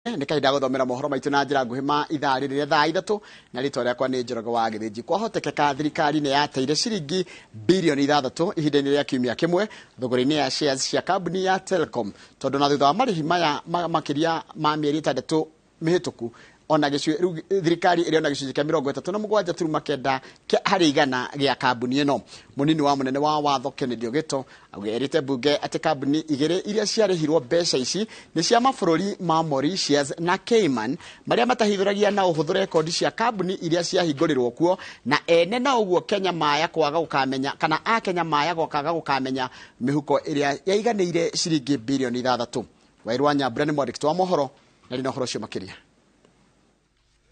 Nĩ kahinda gũthomera mohoro maitũ na njĩra nguhĩ ma ithaa rĩrĩ rĩa thaa 3, na rĩtwa rĩakwa nĩ Njoroge wa Gĩthĩnji. Kwahotekeka thirikari nĩ yateire ciringi birioni 6 ihinda-inĩ rĩa kiumia kĩmwe thogora-inĩ ya shares cia kambuni ya Telkom, tondũ na thutha wa marĩhi maya makĩria ma mĩeri 6 mĩhĩtũku, ona rĩu thirikari ĩrĩ ona gĩcunjĩ kĩa 37.9 harĩ igana gĩa kambuni ĩno. Mũnini wa mũnene wa watho Kennedy Ogeto erĩte mbunge atĩ kambuni igĩrĩ iria ciarĩhirwo mbeca ici nĩ cia mabũrũri ma Mauritius na Cayman, marĩa matahithũragia na ũhũthũ rekondi cia kambuni iria ciahingũrĩrwo kuo na ene, na ũguo Kenya maya kwaga gũkamenya, kana a Kenya maya kwaga gũkamenya mĩhuko ĩrĩa yaiganĩire ciringi birioni 6. Wairũ wa Nyambura nĩ mwandĩki wa mohoro na rĩ na ũhoro ũcio makĩria.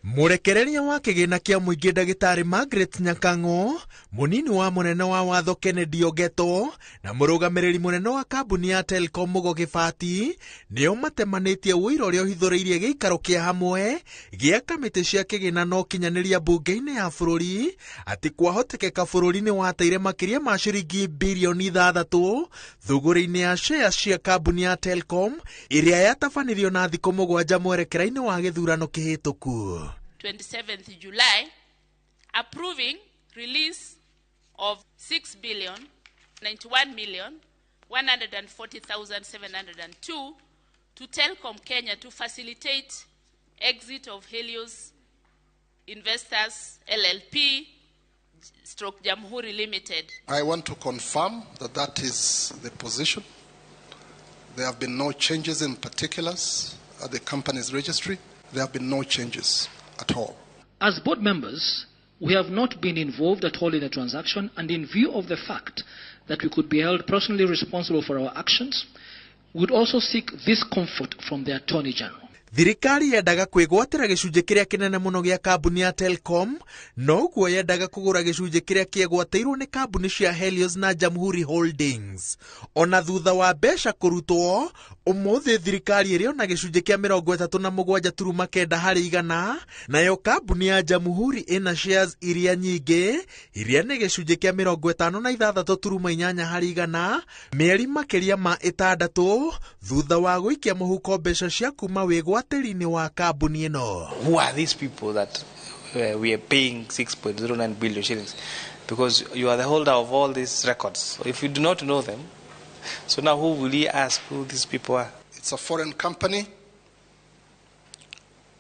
Mũrekereria wa kĩgĩna kĩa mũingĩ ndagĩtarĩ Margaret Nyakang'o, mũnini wa mũnene wa watho Kennedy Ogeto na mũrũgamĩrĩri mũnene wa kambuni ya Telkom Mugo Kĩbati nĩo matemanĩtie ũira ũrĩa ũhithũrĩirie gĩikaro kĩa hamwe gĩa kamĩtĩ cia kĩgĩna na ũkinyanĩria mbunge-inĩ ya bũrũri atĩ kwahotekeka bũrũri nĩ wateire makĩria ma ciringi birioni 6 thũgũrĩ-inĩ ya shares cia kambuni ya Telkom ĩrĩa yatabanirio na thikũ 7 mwerekera-inĩ wa gĩthurano kĩhĩtũku. 27th July, approving release of 6 billion 91 million 140,702 to Telkom Kenya to facilitate exit of Helios Investors LLP stroke Jamhuri Limited. I want to confirm that that is the position. There have been no changes in particulars at the company's registry. There have been no changes at all. As board members, we have not been involved at all in the transaction, and in view of the fact that we could be held personally responsible for our actions, we would also seek this comfort from the Attorney General. Thirikari yendaga kwĩgwatĩra gĩcunjĩ kĩrĩa kĩnene mũno gĩa kambuni ya Telkom, noguo yendaga kũgũra gĩcunjĩ kĩrĩa kĩegwatĩirwo nĩ kambuni cia Helios na Jamhuri Holdings. Ona thutha wa mbeca kũrutwo, ũmũthĩ thirikari ĩrĩ ona gĩcunjĩ kĩa 37.9 harĩ igana, nayo kambuni ya Jamhuri ĩna shares iria nyingĩ, iria nĩ gĩcunjĩ kĩa 56.8 harĩ igana, mĩeri makĩria ma 6 thutha wa gũikia mũhuko mbeca cia kuma wĩgwatĩri-inĩ wa kambuni ĩno. Who are these people that we are paying 6.09 billion shillings? Because you are the holder of all these records. If you do not know them, so now who will you ask who these people are? It's a foreign company.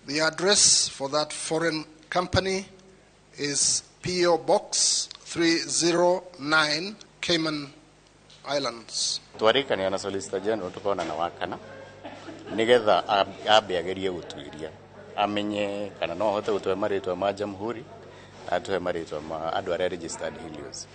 The address for that foreign company is P.O. Box 309, Cayman Islands. Twarĩkania na Solicitor General tukonana wakana nigetha ambe agerie gũtuĩria amenye kana no ahote gũtũhe marĩtwa ma Jamhuri, atũhe marĩtwa ma andũ arĩa registered Helios.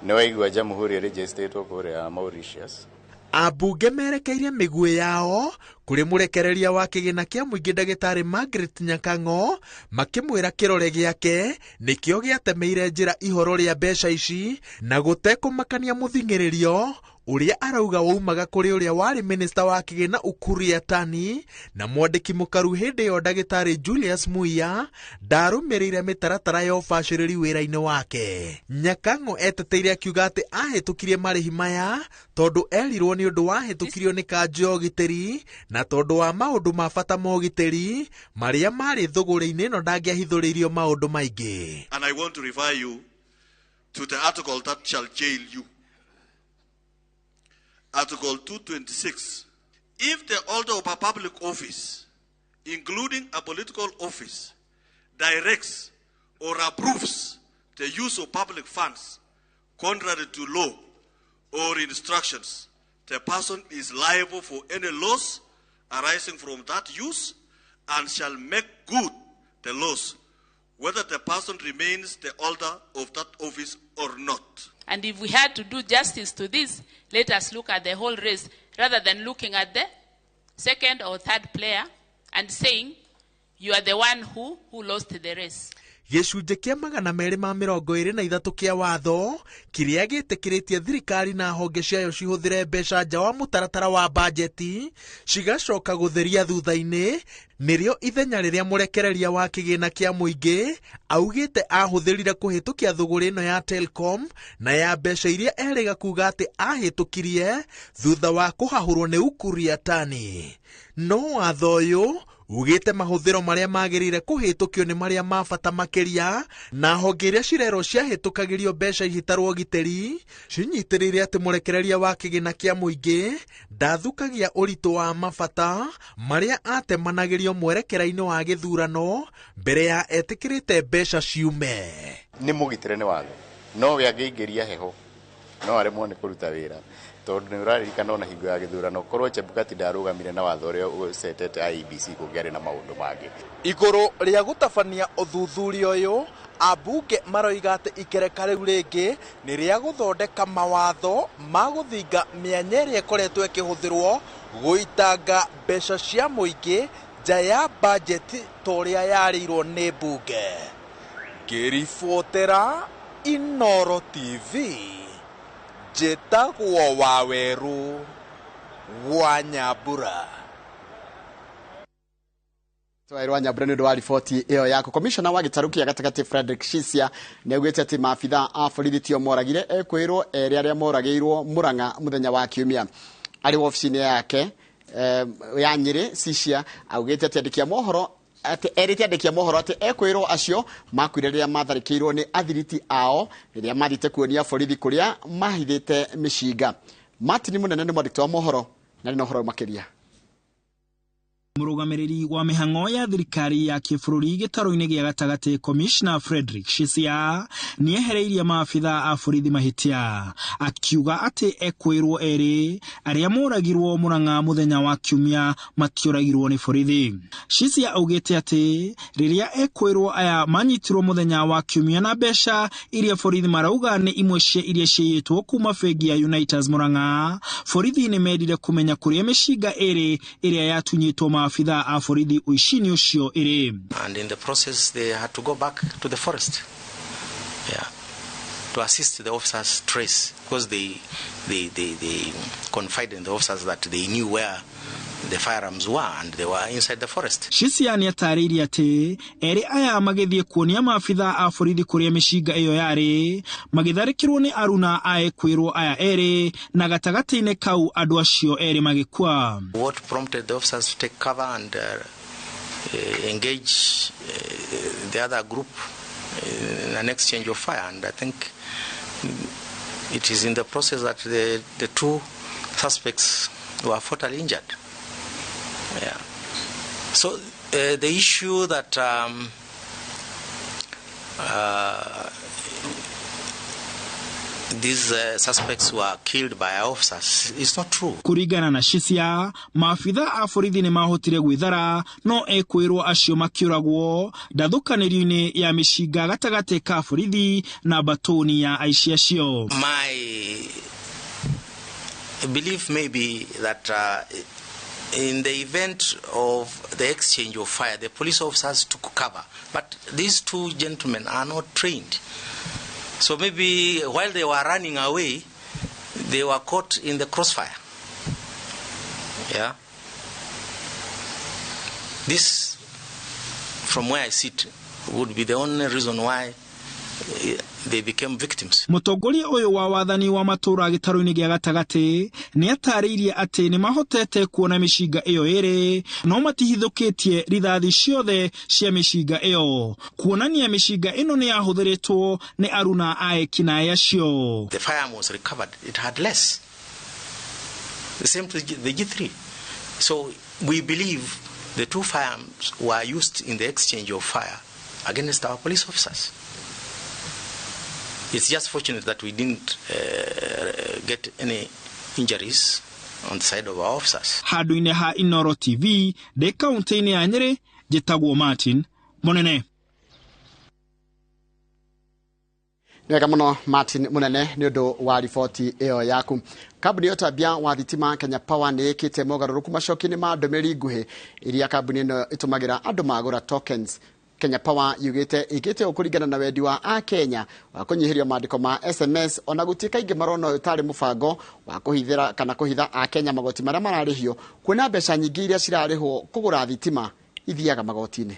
Nĩ waigua Jamhuri registered kũrĩa Mauritius. Ambunge merekeirie mĩguĩ yao kũrĩ mũrekereria wa kĩgĩna kĩa mũingĩ ndagĩtarĩ Margaret Nyakang'o, makĩmwĩra kĩrore gĩake nĩkĩo gĩatemeire njĩra ihoro rĩa mbeca ici na gũtekũmakania mũthing'ĩrĩrio ũrĩa arauga waumaga kũrĩ ũrĩa warĩ minista wa kĩgĩna Ukur Yatani na mwandĩki mũkaru hĩndĩ ĩyo ndagĩtarĩ Julius Muia ndarũmĩrĩire mĩtaratara ya ũbacĩrĩri wĩra-inĩ wake. Nyakang'o eteteire akiuga atĩ ahĩtũkirie marĩhi maya tondũ erirwo nĩ ũndũ wahĩtũkirio nĩ kanjũ ya ũgitĩri na tondũ wa maũndũ ma bata ma ũgitĩri marĩa marĩ thũgũrĩ-inĩ ĩno ndangĩahithũrĩirio maũndũ maingĩ. And I want to refer you to the article that shall jail you. Article 226. If the holder of a public office, including a political office, directs or approves the use of public funds contrary to law or instructions, the person is liable for any loss arising from that use and shall make good the loss, whether the person remains the holder of that office or not. And if we had to do justice to this, let us look at the whole race rather than looking at the second or third player and saying, you are the one who lost the race. Gĩcunjĩ kĩa 223 kĩa watho kĩrĩa gĩtĩkĩrĩtie thirikari na honge ciayo cihũthĩre mbeca nja wa mũtaratara wa bajeti cigacoka gũtheria thutha-inĩ nĩrĩo ithenya rĩrĩa mũrekereria wa kĩgĩna kĩa mũingĩ augĩte ahũthĩrire kũhĩtũkia thũgũrĩ ĩno ya Telkom na ya mbeca iria erĩga kuga atĩ ahĩtũkirie thutha wa kũhahũrwo nĩ Ukur Yatani. No watho ũyũ ugĩte mahũthĩro marĩa magĩrĩire kũhĩtũkio nĩ marĩa ma bata makĩria na honge iria cirerwo ciahĩtũkagĩrio mbeca ihitarwo ũgitĩri cinyitĩrĩire atĩ mũrekereria wa kĩgĩna kĩa mũingĩ ndathukagia ũritũ wa mabata marĩa atemanagĩrio mwerekera-inĩ wa gĩthurano mbere ya etĩkĩrĩte mbeca ciume. Nĩ mũgitĩre nĩ watho no we angĩingĩria heho no aremwo nĩ kũruta wĩra tondũ nĩ ũraririkana ona hingo ya gĩthurano korwo Chebukati ndarũgamire na watho ũrĩa ũcetete IEBC kũngĩarĩ na maũndũ mangĩ. Igũrũ rĩa gũtabania ũthuthuria ũyũ ambunge maroiga atĩ ikereka rĩu rĩngĩ nĩ rĩa gũthondeka mawatho ma gũthinga mĩanya ĩrĩa ĩkoretwo ĩkĩhũthĩrwo gũitanga mbeca cia mũingĩ nja ya bajeti ta ũrĩa yarĩirwo nĩ mbunge. Ngĩribotera Inooro TV njĩtagwo Wawerũ wa Nyambura. Twairwa Nyambura nĩ ũndũ wa riboti ĩyo yaku. Komishona wa gĩtarũ kĩa gatagatĩ Frederick Shisia nĩ augĩte atĩ maabitha a borithi tio moragire ekwĩrwo erĩ arĩa moragĩirwo Murang'a mũthenya wa Kiumia. Arĩ wabici-inĩ yake ya Nyĩrĩ, Shisia augĩte atĩ andĩki a mohoro atĩ erĩte andĩki a mohoro atĩ ekwĩrwo acio makuire rĩrĩa matharĩkĩirwo nĩ athiriti ao rĩrĩa mathiĩte kuonia borithi kũrĩa mahithĩte mĩcinga. Martin Mũnene nĩ mwandĩki wa mohoro na nĩ na ũhoro makĩria. Mũrũgamĩrĩri wa mĩhang'o ya thirikari ya kĩbũrũri gĩtarũ-inĩ gĩa gatagatĩ Commissioner Frederick Shisia nĩehereirie maabitha a borithi mahĩtia akiuga atĩ ekwĩrwo erĩ arĩa moragirwo Murang'a mũthenya wa Kiumia matioragirwo nĩ borithi. Shisia augĩte atĩ rĩrĩa ekwĩrwo aya manyitirwo mũthenya wa Kiumia na mbeca iria borithi marauga nĩ imwe cia iria ciaiyĩtwo kuma bengi ya Unitas Murang'a, borithi nĩ mendire kũmenya kũrĩa mĩcinga ĩrĩ ĩrĩa yatunyĩtwo maabitha a borithi ũici-inĩ ũcio ĩrĩ. And in the process they had to go back to the forest, yeah, to assist the officers trace, because they confided in the officers that they knew where the firearms were and they were inside the forest. Shisia nĩ atarĩirie atĩ erĩ aya magĩthiĩ kuonia maabitha a borithi kũrĩa mĩcinga ĩyo yarĩ magĩtharĩkĩrwo nĩ aruna a ekwĩrwo aya erĩ na gatagatĩ-inĩ kau andũ acio erĩ magĩkua. What prompted the officers to take cover and engage the other group in an exchange of fire, and I think it is in the process that the two suspects were fatally injured. Yeah. So the issue that these suspects were killed by our officers is not true. Kũringana na Shisia, maabitha a borithi nĩ mahotire gwĩthara no ekwĩrwo acio makĩũragwo ndathũkanĩrio-inĩ ya mĩcinga gatagatĩ ka borithi na batoni ya aici acio. My belief may be that in the event of the exchange of fire, the police officers took cover. But these two gentlemen are not trained. So maybe while they were running away, they were caught in the crossfire. Yeah. This, from where I sit, would be the only reason why they became victims. Mũtongoria ũyũ wa wathani wa matũũra gĩtarũ-inĩ gĩa gatagatĩ nĩ atarĩirie atĩ nĩ mahotete kuona mĩcinga ĩyo ĩrĩ no matihithũkĩtie rithathi ciothe cia mĩcinga ĩyo, kuonania mĩcinga ĩno nĩ yahũthĩrĩtwo nĩ aruna a ekinaĩ acio. The firearm was recovered, it had less. The same to the G3. So we believe the two firearms were used in the exchange of fire against our police officers. It's just fortunate that we didn't get any injuries on the side of our officers. Handũ-inĩ ha Inooro TV, ndĩ kaunti-inĩ ya Nyĩrĩ, njĩtagwo Martin Mũnene. Nĩ wega mũno Martin Mũnene nĩ ũndũ wa riboti ĩyo yaku. Kambuni ya ũtambia wa thitima Kenya Power nĩ ĩkĩte mogarũrũku macoki-inĩ ma ndũmĩrĩri nguhĩ iria kambuni ĩno ĩtũmagĩra andũ magũra tokens. Kenya Power yugĩte ĩkĩte ũũ kũringana na wendi wa Akenya wa kũnyihĩrio maandĩko ma SMS ona gũtuĩka aingĩ marona ũyũ tarĩ mũbango wa kũhithĩra kana kũhitha Akenya magoti marĩa mararĩhio, kuona mbeca nyingĩ iria cirarĩhwo kũgũra thitima ithiaga magoti-inĩ.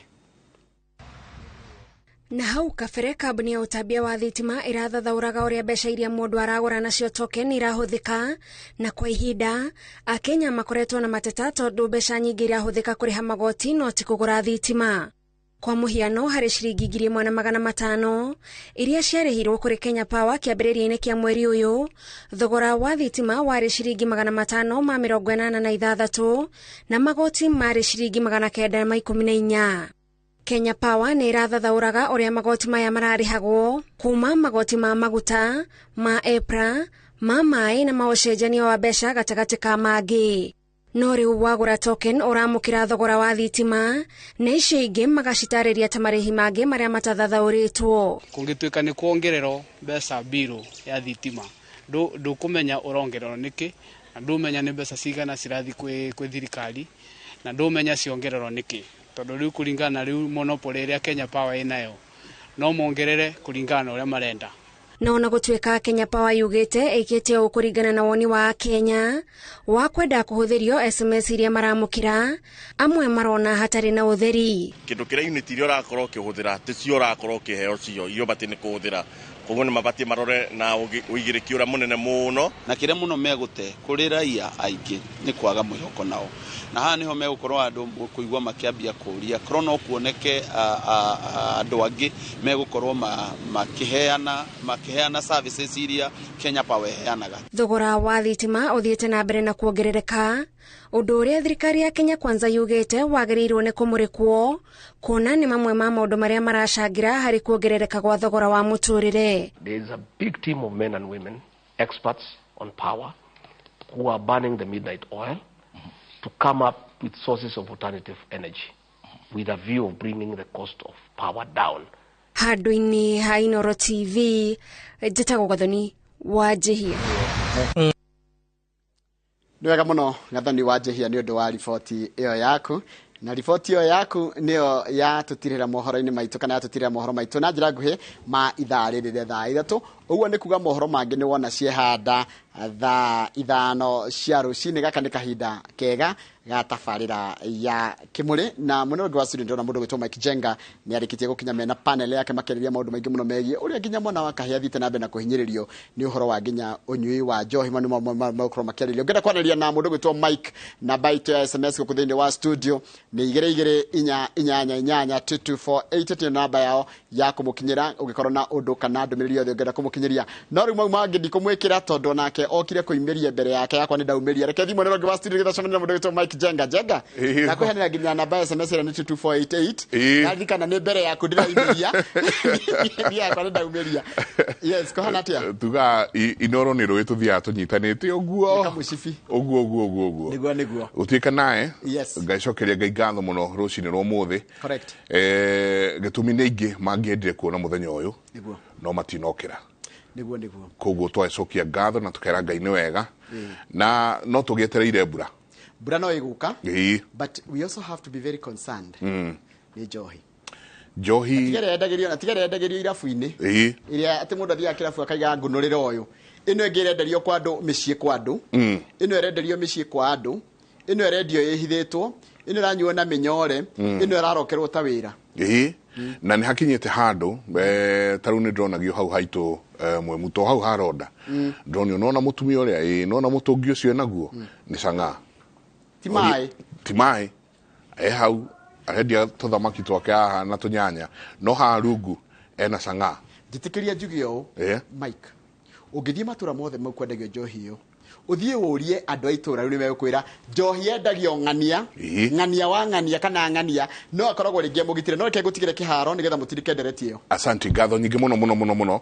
Na hau kabere kambuni ya ũtambia wa thitima ĩrathathaũraga ũrĩa mbeca iria mũndũ aragũra nacio token irahũthĩka, na kwa ihinda Akenya makoretwo na mateta tondũ mbeca nyingĩ irahũthĩka kũrĩha magoti no ti kũgũra thitima. Kwa mũhiano harĩ ciringi 1500 iria ciarĩhirwo kũrĩ Kenya Power kĩambĩrĩria-inĩ kĩa mweri ũyũ, thogora wa thitima warĩ ciringi 586 na magoti marĩ ciringi 914. Kenya Power nĩ ĩrathathaũraga ũrĩa magoti maya mararĩhagwo kuma magoti ma maguta, ma EPRA, ma maĩ na ma ũcenjania wa mbeca gatagatĩ ka mangĩ. No rĩu wagũra token ũramũkĩra thogora wa thitima na icio ingĩ magacitarĩria ta marĩhi mangĩ marĩa matathathaũrĩtwo. Kũngĩtuĩka nĩ kuongererwo mbeca mbirũ ya thitima, ndũkũmenya ũrongererwo nĩkĩ, na ndũmenya nĩ mbeca cigana cirathiĩ kwĩ thirikari, na ndũmenya ciongererwo nĩkĩ. Tondũ rĩu kũringana na rĩu monopoly ĩrĩa Kenya Power ĩnayo, no mongerere kũringana na ũrĩa marenda. Na ona gũtuĩka Kenya Power yugĩte ĩkĩte ũũ kũringana na woni wa Kenya wa kwenda kũhũthĩrio SMS iria maramũkĩra, amwe marona hatarĩ na ũtheri. Kĩndũ kĩrĩa unit iria ũrakorwo ũkĩhũthĩra ti cio ũrakorwo ũkĩheo cio, iria ũbatiĩ nĩ kũhũthĩra. Koguo nĩ mabatiĩ marore na ũigĩrĩki ũrĩa mũnene mũno. Na kĩrĩa mũno megũte kũrĩ raia aingĩ nĩ kwaga mwĩhoko nao. Na haha nĩho megũkorwo andũ kũigua makĩambia kũũria korwo no kuoneke andũ angĩ megũkorwo makĩheana services iria Kenya Power ĩheanaga. Thogora wa thitima ũthiĩte na mbere na kuongerereka, ũndũ ũrĩa thirikari ya Kenya Kwanza yugĩte wagĩrĩirwo nĩ kũmũrĩkwo kuona nĩ mamwe ma maũndũ marĩa maracangĩra harĩ kuongerereka gwa thogora wa mũtũrĩre. There is a big team of men and women, experts on power, who are burning the midnight oil to come up with sources of alternative energy with a view of bringing the cost of power down. Handũ-inĩ ha Inooro TV, njĩtagwo Gathoni wa Njihia. Nĩ wega mũno Gathoni wa Njihia nĩ ũndũ wa riboti ĩyo yaku. Na riboti ĩyo yaku nĩyo yatũtirĩra mohoro-inĩ maitũ kana yatũtirĩra mohoro maitũ na njĩra nguhĩ ma ithaa rĩrĩ rĩa thaa 3. Ũguo nĩ kuga mohoro mangĩ nĩ wona ciehanda thaa 5 cia rũcinĩ. Gaka nĩ kahinda kega ga tabarĩra ya Kĩmũrĩ, na mwena ũngĩ wa studio ndĩrona mũndũ ũgwĩtwo Mike Jenga nĩ arĩkĩtie gũkinya mena panel yake makĩarĩria maũndũ maingĩ mũno megiĩ ũrĩa nginya mwana wa kahĩĩ athiĩte na mbere na kũhinyĩrĩrio nĩ ũhoro wa nginya ũnyui wa njohi. Manu magũkorwo makĩarĩria. Ũngĩenda kwaranĩria na mũndũ ũgwĩtwo Mike, namba itũ ya SMS gũkũ thĩinĩ wa studio nĩ 2 2 8 8 8 2 2 4 8 nĩyo namba yao ya kũmũkinyĩra ũngĩkorwo na ũndũ kana ndũmĩrĩri yothe ũngĩenda kũmũkinyĩria. No rĩu mau mangĩ ndikũmwĩkĩra tondũ onake okire kũimĩria mbere yake, yakwa nĩ ndaumĩria. Reke thiĩ mwena ũngĩ wa studio nĩgetha cemanie na mũndũ ũgwĩtwo Mike Jenga. Jenga, nakũheanĩra nginya namba ya SMS ĩrĩa nĩ 22488. Naririkana nĩ mbere yaku ndĩraumĩria, niĩ yakwa nĩ ndaumĩria. Yes, kũhana atĩa? Tuga Inooro nĩ rũĩ tũthiaga tũnyitanĩte ũguo. Nĩ kamũcibi. Ũguo ũguo ũguo ũguo. Nĩguo nĩguo. Gũtuĩka nae Yes. Ngaicokeria Ngai ngatho mũno rũcinĩ rwa ũmũthĩ. Correct. Gĩtũmi nĩ aingĩ mangĩendire kuona mũthenya ũyũ Nĩguo. no matinokĩra. Nĩguo nĩguo. Koguo twacokia ngatho na tũkera Ngai nĩ wega, na no tũgĩetereire mbura. Mbura no ĩgũka. Ĩĩ. But we also have to be very concerned nĩ njohi. Njohi. Tiga ĩrendagĩrio na tiga ĩrendagĩrio irabu-inĩ. Ĩĩ. Ĩrĩa atĩ mũndũ athiaga kĩrabu akaiga ngunũrĩre ũyũ. Ĩno ĩngĩ ĩrenderio kwa andũ mĩciĩ kwa andũ. Ĩno ĩrenderio mĩciĩ kwa andũ. Ĩno ĩrendio ĩhithĩtwo. Ĩno ĩranyuo na mĩnyore. Ĩno ĩrarokerwo ta wĩra. Ĩĩ. Na nĩ hakinyĩte handũ ta rĩu nĩ ndĩronagio hau haitũ Mwemuto hau haronda. Ndĩronio nona mũtumia ũrĩa ĩĩ nona mũtũngi ũcio enaguo nĩ cang'aa. Ti maĩ. Ti maĩ. E hau arendia tũthamaki twake haha na tũnyanya, no haha rungu ena cang'aa. Njĩtĩkĩria njuge ũũ. Mike, ũngĩthiĩ matũra mothe mau kwendagio njohi ĩyo, ũthiĩ ũrie andũ a itũra rĩu nĩmegũkwĩra njohi yendagio ng'ania, ng'ania wa ng'ania kana ng'ania, no akoragwo rĩngĩ mũgitĩre. No reke ngũtigĩre kĩharo nĩgetha mũtirike ndereti ĩyo. Asante, ngatho nyingĩ mũno mũno mũno mũno.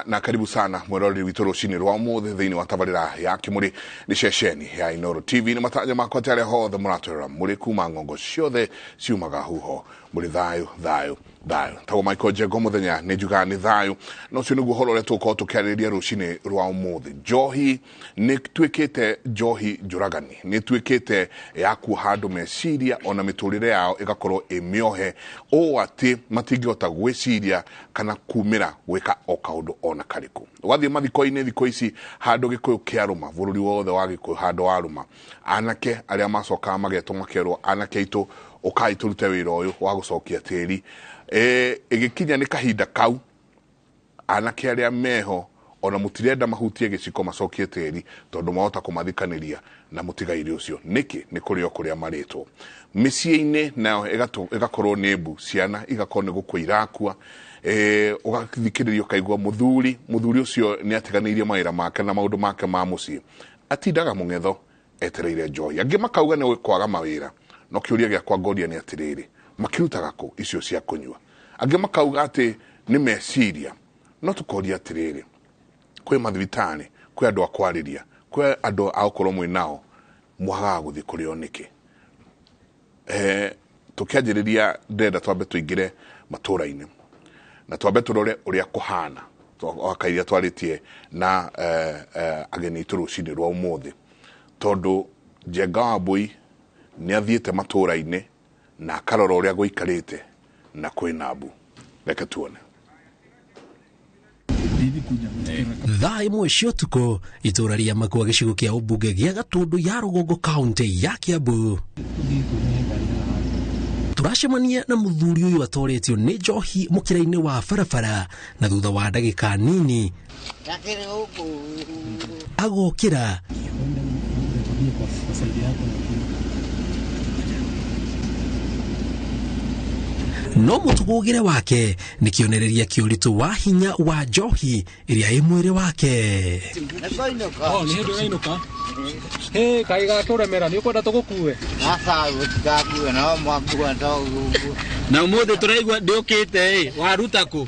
Na karibu sana mwĩroreri witũ rũcinĩ rwa ũmũthĩ thĩinĩ wa tabarĩra ya Kĩmũrĩ nĩ ceceni ya Inooro TV. Nĩ matanya makwa atĩ arĩa hothe mũratwĩrora mũrĩ kuma ng'ongo ciothe ciumaga huho mũrĩ thayũ thayũ thayũ. Tagwo Michael Njengo mũthenya nĩ njugaga nĩ thayũ, na ũcio nĩguo ũhoro ũrĩa tũgũkorwo tũkĩarĩrĩria rũcinĩ rwa ũmũthĩ. Njohi nĩ tuĩkĩte njohi njũragani, nĩ tuĩkĩte ya kuoha andũ meciria ona mĩtũrĩre yao ĩgakorwo ĩ mĩohe ũũ atĩ matingĩhota gwĩciria kana kumĩra gwĩka o kaũndũ ona karĩkũ. Ũgathiĩ mathiko-inĩ thikũ ici handũ Gĩkũyũ kĩarũma, bũrũri wothe wa Gĩkũyũ handũ warũma, anake arĩa macokaga magetwo makerwo anake aitũ Ũkai tũrute wĩra ũyũ wa gũcokia tĩri. Ĩgĩkinya nĩ kahinda kau anake arĩa meho ona mũtirenda mahutie gĩciko macokie tĩri tondũ mahota kũmathikanĩria na mũtigairĩ ũcio. Nĩkĩ? Nĩ kũrĩ o kũrĩa marĩtwo mĩciĩ-inĩ, nayo ĩgakorwo nĩ mbu, ciana igakorwo nĩ gũkua irakua. Ũgathikĩrĩria ũkaigua mũthuri ũcio nĩ atiganĩirie mawĩra make na maũndũ make ma mũciĩ, atindaga mũng'etho etereire njohi. Angĩ makauga nĩ kwaga mawĩra, no kĩũria gĩakwa ngoria nĩ atĩrĩrĩ, makĩrutaga kũ icio cia kũnyua? Angĩ makauga atĩ nĩ meciria, no tũkoria atĩrĩrĩ, kwĩ mathibitarĩ, kwĩ andũ a kwarĩria, kwĩ andũ a gũkorwo mwĩ nao, mwagaga gũthiĩ kũrĩ o nĩkĩ? Tũkĩanjĩrĩria ndĩrenda twambe tũingĩre matũra-inĩ na twambe tũrore ũrĩa kũhana wakairia twarĩtie na ageni aitũ rũcinĩ rwa ũmũthĩ, tondũ Njenga wa Mbui nĩ athiĩte matũra-inĩ na akarora ũrĩa gũikarĩte na kwĩna mbu. Reke tuone. Thaa 1 cia ũtukũ, itũra rĩa Makwa gĩcigo kĩa ũmbunge gĩa Gatũndũ ya Rũgongo kaunti ya Kiambu, tũracemania na mũthuri ũyũ atoretio nĩ njohi mũkĩra-inĩ wa barabara, na thutha wa ndagĩka nini agokĩra no mũtũgũgĩre wake nĩ kĩonereria kĩa ũritũ wa hinya wa njohi ĩrĩa ĩ mwĩrĩ wake. Nĩ hĩndĩ ũrainũka. Kaĩ gakũremera, nĩ ũkwenda tũgũkue? Na ũmũthĩ tũraigua ndĩũkĩte ĩ, waruta kũ?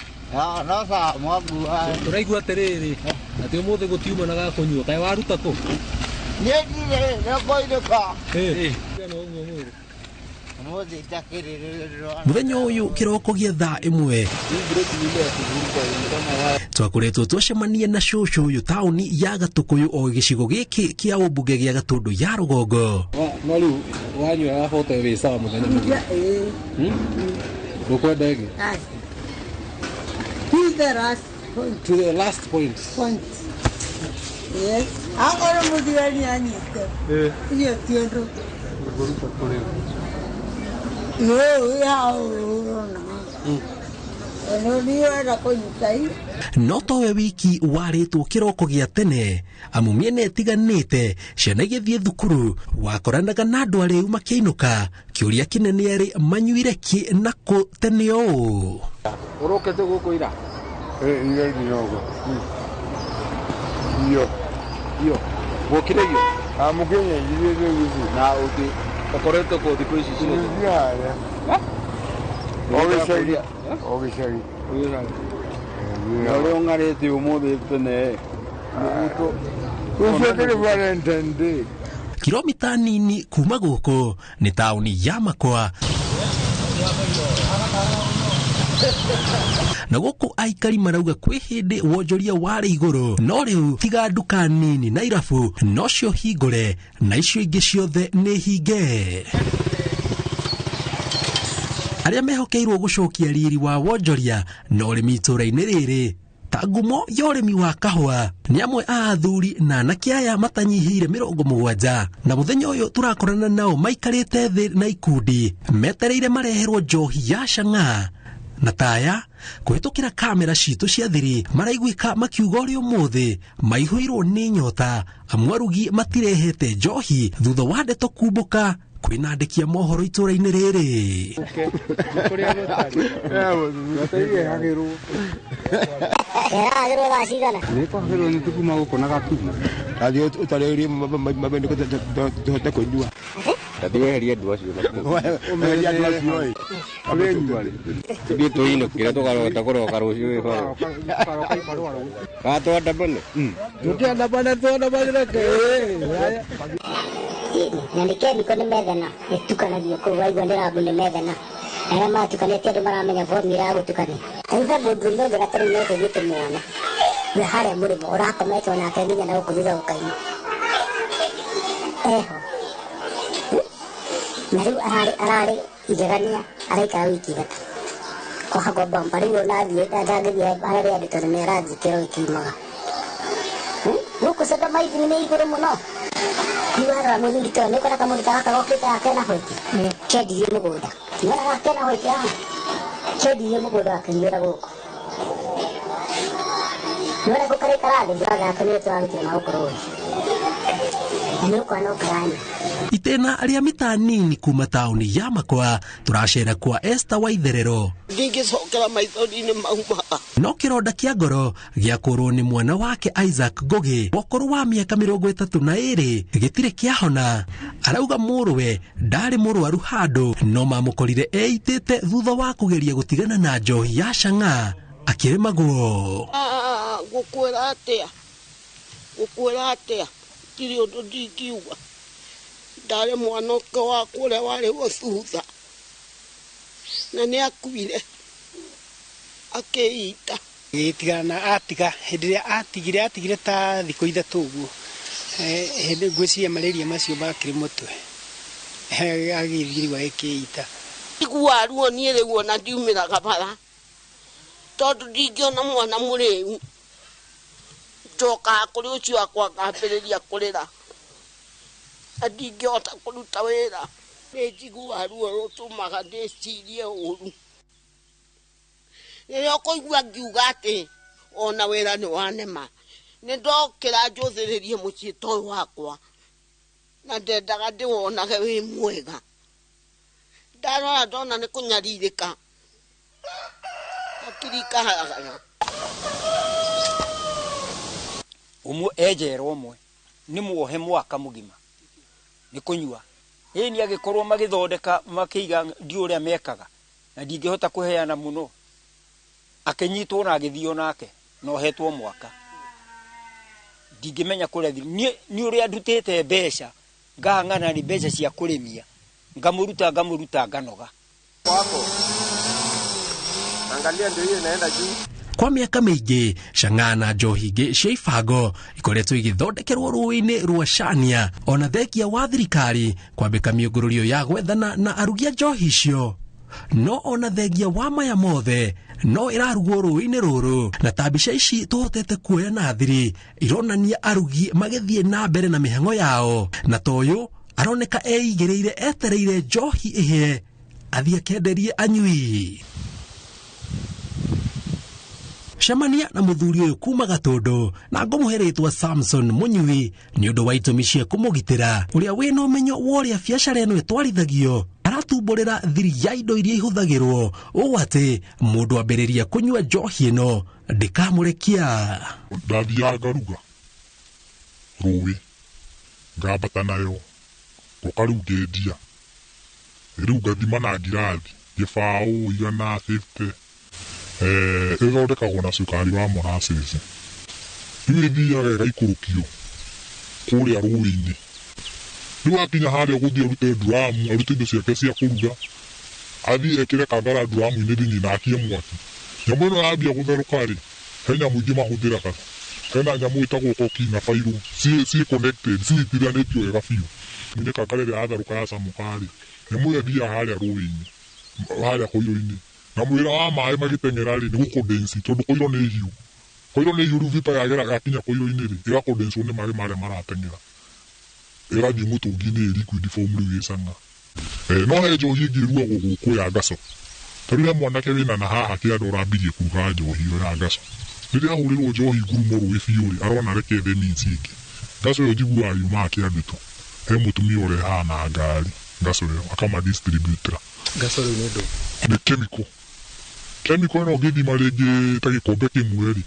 Tũraigua atĩrĩrĩ, atĩ ũmũthĩ gũtiuma na gakũnyua, kaĩ waruta kũ? Niĩ ndirĩ nĩkũinũka. Mũthenya ũyũ kĩroko gĩa thaa 1 twakoretwo twacemania na cũcũ ũyũ taũni ya Gatũkũyũ o gĩcigo gĩkĩ kĩa ũmbunge gĩa Gatũndũ ya Rũgongo. No rĩu wanyua gabote wĩ sawa mũthenya mũgima. Ndũkwenda ĩngĩ? To the last point. To the last point. Point. Yes. Akorwo mũthigari anyite. Icio ti ũndũ. Ũngĩruta kũ rĩu? No towe wiki warĩtwo kĩroko gĩa tene, amu mĩena ĩtiganĩte ciana igĩthiĩ thukuru wakoranaga na andũ arĩu makĩinũka. Kĩũria kĩnene arĩ manyuire kĩ na kũ tene ũũ? Ũrokĩte gũkũ ira? Ira ndinogo. Iyo. Iyo. Wokire iyo? Amũkĩnya irio rĩu ici. Na ũthĩ ũkoretwo kũ thikũ ici ciothe? O gĩcagi. O gĩcagi. Na ũrĩa ũng'arĩte ũmũthĩ tene. Rũciũ tũrĩ Valentine Day. Kilomita nini kuma gũkũ nĩ taũni ya Makwa, na gũkũ aikari marauga kwĩ hĩndĩ wonjoria warĩ igũrũ, no rĩu tiga nduka nini na irabu nocio hingũre na icio ingĩ ciothe nĩ hinge. Arĩa mehokeirwo gũcokia riri wa wonjoria na ũrĩmi itũra-inĩ rĩrĩ ta ngumo ya ũrĩmi wa kahũa nĩ amwe a athuri na anake aya matanyihĩire 70, na mũthenya ũyũ tũrakorana nao maikarĩte thĩ na ikundi metereire mareherwo njohi ya cang'a na taya kũhĩtũkĩra kamera citũ cia thiri maraiguĩka makiuga ũrĩa ũmũthĩ maihũirwo nĩ nyota, amu arugi matirehete njohi thutha wa ndeto kumbũka kwĩna andĩki a mohoro itũra-inĩ rĩrĩ. Na nĩ kemiko nĩ methana ĩtukanagio kũu, waigua ndĩrambu nĩ methana arĩa matukanĩtie andũ maramenya formula ya gũtukania. Rĩu mũthuri ũngĩ gatarĩ no tũthiĩ tũmuone we harĩa mũrĩmo ũrakometwo nake nginya na gũkũ thutha gũkaima eho, na rĩu ararĩ igegania araikara wiki 3 ohagwo bamba. Rĩu ona athiĩ ndangĩthiĩ harĩa andũ tondũ nĩ arathiĩ kĩro gĩkiumaga gũkũ sodomizing nĩ igũrũ mũno. Rĩu warora mũthuri ta ũyũ nĩ ũkona kamũndũ ta gaka gokĩte haha kena white kendirie mũgũnda. Nĩwona gaka kena white haha kendirie mũgũnda gakĩiyũra gũkũ. Nĩwona kũ karĩa ikara thĩ brother yake nĩwe tũrarutire na gũkũ rũĩ. Na nĩ ũkona no karanyua. Itĩna rĩa mita nini kuma taũni ya Makwa tũracera kwa Esther Waitherero. Ndingĩcokera maithori-inĩ mau ma. No kĩronda kĩa ngoro gĩakũrwo nĩ mwana wake Isaac Ngũgĩ wa ũkũrũ wa mĩaka 32 gĩtirĩ kĩahona. Arauga mũrũwe ndarĩ mũrwaru handũ no mamũkorire eitĩte thutha wa kũgeria gũtigana na njohi ya chang'aa akĩrĩmagwo. Ngũkwĩra atĩa? Ngũkwĩra atĩa? Ndirĩ ũndũ ndingiuga. Ndarĩ mwana ũke wakwa ũrĩa warĩ wo thutha. Na nĩ akuire. Akĩita. Gĩtigana na atiga, hĩndĩ ĩrĩa atigire, atigire ta thikũ ithatũ ũguo. Hĩndĩ ngwĩciria malaria macio makĩrĩ mũtwe. Agĩthiĩ rĩu agĩkĩita. Njiguaga ruo niĩ rĩu ona ndiumĩraga bara. Tondũ ndingĩona mwana mũrĩu. Njokaga kũrĩ ũcio wakwa ngambĩrĩria kũrĩra. Na ndingĩhota kũruta wĩra. Nĩ njiguaga ruo rũtũmaga ndĩcirie ũru. Rĩrĩa ũkũigua ngiuga atĩ ona wĩra nĩ wanema, nĩ ndokĩra njũthĩrĩrie mũciĩ ta ũyũ wakwa. Na ndendaga ndĩwonage wĩ mwega. Ndarora ndona nĩ kũnyarirĩka. Hakiri ikaharagana. Ũmwe enjerwo ũmwe nĩ muohe mwaka mũgima nĩ kũnyua. Ĩni agĩkorwo magĩthondeka makĩiga ndiũ ũrĩa mekaga na ndingĩhota kũheana mũno. Akĩnyitwo na agĩthio nake na ohetwo mwaka. Ndingĩmenya kũrĩa thiĩ. Niĩ nĩ ũrĩa ndutĩte mbeca ngahang'ana nĩ mbeca cia kũrĩmia ngamũruta ngamũruta nganoga. Wako. Angalia ndio hiyo inaenda juu. Kwa mĩaka mĩingĩ chang'aa na njohi ingĩ cia ibango ikoretwo igĩthondekerwo rũĩ-inĩ rwa Chania ona thengia wa thirikari kwambĩka mĩũngũrũrio ya gwethana na arugi a njohi icio. No ona thengia wa maya mothe no ĩrarugwo rũĩ-inĩ rũrũ na ta mbica ici tũhotete kuoya na thiri ironania arugi magĩthiĩ na mbere na mĩhang'o yao na ta ũyũ aroneka eigĩrĩire etereire njohi ĩhĩe athiĩ akenderie anyui. Cemania na mũthuri ũyũ kuma Gatũndũ na ngũmũhe rĩtwa Samson Mũnyui nĩ ũndũ wa itũmi cia kũmũgitĩra ũrĩa wĩna ũmenyo wa ũrĩa biacara ĩno ĩtwarithagio aratumbũrĩra thiri ya indo iria ihũthagĩrwo ũũ atĩ mũndũ ambĩrĩria kũnyua njohi ĩno ndĩkamũrekia. Ndathiaga ngaruga rũĩ ngambata nayo ngoka rĩu ngĩendia rĩu ngathima na ngirathi gĩbaũ 150. Ĩthondekagwo na cukari wa molasses. Rĩu ĩthiaga ĩgaikũrũkio kũrĩa rũĩ-inĩ. Rĩu akinya harĩa gũthiĩ arute nduramu, arute indo ciake cia kũruga, athiĩ ekĩre kangara nduramu-inĩ thĩinĩ na akie mwaki. Nyamũ ĩno yambia gũtherũka rĩ, he nyamũ ingĩ mahũthĩraga. Hena nyamũ ĩtagwo koki na bairũ, ciĩ connected, cinyitithanĩtio wega biũ. Nĩ kangara ĩrĩa yatherũka yacamũka rĩ, nyamũ ĩyo ĩthiaga harĩa rũĩ-inĩ, harĩa koiro-inĩ. Na mwĩra wa maĩ magĩteng'era rĩ, nĩ gũkondensi tondũ koiro nĩ hiũ. Koiro nĩ hiũ rĩu vipa yagera yakinya koiro-inĩ rĩ, ĩgakondenswo nĩ maĩ marĩa marateng'era. Ĩgathiĩ mũtũngi-inĩ ĩ liquid form rĩu ĩ chang'aa. No he njohi ĩngĩ ĩrugagwo gũkũ ya ngaco. Ta rĩu he mwanake wĩna na haha kĩanda ũrambirie kũruga njohi ĩyo ya ngaco. Rĩrĩa ahũrĩrwo njohi ngurumo rũĩ biũ rĩ, arona reke ethe means ĩngĩ. Ngaco ĩyo njiguaga yumaga Kĩandĩtũ. He mũtumia ũrehaga na ngari ngaco ĩyo akamadistributĩra. Ngaco rĩu nĩ ndũ? Nĩ chemical. Chemical ĩno ũngĩthima rĩngĩ ta gĩkombe kĩmwe rĩ,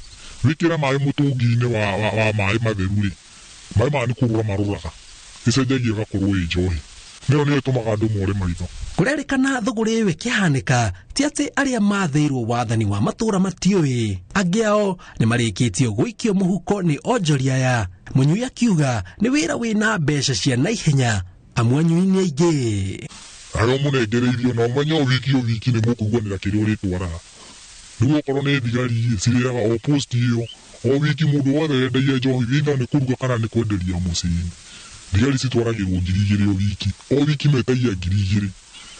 wĩkĩre maĩ mũtũngi-inĩ wa maĩ matheru rĩ, maĩ maya nĩ kũrũra marũraga. Ĩcenjagia ĩgakorwo ĩ njohi. Nĩyo nĩyo ĩtũmaga andũ more maitho. Kũrerĩkana thũgũrĩ ĩyo ĩkĩhanĩka ti atĩ arĩa mathĩirwo wathani wa matũũra matiũĩ, angĩ ao nĩ marĩkĩtio gũikio mũhuko nĩ onjoria aya. Mũnyui akiuga nĩ wĩra wĩna mbeca cia naihenya amu anyui nĩ aingĩ. Arĩa mũnengereirio na ũmenye o wiki o wiki nĩ mũkũiguanĩra kĩrĩa ũrĩtwaraga. Rĩu okorwo nĩ thigari ĩ, cirĩaga o post ĩyo o wiki mũndũ wothe wendagia njohi either nĩ kũruga kana nĩ kwenderia mũciĩ-inĩ. Thigari citwaragĩrwo 2,000 o wiki. O wiki metagia 2,000.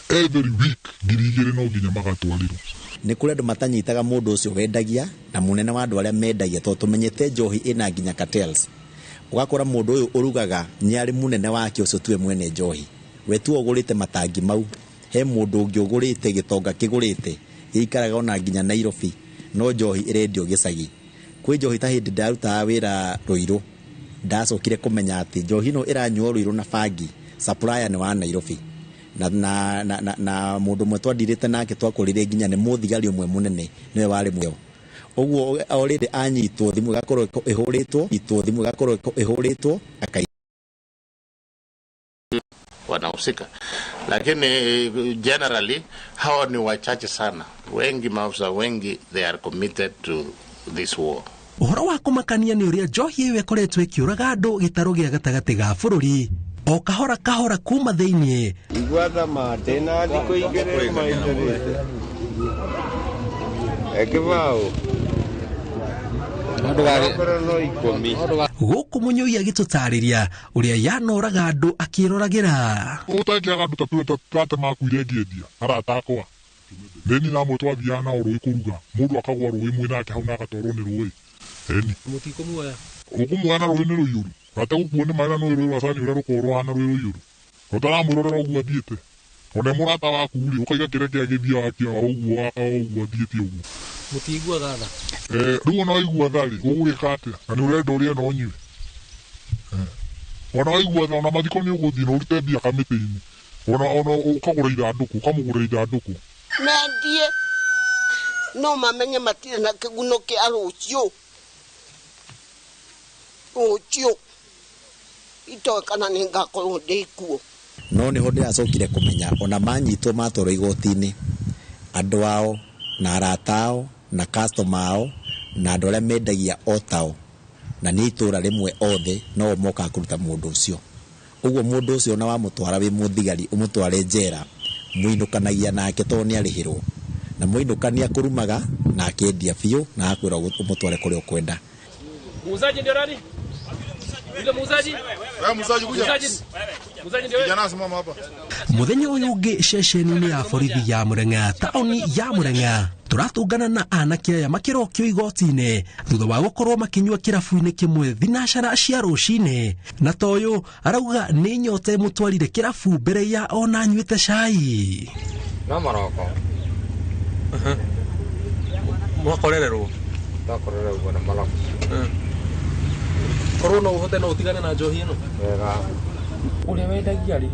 Every week 2,000 no nginya magatwarĩrwo. Nĩ kũrĩ andũ matanyitaga mũndũ ũcio wendagia na mũnene wa andũ arĩa mendagia tondũ tũmenyete njohi ĩna nginya cartels. Ũgakora mũndũ ũyũ ũrugaga nĩ arĩ mũnene wake ũcio tiwe mwene njohi. We tuo ũgũrĩte matangi mau, he mũndũ ũngĩ ũgũrĩte gĩtonga kĩgũrĩte gĩikaraga ona nginya Nairobi, no njohi ĩrendio gĩcagi. Kwĩ njohi ta hĩndĩ ndarutaga wĩra Ruiru, ndacokire kũmenya atĩ njohi ĩno ĩranyuo Ruiru na bangi, supplier nĩ wa Nairobi. Na mũndũ ũmwe twandirĩte nake twakũrire nginya nĩ mũthigari ũmwe mũnene nĩwe warĩ muoyo. Ũguo already anyitwo thimũ ĩgakorwo ĩhũrĩtwo, itwo thimũ ĩgakorwo ĩhũrĩtwo akai wanahusika, lakini generally hawa ni wachache sana. Wengi, maafisa wengi, they are committed to this war. Ũhoro wa kũmakania nĩ ũrĩa njohi ĩyo ĩkoretwo ĩkĩũraga andũ gĩtarũ gĩa gatagatĩ ga bũrũri o kahora kahora kuma thĩinĩ. Igwatha mate na thikũ igĩrĩ maitarĩte. Ekĩbaũ. Okorwo no ikũmi. Gũkũ mũnyui agĩtũtarĩria ũrĩa yanoraga andũ akĩroragĩra. Ũtangĩaga andũ ta tũrĩa tata makuire ngĩendia arata akwa. Nĩ na amwe twathiaga nao rũĩ kũruga, mũndũ akagwa rũĩ mwĩ nake hau na agatwarwo nĩ rũĩ. Ĩni. Mũtikũmuoya? Ũkũmuoya na rũĩ nĩ rũiyũru. Gate gũkuo nĩ maĩ na nĩ rũĩ rwa cani ũrĩa rũkoragwo rũhana rwĩ rũiyũru. Ũtaramwĩrorera ũguo athiĩte. Ona mũrata waku rĩ, ũkaiga kĩrĩa kĩagĩthiaga kĩa ũguo ũguo athiĩte ũguo. Mũtiiguaga tha? Rĩu ona waigua tha rĩ, ũgũgĩka atĩa? Na nĩ ũrenda ũrĩe na ũnyue. Ona waigua tha, ona mathiko nĩ ũgũthiĩ na ũrute mbia kamĩtĩ-inĩ. Ona ũkagũra ithandũkũ, ũkamũgũra ithandũkũ. Mendie no mamenye matirĩ na kĩguno kĩa rũciũ. Rũciũ itoĩ kana nĩ ngakorwo ndĩ kuo. No nĩho ndĩracokire kũmenya ona manyitwo matwarwo igoti-inĩ, andũ ao na arata ao na customer ao na andũ arĩa mendagia o tao na nĩ itũra rĩmwe othe no mokaga kũruta mũndũ ũcio. Ũguo mũndũ ũcio ona wamũtwara wĩ mũthigari ũmũtware njera, mũinũkanagia nake tondũ nĩ arĩhĩrwo. Na mũinũkania kũrumaga na akendia biũ na agakwĩra ũmũtware kũrĩa ũkwenda. Muuzaji ndio nani? Yule muuzaji? Wewe muuzaji kuja. Muuzaji ndio wewe. Kijana simama hapa. Mũthenya ũyũ ũngĩ ceceni-inĩ ya borithi ya Murang'a, taũni ya Murang'a, tũratũngana na anake aya makĩrokio igoti-inĩ thutha wa gũkorwo makĩnyua kĩrabu-inĩ kĩmwe thinacara cia rũcinĩ, na ta ũyũ arauga nĩ nyota ĩmũtwarire kĩrabu mbere ya ona anyuĩte cai. No maroko. Mwakorererwo? Twakorererwo na maroko. Korwo no ũhote no ũtigane na njohi ĩno? Wega. Ũrĩa wendagia rĩ,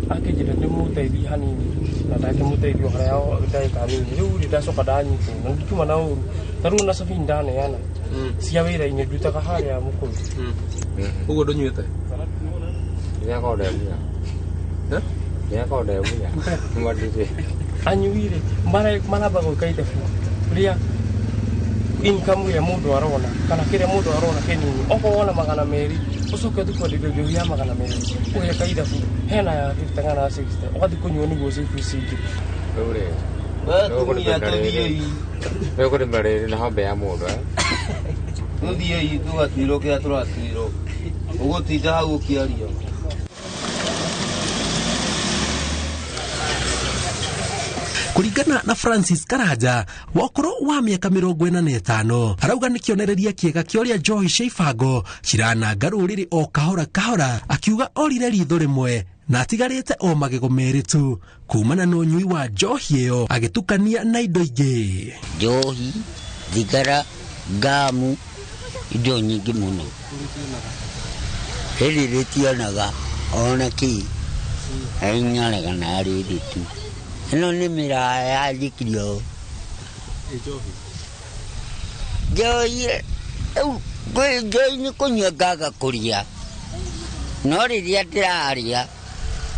akĩnjĩra ndĩmũteithie hanini na ndakĩmũteithia o harĩa ndagĩka nini. Rĩu rĩ ndacoka ndanyitwo na ndikiuma na ũru. Ta rĩu na cabi ndaneana cia wĩra-inĩ ndutaga harĩa Mũkũyũ. Ũguo ndũnyuĩte? Ndĩrakorwo ndemunya. Ndĩrakorwo ndemunya. Mwandirĩ. Anyui rĩ, maramba gwĩka ithabu rĩa income ĩrĩa mũndũ arona kana kĩrĩa mũndũ arona kĩnini. Okorwo wona 200 ũcoke ũthiĩ kwenderio njohi ya 200 ũgeka ithabu hena ya 50 kana ya 60 ũgathiĩ kũnyua nĩguo save ici ingĩ. Rĩu rĩ, We tumia tũthiĩi. Rĩu kũrĩma rĩrĩ na hombe ya mũndũ. Tũthiĩi tũgatuĩrwo kĩrĩa tũratuĩrwo. Ũgũtinda hau ũkĩaria. Kũringana na Francis Karanja wa ũkũrũ wa mĩaka 45, arauga nĩ kĩonereria kĩega kĩa ũrĩa njohi cia ibango cirananga rũrĩrĩ o kahora kahora, akiuga orire ritho rĩmwe na atigarĩte o magego merĩ tu kumana na ũnyui wa njohi ĩyo agĩtukania na indo ingĩ. Njohi, thigara, ngamu, indo nyingĩ mũno. Rĩrĩ rĩtionaga ona kĩ, nyonaga na rĩrĩ tu. Ĩno nĩ mĩraya yanjikirio. Njohi, njohi nĩ kũnyua ngaga kũrĩa. No rĩrĩa ndĩrarĩa,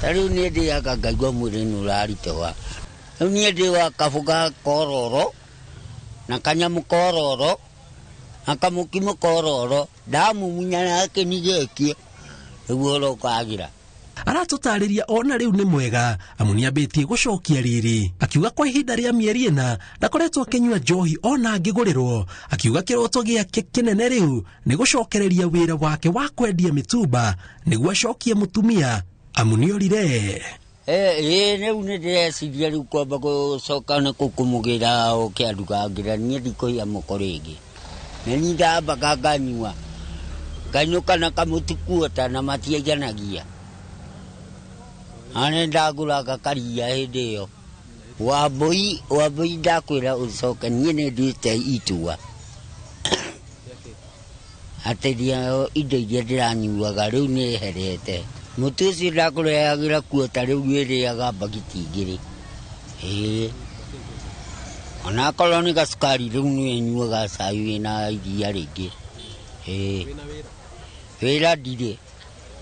ta rĩu niĩ ndĩaga ngaigua mwĩrĩ nĩ ũraritũha. Rĩu niĩ ndĩaga kaboga kororo na kanyamũ kororo na kamũkimo kororo, ndamumunya nake nĩgekie nĩguo ũrokagĩra. Aratũtarĩria ona rĩu nĩ mwega amu nĩambĩtie gũcokia riri, akiuga kwa ihinda rĩa mĩeri 4 ndakoretwo akĩnyua njohi ona angĩgũrĩrwo, akiuga kĩroto gĩake kĩnene rĩu nĩ gũcokereria wĩra wake wa kwendia mĩtumba nĩguo acokie mũtumia amu nĩorire. Rĩu nĩ ndĩreciria rĩu kwamba gũcoka na kũu kũmũgĩra oke andugangĩra, niĩ ndikũiya mũko rĩngĩ. Na niĩ ndambaga nganyua Ngainũka na kamũtu kuota na matiaiganagia. Na nĩ ndagũraga karia hĩndĩ ĩyo. Wambũi ndakwĩra ũcoke, niĩ nĩ nduĩte itua atĩ indo iria ndĩranyuaga rĩu nĩ herete. Mũtu ũcio ndakũrehagĩra kuota rĩu ĩrĩaga mbagiti igĩrĩ. Ĩĩ. Onakorwo nĩ gacukari rĩu nĩ nyuaga cai wĩna iria rĩngĩ. Ĩĩ. Wĩra ndirĩ,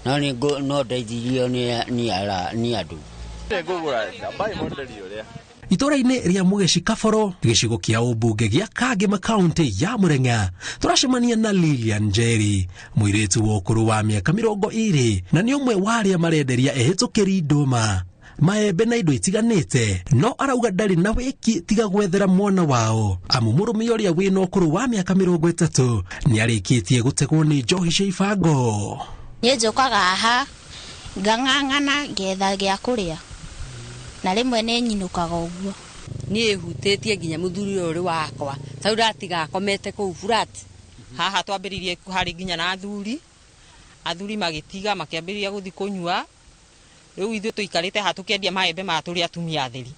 no nĩ no ndeithirio nĩ andũ. Itũũra-inĩ rĩa Mũgeci Kaboro, gĩcigo kĩa ũmbunge gĩa Kangema kaunti ya Murang'a, tũracemania na Lilian Njeri, mũirĩtu wa ũkũrũ wa mĩaka 20 na nĩ ũmwe wa arĩa marenderia ehĩtũkĩri ndũma, maembe na indo itiganĩte, no arauga ndarĩ na wĩki tiga gwethera mwana wao, amu mũrũme ũrĩa wĩna ũkũrũ wa mĩaka 30 nĩarĩkĩtie gũtegwo nĩ njohi cia ibango. Niĩ njũkaga haha ngang'ang'ana ngetha gĩa kũrĩa na rĩmwe nĩ nyinũkaga ũguo. Niĩ hutĩtie nginya mũthuri ũyũ ũrĩ wakwa tondũ ndatiga akomete kũu flat. Haha twambĩrĩirie harĩ nginya na athuri, athuri magĩtiga makĩambĩrĩria gũthiĩ kũnyua. Rĩu ithuĩ tũikarĩte haha tũkĩendia maembe maya tũrĩ atumia atheri.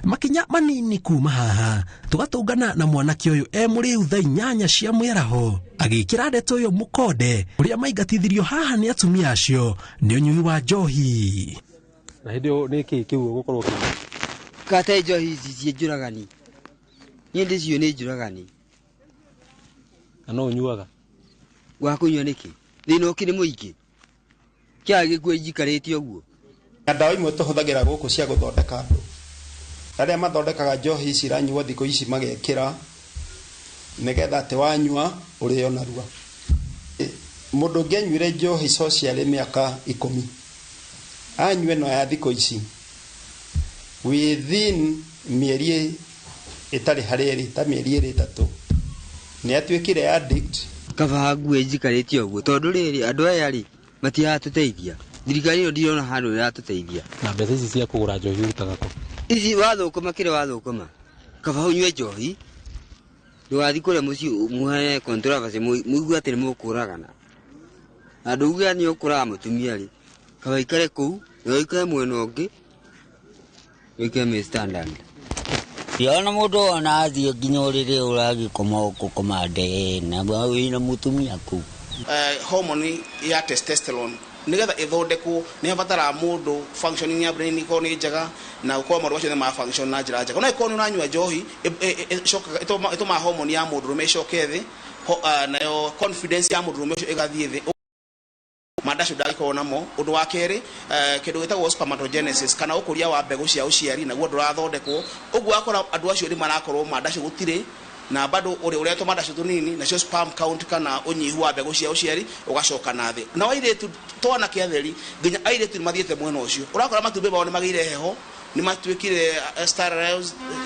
Makinya manini kuma haha tũgatũngana na mwanake ũyũ e mũrĩu thaa 8 cia mwĩaraho agĩkĩra ndeto ũyũ mũkonde ũrĩa maingatithirio haha nĩ atumia acio nĩ ũnyui wa njohi. Na hĩndĩ ĩyo nĩ kĩĩ kĩu ũgũkorwo ũkĩnyua? Kate njohi ici ciĩ njũragani. Niĩ ndĩciũĩ nĩ njũragani. Na no ũnyuaga? Wa kũnyua nĩkĩ? Thĩna ũkĩrĩ mũingĩ. Kĩaga gĩkuo njikarĩte ũguo. Na ndawa imwe tũhũthagĩra gũkũ cia gũthondeka andũ. Arĩa mathondekaga njohi ici iranyuo thikũ ici magekĩra nĩgetha atĩ wanyua ũrĩo narua. Mũndũ ũngĩ anyuire njohi socially mĩaka 10 anyue no ya thikũ ici within mĩeri ĩtarĩ harĩ ĩrĩ ta mĩeri ĩrĩ ĩtatũ nĩ atuĩkire addict. Kaba ngue njikarĩte ũguo tondũ rĩrĩ andũ aya rĩ matiratũteithia. Thirikari ĩyo ndirona handũ ĩratũteithia. Na mbeca ici cia kũgũra njohi ũrutaga kũ? Ici wathũkũma kĩrĩa wathũkũma, kaba ũnyue njohi ndũgathiĩ kũrĩa mũciĩ mũheane controversy mũigue atĩ nĩ mũkũragana. Na ndũuge nĩ ũkũraga mũtumia rĩ, kaba ikare kũu na ũikare mwena ũngĩ ũikare mĩ standard. Ona mũndũ ona athiĩ nginya ũrĩrĩ ũragĩkoma ũkũkoma ndee na wĩna mũtumia kũu. Hormone ya testosterone nigetha ithondekwo ni habataraga mundu functioning ya brain ikorwo ni njega na gukorwo maundu macio ni ma function na njira njega. No ikorwo ni uranyua njohi icokaga itumaga hormone ya mundurume icoke thi, nayo confidence ya mundurume ucio igathie thi, mandacio ndagĩkorwo namo. Ũndũ wa kerĩ, kĩndũ gĩtagwo spermatogenesis kana ũkũria wa mbegũ cia ũciari naguo ndũrathondekwo, ũguo wakora andũ acio nĩ marakorwo mandacio gũtirĩ na bado uri uretwo mandacio tunini, nacio sperm count kana unyihu wa mbegũ cia ũciari ũgacoka na thĩ. Na airĩtu twanake atheri nginya airĩtu nĩ mathiĩte mwena ũcio, ũrakora matumbĩ mao nĩ magĩire heho, nĩ matuĩkire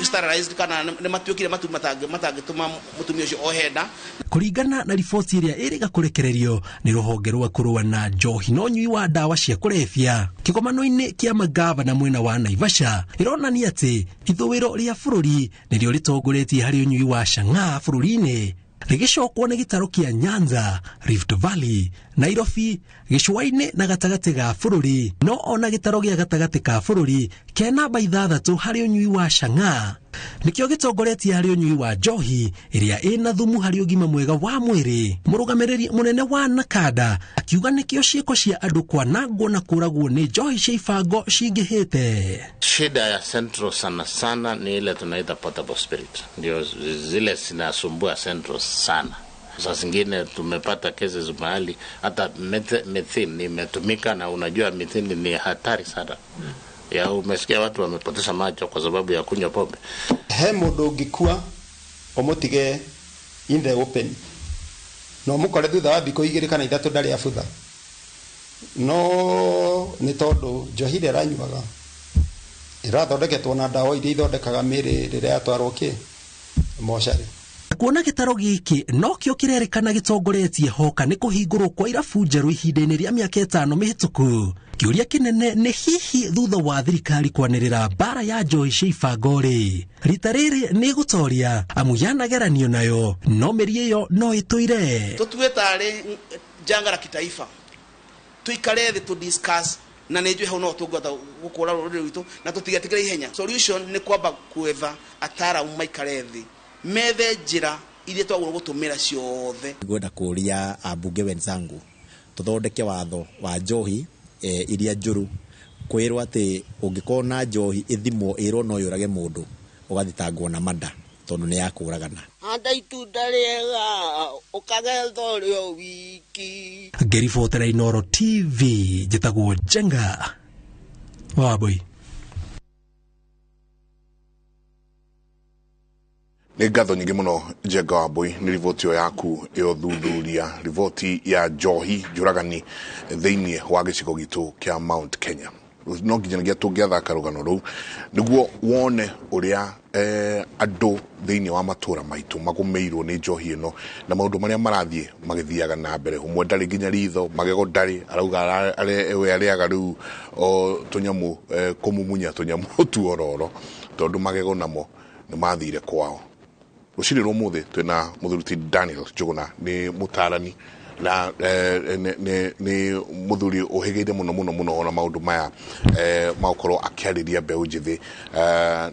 sterilized kana nĩ matuĩkire matumbĩ matangĩtũma mũtumia ũcio ohe nda. Kũringana na riboti ĩrĩa ĩrĩga kũrekererio nĩ rũhonge rwa kũrũa na njohi na ũnyui wa ndawa cia kũrebia kĩgomano-inĩ kĩa magavana mwena wa Naivasha, ĩronania atĩ ithũĩro rĩa bũrũri nĩrĩo rĩtongoretie harĩ ũnyui wa chang'aa bũrũri-inĩ, rĩgĩcokwo nĩ gĩtarũ kĩa Nyanza, Rift Valley, Nairobi, gĩcũa-inĩ na gatagatĩ ga bũrũri. No ona gĩtarũ gĩa gatagatĩ ka bũrũri ke namba 6 harĩ ũnyui wa chang'aa nĩkĩo gĩtongoretie harĩ ũnyui wa njohi ĩrĩa ĩna thumu harĩ ũgima mwega wa mwĩrĩ. Mũrũgamĩrĩri mũnene wa Nakada akiuga nĩkĩo ciĩko cia andũ kwanangwo na kũragwo nĩ njohi cia ibango cingĩhĩte. Shida ya Central sana sana ni ile tunaita potable spirit, ndio zile zinasumbua Central sana. Saa zingine tumepata cases mahali hata methane imetumika, na unajua methane ni hatari sana. Ya umesikia watu wamepoteza macho kwa sababu ya kunywa pombe. He mundu ũngĩkua ũmũtige in the open no mũkore thutha wa thikũ 2 kana 3 ndarĩ abutha, no nĩ tondũ njohi ĩrĩa aranyuaga ĩrathondeketwo na ndawa iria ithondekaga mĩĩrĩ rĩrĩa yatwarwo kĩ mocarĩ. Kuona gĩtarũ gĩkĩ nokĩo kĩrerĩkana gĩtongoretie hoka nĩ kũhingũrwo kwa irabu njerũ ihinda-inĩ rĩa mĩaka 5 mĩhĩtũku. Kĩũria kĩnene nĩ hihi thutha wa thirikari kwanĩrĩra mbara ya njohi cia ibango rĩ, rita rĩrĩ nĩ ĩgũtoria amu yanageranio nayo no mĩri ĩyo no ĩtũire. Tũtue tarĩ janga la kitaifa. Tuikare thĩ tu discuss na nĩ njũĩ hau no tũngĩhota gũkũra rũrĩrĩ rwitũ na tũtigetigĩre ihenya. Solution nĩ kwamba gwetha ataaramu maikare thĩ methe njĩra iria twagĩrĩirwo gũtũmĩra ciothe. Ngwenda kũria ambunge wenzangu tũthondeke watho wa njohi iria njũru, kwĩrwo atĩ ũngĩkorwo na njohi ĩthimwo ĩrwo no yũrage mũndũ ũgathitangwo na mada tondũ nĩ ya kũragana. Handa itunda rĩega ũkagetha ũrĩ o wiki. Ngĩribotera Inooro TV njĩtagwo Njenga Wambui. Nĩ ngatho nyingĩ mũno Njenga Wambui nĩ riboti ĩyo yaku ya ũthuthuria, riboti ya njohi njũragani thĩinĩ wa gĩcigo gitũ kĩa Mount Kenya. No nginya tũngĩathaka rũgano rũu nĩguo wone ũrĩa andũ thĩinĩ wa matũra maitũ magũmĩirwo nĩ njohi ĩno na maũndũ marĩa marathiĩ magĩthiaga na mbere. Ũmwe ndarĩ nginya ritho, magego ndarĩ, arauga we arĩaga rĩu o tũnyamũ, kũmumunya tũnyamũ tuororo tondũ magego namo nĩ mathire kwao. Rũcinĩ rwa ũmũthĩ twĩna mũthuri Daniel Njuguna, nĩ mũtarani na nĩ mũthuri ũhĩgĩire mũno mũno mũno ona maũndũ maya ma gũkorwo akĩarĩria mbeũ njĩthĩ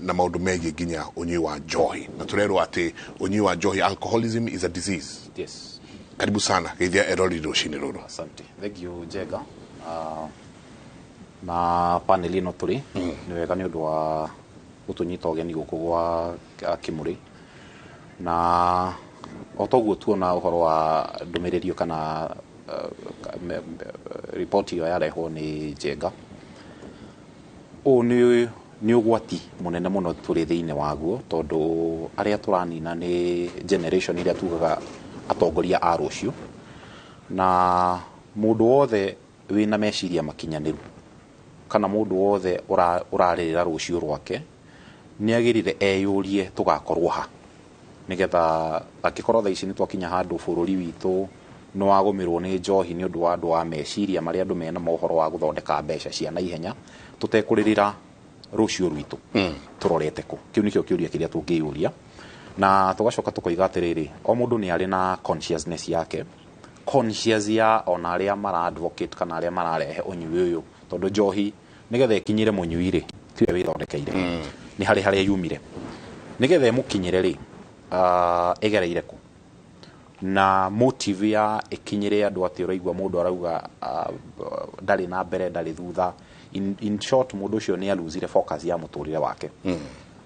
na maũndũ megiĩ nginya ũnyui wa njohi, na tũrerwo atĩ ũnyui wa njohi, alcoholism is a disease. Yes. Karibu sana geithia erori rũcinĩ rũrũ. Asante. Thank you Njenga. Na panel ĩno tũrĩ nĩ wega nĩ ũndũ wa gũtũnyita ũgeni gũkũ gwa Kĩmũrĩ, na o toguo tuona ũhoro wa ndũmĩrĩri kana riboti ĩyo yarehwo nĩ Njenga. Ũyũ nĩ ũgwati mũnene mũno tũrĩ thĩinĩ waguo, tondũ arĩa tũranina nĩ generation ĩrĩa tugaga atongoria a rũciũ, na mũndũ wothe wĩna meciria makinyanĩru kana mũndũ wothe ũrarĩrĩra rũciũ rwake nĩ agĩrĩire eyũrie tũgakorwo ha, nĩgetha angĩkorwo thaa ici nĩ twakinya handũ bũrũri witũ nĩ wagũmĩrwo nĩ njohi nĩ ũndũ wa andũ wa meciria marĩa andũ mena mohoro wa gũthondeka mbeca cia naihenya tũtekũrĩrĩra rũciũ rwitũ tũrorete kũ. Kĩu nĩkĩo kĩũria kĩrĩa tũngĩyũria, na tũgacoka tũkoiga atĩrĩrĩ, o mũndũ nĩ arĩ na consciousness yake, conscious ya ona arĩa mara advocate kana arĩa mararehe ũnyui ũyũ, tondũ njohi nĩgetha ĩkinyĩre mũnyui rĩ, tiwe wĩthondekeire, nĩ harĩ harĩa yumire, nĩgetha ĩmũkinyĩre rĩ, ĩgereire kũ, na motive ya ĩkinyĩre andũ atĩ ũraigua mũndũ arauga ndarĩ na mbere ndarĩ thutha. In short mũndũ ũcio nĩ aluzire focus ya mũtũrĩre wake.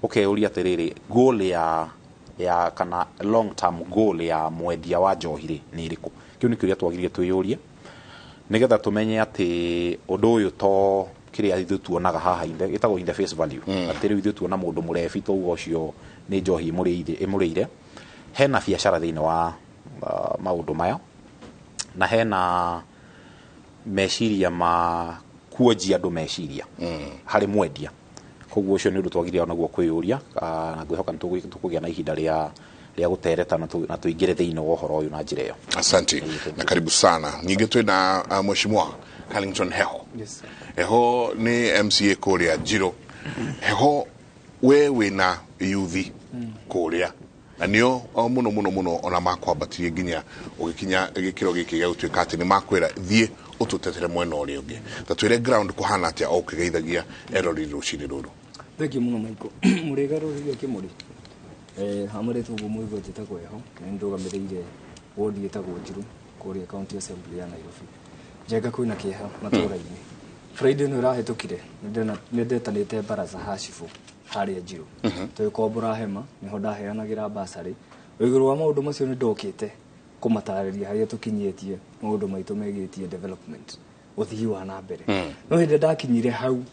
Ũkeyũria atĩrĩrĩ, goal ya kana long term goal ya mwendia wa njohi rĩ nĩ ĩrĩkũ? Kĩu nĩ kĩũria twagĩrĩire twĩyũrie nĩgetha tũmenye atĩ ũndũ ũyũ to kĩrĩa ithuĩ tuonaga haha ĩtagwo in the face value, atĩ rĩu ithuĩ tuona mũndũ mũrebi tauga ũcio nĩ njohi ĩmũrĩire. Hena biacara thĩinĩ wa maũndũ maya, na hena meciria ma kuonjia andũ meciria harĩ mwendia. Koguo ũcio nĩ ũndũ twagĩrĩire onaguo kwĩyũria, na ngwĩhoka nĩ tũkũgĩa na ihinda rĩa gũtereta na tũingĩre thĩinĩ wa ũhoro ũyũ na njĩra ĩyo. Asante na karibu sana. Ningĩ twĩna Mheshimiwa Carlington Heho. Yes. Heho nĩ MCA kũrĩa Njiro. Heho, we wĩna yuthi kũrĩa na nĩo mũno mũno mũno ona makwambatirie nginya ũgĩkinya gĩkĩro gĩkĩ gĩa gũtuĩka atĩ nĩ makwĩra thiĩ ũtũtetere mwena ũrĩa ũngĩ. Ta twĩre ground kũhana atĩa o ũkĩgeithagia erori rũcinĩ rũrũ. Thank you mũno Michael. Mũrĩga rũrĩrĩ Kĩmũrĩ. Hamũrĩtwo ũguo mũigua njĩtagwo Heho, na nĩ ndũgamĩrĩire wodi ĩtagwo Njiru kũrĩa County Assembly ya Nairobi. Njenga kwĩna kĩeha matũũra-inĩ. Friday ĩno ĩrahĩtũkire nĩ ndetanĩte baraza hacibũ harĩa Njiru. Tũgĩkombora hema nĩho ndaheanagĩra basarĩ. Igũrũ wa maũndũ macio nĩ ndokĩte kũmatarĩria harĩa tũkinyĩtie maũndũ maitũ megiĩtie development, ũthii wa na mbere. No hĩndĩ ndakinyire hau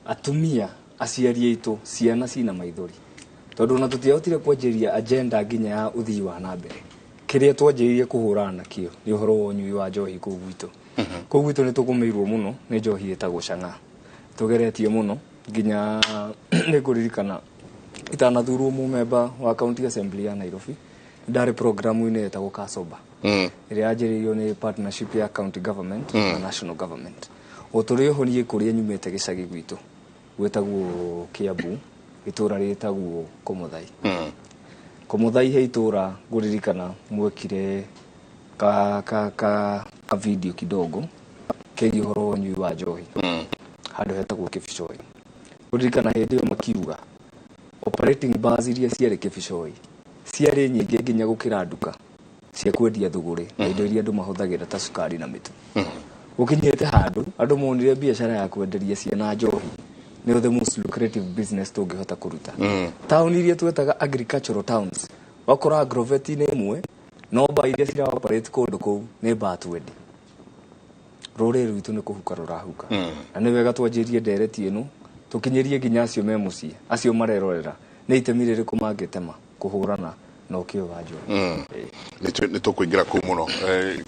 atumia aciari aitũ ciana cina maithori, tondũ ona tũtiahotire kwanjĩrĩria agenda nginya ya ũthii wa na mbere. Kĩrĩa twanjĩrĩirie kũhũrana nakĩo nĩ ũhoro wa ũnyui wa njohi kũu gwitũ. Kũu gwitũ nĩ tũgũmĩirwo mũno nĩ njohi ĩtagwo chang'aa, tũgeretie mũno nginya nĩ ngũririkana itanathurwo mũmemba wa County Assembly ya Nairobi, ndarĩ programu-inĩ ĩtagwo Kasoba ĩrĩa yanjĩrĩirio nĩ partnership ya county government na national government. O tũrĩ oho niĩ kũrĩa nyumĩte gĩcagi gwitũ gwĩtagwo Kiambu, itũra rĩtagwo Kũmũthai. Kũmũthai he itũra ngũririkana mwekire ka ka video kidogo kegiĩ ũhoro wa ũnyui wa njohi handũ hetagwo Kĩbicoi. Ũririkana hĩndĩ ĩyo makiuga operating bars iria ciarĩ Kĩbicoi ciarĩ nyingĩ nginya gũkĩra nduka cia kwendia thũgũrĩ na indo iria andũ mahũthagĩra ta cukari na mĩtu. Gũkinyĩte handũ andũ monire biacara ya kwenderia ciana njohi nĩyo the most lucrative business tũngĩhota kũruta. Taũni iria twetaga agricultural towns, wakora agrovet nĩ ĩmwe, no bar iria cira operate kũndũ kũu nĩ bar 20. Rũrĩrĩ rwitũ nĩ kũhuka rũrahuka. Na nĩ wega twanjĩrie ndereti ĩno tũkinyĩrie nginya acio me mũciĩ, acio marerorera nĩ itemi rĩrĩkũ mangĩtema kũhũrana na ũkĩo wa njohi. Nĩ tũkũingĩra kũu mũno.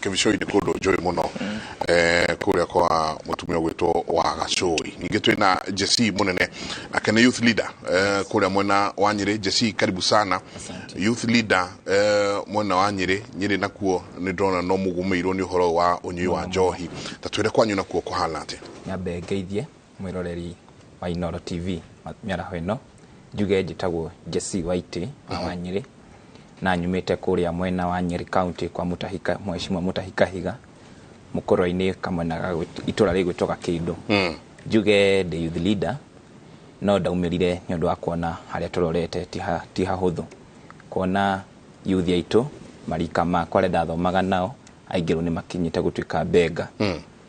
Kĩbicoi nĩ kũndũ njũĩ mũno, kũrĩa kwa mũtumia ũgwĩtwo wa Gacũi. Ningĩ twĩna Jesse mũnene, nake nĩ youth leader kũrĩa mwena wa Nyĩrĩ. Jesse, karibu sana. Youth leader mwena wa Nyĩrĩ. Nyĩrĩ nakuo nĩ ndĩrona no mũgũmĩirwo nĩ ũhoro wa ũnyui wa njohi. Ta twĩre kwanyu nakuo kũhana atĩa? Nyambe ngeithie mwĩroreri wa Inooro TV mĩaraho ĩno. Njuge njĩtagwo Jesse Waitĩ wa Nyĩrĩ na nyumĩte kũrĩa mwena wa Nyeri County kwa Mutahika, Mheshimiwa Mutahi Kahiga, mũkũrũ-inĩ kamwena itũra rĩgwĩtwo Gakĩndũ. Njuge ndĩ youth leader no ndaumĩrire nĩ ũndũ wa kuona harĩa tũrorete ti hahũthũ, kuona youth aitũ marika makwa arĩa ndathomaga nao aingĩ rĩu nĩ makinyĩte gũtuĩka benga.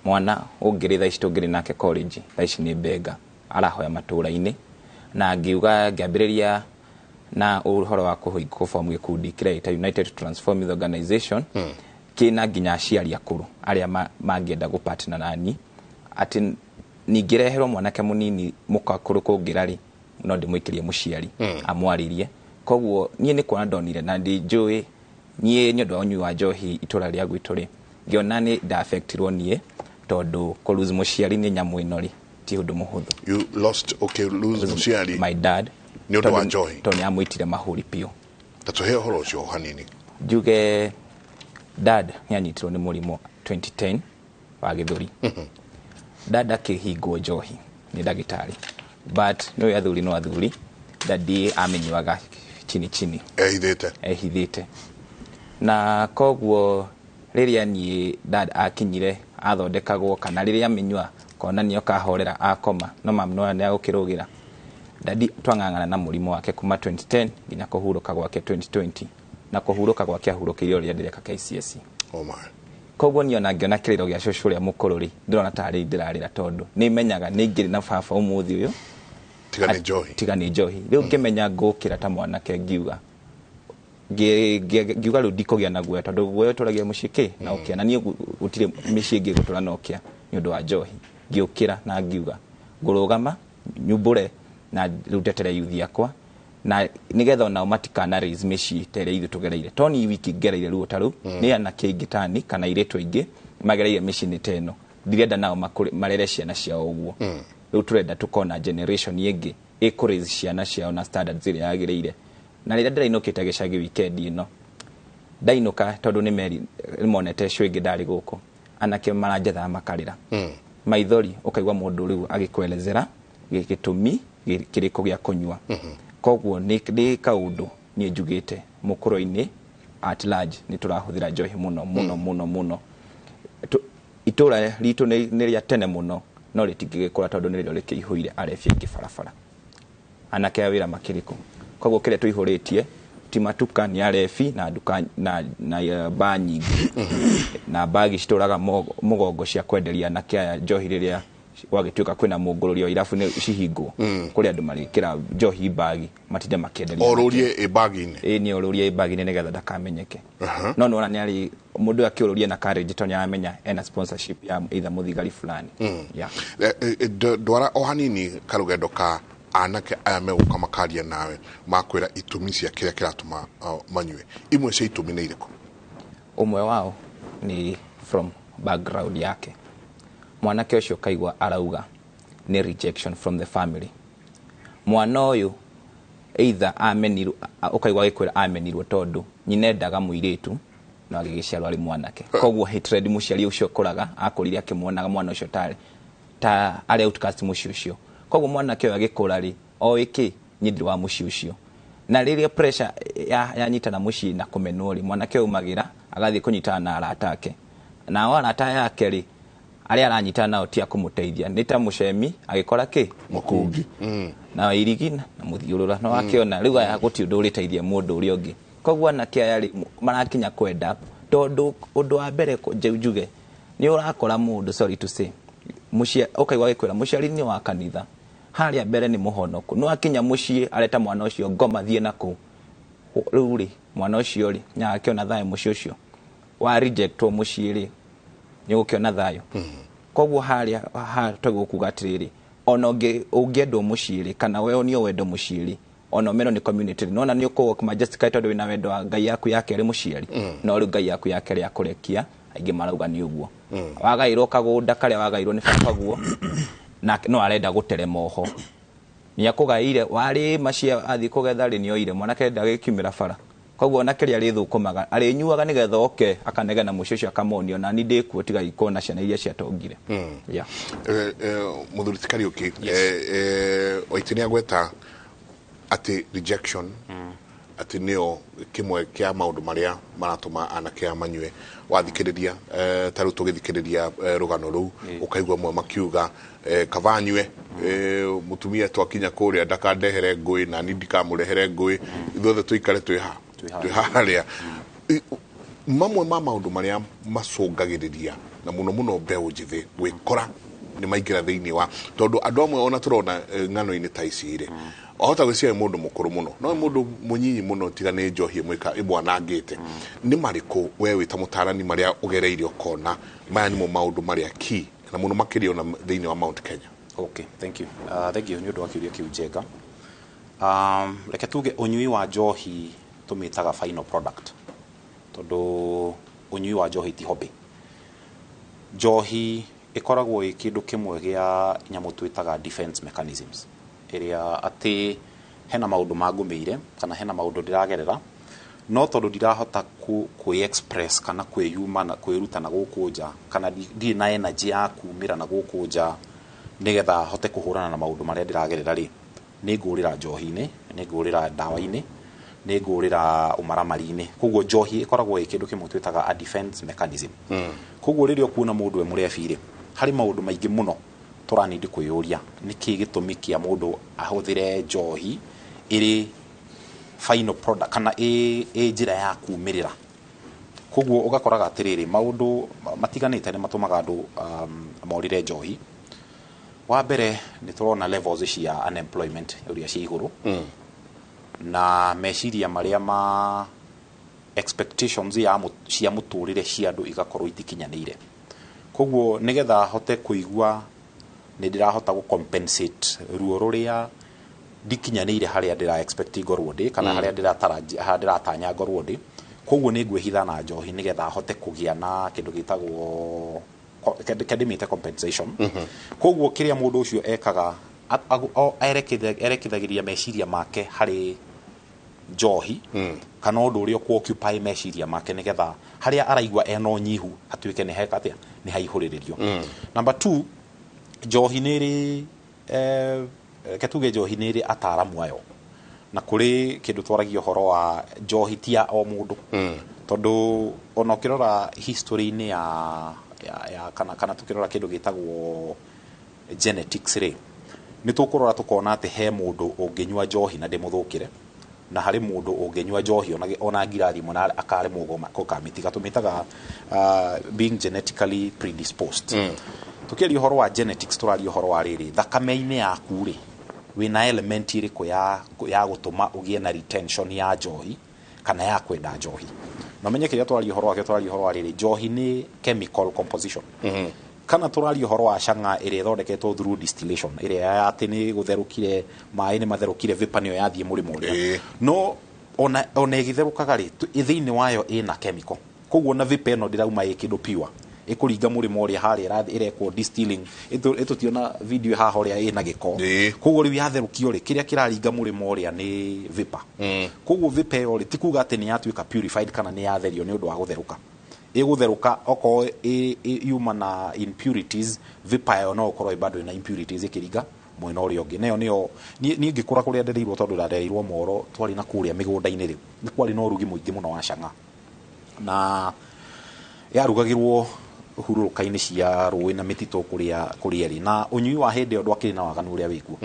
Mwana ũngĩrĩ thaa ici tũngĩrĩ nake college thaa ici nĩ benga arahoya matũra-inĩ, na ngiuga ngĩambĩrĩria na ũhoro wa kũform gĩkundi kĩrĩa gĩta United Transform Youth Organization, kĩna nginya aciari akũrũ arĩa mangĩenda gũpartner nani, atĩ ningĩreherwo mwanake mũnini mũkakũrũ kũngĩra rĩ, no ndĩmũikĩrie mũciari amwarĩrie. Koguo niĩ nĩ kuona ndonire na ndinjũĩ niĩ nĩ ũndũ wa ũnyui wa njohi itũra rĩa gwitũ rĩ, ngĩona nĩ nda-affectirwo niĩ tondũ kũ lose mũciari nĩ nyamũ ĩno rĩ ti ũndũ mũhũthũ. You lost, okay, lose mũciari. My dad. Nĩ ũndũ wa njohi. Tondũ nĩ amwĩtire mahũri biũ. Ta tũhe ũhoro ũcio hanini. Njuge dad nĩ anyitirwo nĩ mũrimũ 2010 wa gĩthũri. Dad akĩhingwo njohi nĩ ndagĩtarĩ, but nĩ athuri no athuri, dadi amenyuaga chini chini, ehithĩte. Na koguo rĩrĩa niĩ dad akinyire athondekagwo kana rĩrĩa amenyua kona nĩ okahorera akoma no mamnoa nĩ agũkĩrũgĩra. Dadi twang'ang'ana na mũrimũ wake kuma 2010 nginya kũhurũka gwake 2020, na kũhurũka gwake ahurũkĩire ũrĩa ndĩreka KCSE. Oh my. Koguo niĩ ona ngĩona kĩrĩro gĩa cũcũ ũrĩa mũkũrũ rĩ, ndĩrona tarĩ ndĩrarĩra tondũ nĩ menyaga nĩ ingĩrĩ na baba ũmũthĩ ũyũ tiga nĩ njohi, tiga nĩ njohi. Rĩu ngĩmenya ngũkĩra ta mwanake ngiuga ngiuga rĩu ndikũgĩa na guoya tondũ guoya ũtũragia mũciĩ kĩ na ũkĩa, na niĩ gũtirĩ mĩciĩ ĩngĩ gũtũra na ũkĩa nĩ ũndũ wa njohi. Ngĩũkĩra na ngiuga ngũrũgama nyumbũre na rĩu ndetere youth yakwa na nĩgetha onao matikana raise mĩciĩ ta ĩrĩa ithuĩ tũgereire. To niĩ wiki ngereire ruo ta rũu, nĩ anake aingĩ tani kana airĩtu aingĩ magereire mĩciĩ-inĩ ta ĩno. Ndirenda nao marere ciana ciao ũguo. Rĩu tũrenda tũkona generation ĩngĩ ĩkũ raise ciana ciao na standards ĩrĩa yagĩrĩire. Na rĩrĩa ndĩrainũkĩte gĩcagi weekend ĩno, ndainũka tondũ nĩ monete cũ ĩngĩ ndarĩ gũkũ, anake maranjethaga makarĩra maithori, ũkaigua mũndũ rĩu agĩkwerethera gĩtũmi kĩrĩkũ gĩa kũnyua. Koguo nĩ kaũndũ niĩ njugĩte mũkũrũ-inĩ at large nĩ tũrahũthĩra njohi mũno mũno mũno mũno. Itũra ritũ nĩ rĩa tene mũno no rĩtingĩgĩkũra tondũ nĩrĩo rĩkĩihũire arebi aingĩ barabara, anake a wĩra makĩrĩkũ. Koguo kĩrĩa tũihũrĩtie ti matuka, nĩ arebi na nduka na baa nyingĩ na bagi citũraga mũgongo cia kwenderia anake aya njohi rĩrĩa gwagĩtuĩka kwĩna mũngũrũrio wa irabu nĩ cihingwo, kũrĩ andũ marĩkĩra njohi bagi matinde makĩenderia. Orũrie ĩ bagi-inĩ. Ĩ nĩ orũrie ĩ bagi-inĩ nĩgetha ndakamenyeke. No nĩwona nĩ arĩ mũndũ akĩũrũria na courage tondũ nĩaramenya ena sponsorship ya either mũthigari fulani. Ndwara o hanini karũgendo ka anake aya megũka makaria nawe makwĩra itũmi cia kĩrĩa kĩratũma manyue. Imwe cia itũmi nĩ irĩkũ? Ũmwe wao nĩ from background yake. Mwanake ũcio kaigua arauga nĩ rejection from the family. Mwana ũyũ either amenirwo, ũkaigua agĩkwĩra amenirwo tondũ nyina endaga mũirĩtu no agĩgĩciarwo arĩ mwanake. Koguo hatred mũciari ũcio ũkũraga akũrire akĩmuonaga mwana ũcio ta arĩ outcast mũciĩ ũcio. Koguo mwanake ũyũ agĩkũra rĩ, oĩ kĩ niĩ ndirĩ wa mũciĩ ũcio. Na rĩrĩa pressure yanyitana mũciĩ na kũmenwo rĩ, mwanake ũyũ aumagĩra agathiĩ kũnyitana na arata ake. Nao arata yake rĩ, arĩa aranyitana nao ti a kũmũteithia, nĩ ta mũcemi agĩkora kĩ mũkungi na irigi na mũthiũrũra no akĩona rĩu aya gũtirĩ ũndũ ũrĩteithia mũndũ ũrĩa ũngĩ. Koguo anake aya rĩ, marakinya kwenda tondũ ũndũ wa mbere njuge nĩ ũrakora mũndũ, sorry to say, ũkaigua agĩkwĩra mũciari nĩ wa kanitha harĩa mbere nĩ mũhonoku, no akinya mũciĩ areta mwana ũcio ngoma thiĩ na kũu. Rĩu rĩ, mwana ũcio rĩ, nĩagakĩona thayũ mũciĩ ũcio wa rejectwo mũciĩ rĩ, nĩ ũgũkĩona thayũ. Koguo harĩa tũgũkuga atĩrĩrĩ, ona ũngĩendwo mũciĩ rĩ, kana we onio wendo mũciĩ rĩ, ona ũmenwo nĩ community rĩ, nona nĩ ũkũ majestically tondũ wĩna wendo wa Ngai yaku ya kerĩ mũciari, no rĩu Ngai yaku ya kerĩ akũrekia, aingĩ marauga nĩ ũguo. Wagaĩrwo kagũnda karĩa wagaĩrwo nĩ baba guo, na no arenda gũterema oho. Nĩ akũgaĩire, warĩ macia athiĩ kũgetha rĩ, nĩ oire, mwanake ndagĩkiumĩra bara. Koguo ona kĩrĩa arĩthũkũmaga, arĩnyuaga nĩgetha oke akanegena mũciĩ ũcio akamonio, na niĩ ndĩkuo tiga ikuona na ciana iria ciatongire. Yeah. Mũthuri ti Kariũki, Waitĩ nĩ agweta atĩ rejection atĩ nĩyo kĩmwe kĩa maũndũ marĩa maratũma anake aya manyue. Wathikĩrĩria ta rĩu tũgĩthikĩrĩria rũgano rũu, ũkaigua amwe makiuga kaba nyue, mũtumia twakinya kũrĩa ndakandehere ngũĩ na niĩ ndikamũrehere ngũĩ, ithuothe tũikare twĩ ha twĩ harĩa. Mamwe ma maũndũ marĩa macũngagĩrĩria na mũno mũno mbeũ njĩthĩ gwĩkora nĩ maingĩra thĩinĩ wa, tondũ andũ amwe ona tũrona ng'ano-inĩ ta ici rĩ, wahota gwĩciria nĩ mũndũ mũkũrũ mũno, no nĩ mũndũ mũnyinyi mũno tiga nĩ njohi ĩmwanangĩte. Nĩ marĩkũ we wĩ ta mũtaarani marĩa ũgereire ũkona maya nĩmo maũndũ marĩa key na mũno makĩria ona thĩinĩ wa Mount Kenya? Okay, thank you. Thank you nĩ ũndũ wa kĩũria kĩu Njenga. Reke tuge ũnyui wa njohi tũmĩtaga final product, tondũ ũnyui wa njohi ti hobby. Njohi ĩkoragwo ĩ kĩndũ kĩmwe gĩa nyamũ twĩtaga defense mechanisms, ĩrĩa atĩ hena maũndũ mangũmĩire kana hena maũndũ ndĩragerera, no tondũ ndirahota kwĩ express kana kwĩyuma na kwĩruta na gũkũ nja, kana ndirĩ na energy ya kumĩra na gũkũ nja nĩgetha hote kũhũrana na maũndũ marĩa ndĩragerera rĩ, nĩ ngũrĩra njohi-inĩ, nĩ ngũrĩra ndawa-inĩ, nĩ ngũrĩra ũmaramari-inĩ. Koguo njohi ĩkoragwo ĩ kĩndũ kĩmwe twĩtaga a defense mechanism. Koguo rĩrĩa ũkuona mũndũ e mũrebi rĩ, harĩ maũndũ maingĩ mũno tũranindi kwĩyũria nĩkĩ gĩtũmi kĩa mũndũ ahũthĩre njohi ĩrĩ final product kana ĩ njĩra ya kumĩrĩra. Koguo ũgakoraga atĩrĩrĩ, maũndũ matiganĩte nĩ matũmaga andũ morĩre njohi. Wa mbere nĩ tũrona levels cia unemployment ũrĩa ciĩ igũrũ, na meciria marĩa ma expectations ya cia mũtũrĩre cia andũ igakorwo itikinyanĩire. Koguo nĩgetha hote kũigua nĩ ndĩrahota gũ compensate ruo rũrĩa ndikinyanĩire harĩa ndĩra expect ngorwo ndĩ, kana harĩa ndĩratanya ngorwo ndĩ. Koguo nĩ ngwĩhitha na njohi nĩgetha hote kũgĩa na kĩndũ gĩtagwo kĩndĩmĩte compensation. Koguo kĩrĩa mũndũ ũcio ekaga, erekithagĩria meciria make harĩ njohi, kana ũndũ ũrĩa ũkũ occupy meciria make nĩgetha harĩa araigua ena ũnyihu hatuĩke nĩ heka atĩa, nĩ haihũrĩrĩrio. Number 2, njohi nĩ ĩrĩ reke tuge njohi nĩ ĩrĩ ataaramu ayo, na kũrĩ kĩndũ twaragia ũhoro wa njohi ti ya o mũndũ, tondũ ona ũkĩrora history-inĩ ya kana tukĩrora kĩndũ gĩtagwo genetics rĩ, nĩ tũkũrora tũkona atĩ he mũndũ ũngĩnyua njohi na ndĩmũthũkĩre, na harĩ mũndũ ũngĩnyua njohi ona ngirathi ĩmwe na akaremwo gũkamĩtiga. Tũmĩtaga being genetically predisposed. Tũkĩaria ũhoro wa genetics tũraria ũhoro wa rĩrĩ, thakame-inĩ yaku rĩ, wĩna element ĩrĩkũ ya gũtũma ũgĩe na retention ya njohi kana ya kwenda njohi. Na ũmenye kĩrĩa tũraria ũhoro wake, tũraria ũhoro wa rĩrĩ, njohi nĩ chemical composition. Kana tũraria ũhoro wa cang'a ĩrĩa ĩthondeketwo through distillation, ĩrĩa ya atĩ nĩ gũtherũkire, maĩ nĩ matherũkire, vapor nĩyo yathiĩ mũrĩmo ũrĩa. No ona ĩgĩtherũkaga rĩ, thĩinĩ wayo ĩna chemical. Koguo na vapor ĩno ndĩrauma ĩ kĩndũ pure, ĩkũringa mũrĩmo ũrĩa harĩa ĩrekwo distilling, ĩtũtiona video haha ũrĩa ĩna gĩko. Koguo rĩu yatherũkio rĩ, kĩrĩa kĩraringa mũrĩmo ũrĩa nĩ vapor. Koguo vapor ĩyo rĩ, ti kuga atĩ nĩ yatuĩka purified kana nĩ yatherio nĩ ũndũ wa gũtherũka. Ĩgũtherũka okorwo yuma na impurities, vapor ĩyo no ũkorwo bado ĩna impurities ĩkĩringa mwena ũrĩa ũngĩ. Nayo nĩyo niĩ ngĩkũra kũrĩa ndereirwo, tondũ ndarereirwo Moro, twarĩ na kũrĩa mĩgũnda-inĩ rĩ, nĩ kwarĩ na ũrugi mũingĩ mũno wa cang'a, na yarugagĩrwo hurũrũka-inĩ cia rũĩ na mĩtitũ kũrĩa kũrĩa ĩrĩ na ũnyui wa hĩndĩ ĩyo ndwakĩrĩ na waganu ũrĩa wĩkuo,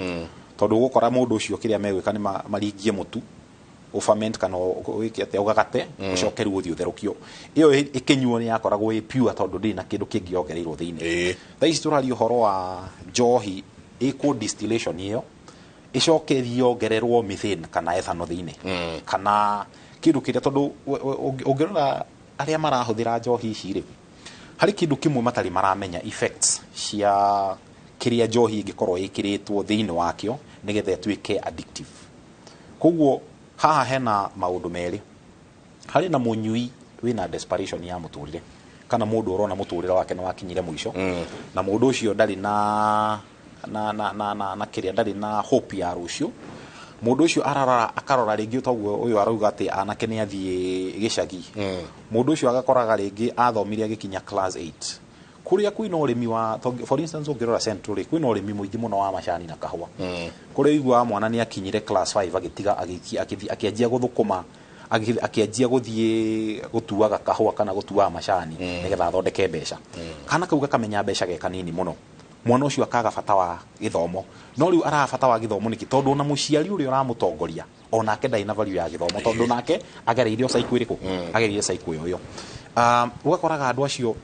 tondũ ũgũkora mũndũ ũcio kĩrĩa megwĩka nĩ maringie mũtu ũferment kana wĩke atĩa ũgagate, ũcoke rĩu ũthiĩ ũtherũkio. Ĩyo ĩkĩnyuo nĩ yakoragwo ĩ pure tondũ ndĩrĩ na kĩndũ kĩngĩ yongereirwo thĩinĩ. Thaa ici tũraria ũhoro wa njohi ĩkwo distillation ĩyo, ĩcoke ĩthiĩ yongererwo methane kana ethanol thĩinĩ kana kĩndũ kĩrĩa, tondũ ũngĩrora arĩa marahũthĩra njohi ici rĩ, harĩ kĩndũ kĩmwe matarĩ maramenya, effects cia kĩrĩa njohi ĩngĩkorwo ĩkĩrĩtwo thĩinĩ wakĩo nĩgetha ĩtuĩke addictive. Koguo haha hena maũndũ merĩ: harĩ na mũnyui wĩna desperation ya mũtũrĩre, kana mũndũ ũrona mũtũrĩre wake nĩ wakinyire mũico, na mũndũ ũcio ndarĩ na kĩrĩa, ndarĩ na hope ya rũciũ. Mũndũ ũcio ararora akarora rĩngĩ toguo ũyũ arauga atĩ anake nĩ athiĩ gĩcagi. Mũndũ ũcio agakoraga rĩngĩ athomire agĩkinya class 8 kũrĩa kwĩna ũrĩmi wa for instance, ũngĩrora Central rĩ, kwĩna ũrĩmi mũingĩ mũno wa macani na kahũa, kũrĩa ũiguaga mwana nĩ akinyire class 5 agĩtiga, akĩanjia gũthũkũma, akĩanjia gũthiĩ gũtuaga kahũa kana gũtuaga macani nĩgetha athondeke mbeca. Kana kau gakamenya mbeca ge kanini mũno. Mwana ũcio akaga bata wa gĩthomo. No rĩu araga bata wa gĩthomo nĩkĩ? Tondũ ona mũciari ũrĩa ũramũtongoria onake ndarĩ na value ya gĩthomo, tondũ nake agereire o cycle ĩrĩkũ? Agereire cycle ĩyo ĩyo. Ũgakoraga andũ acio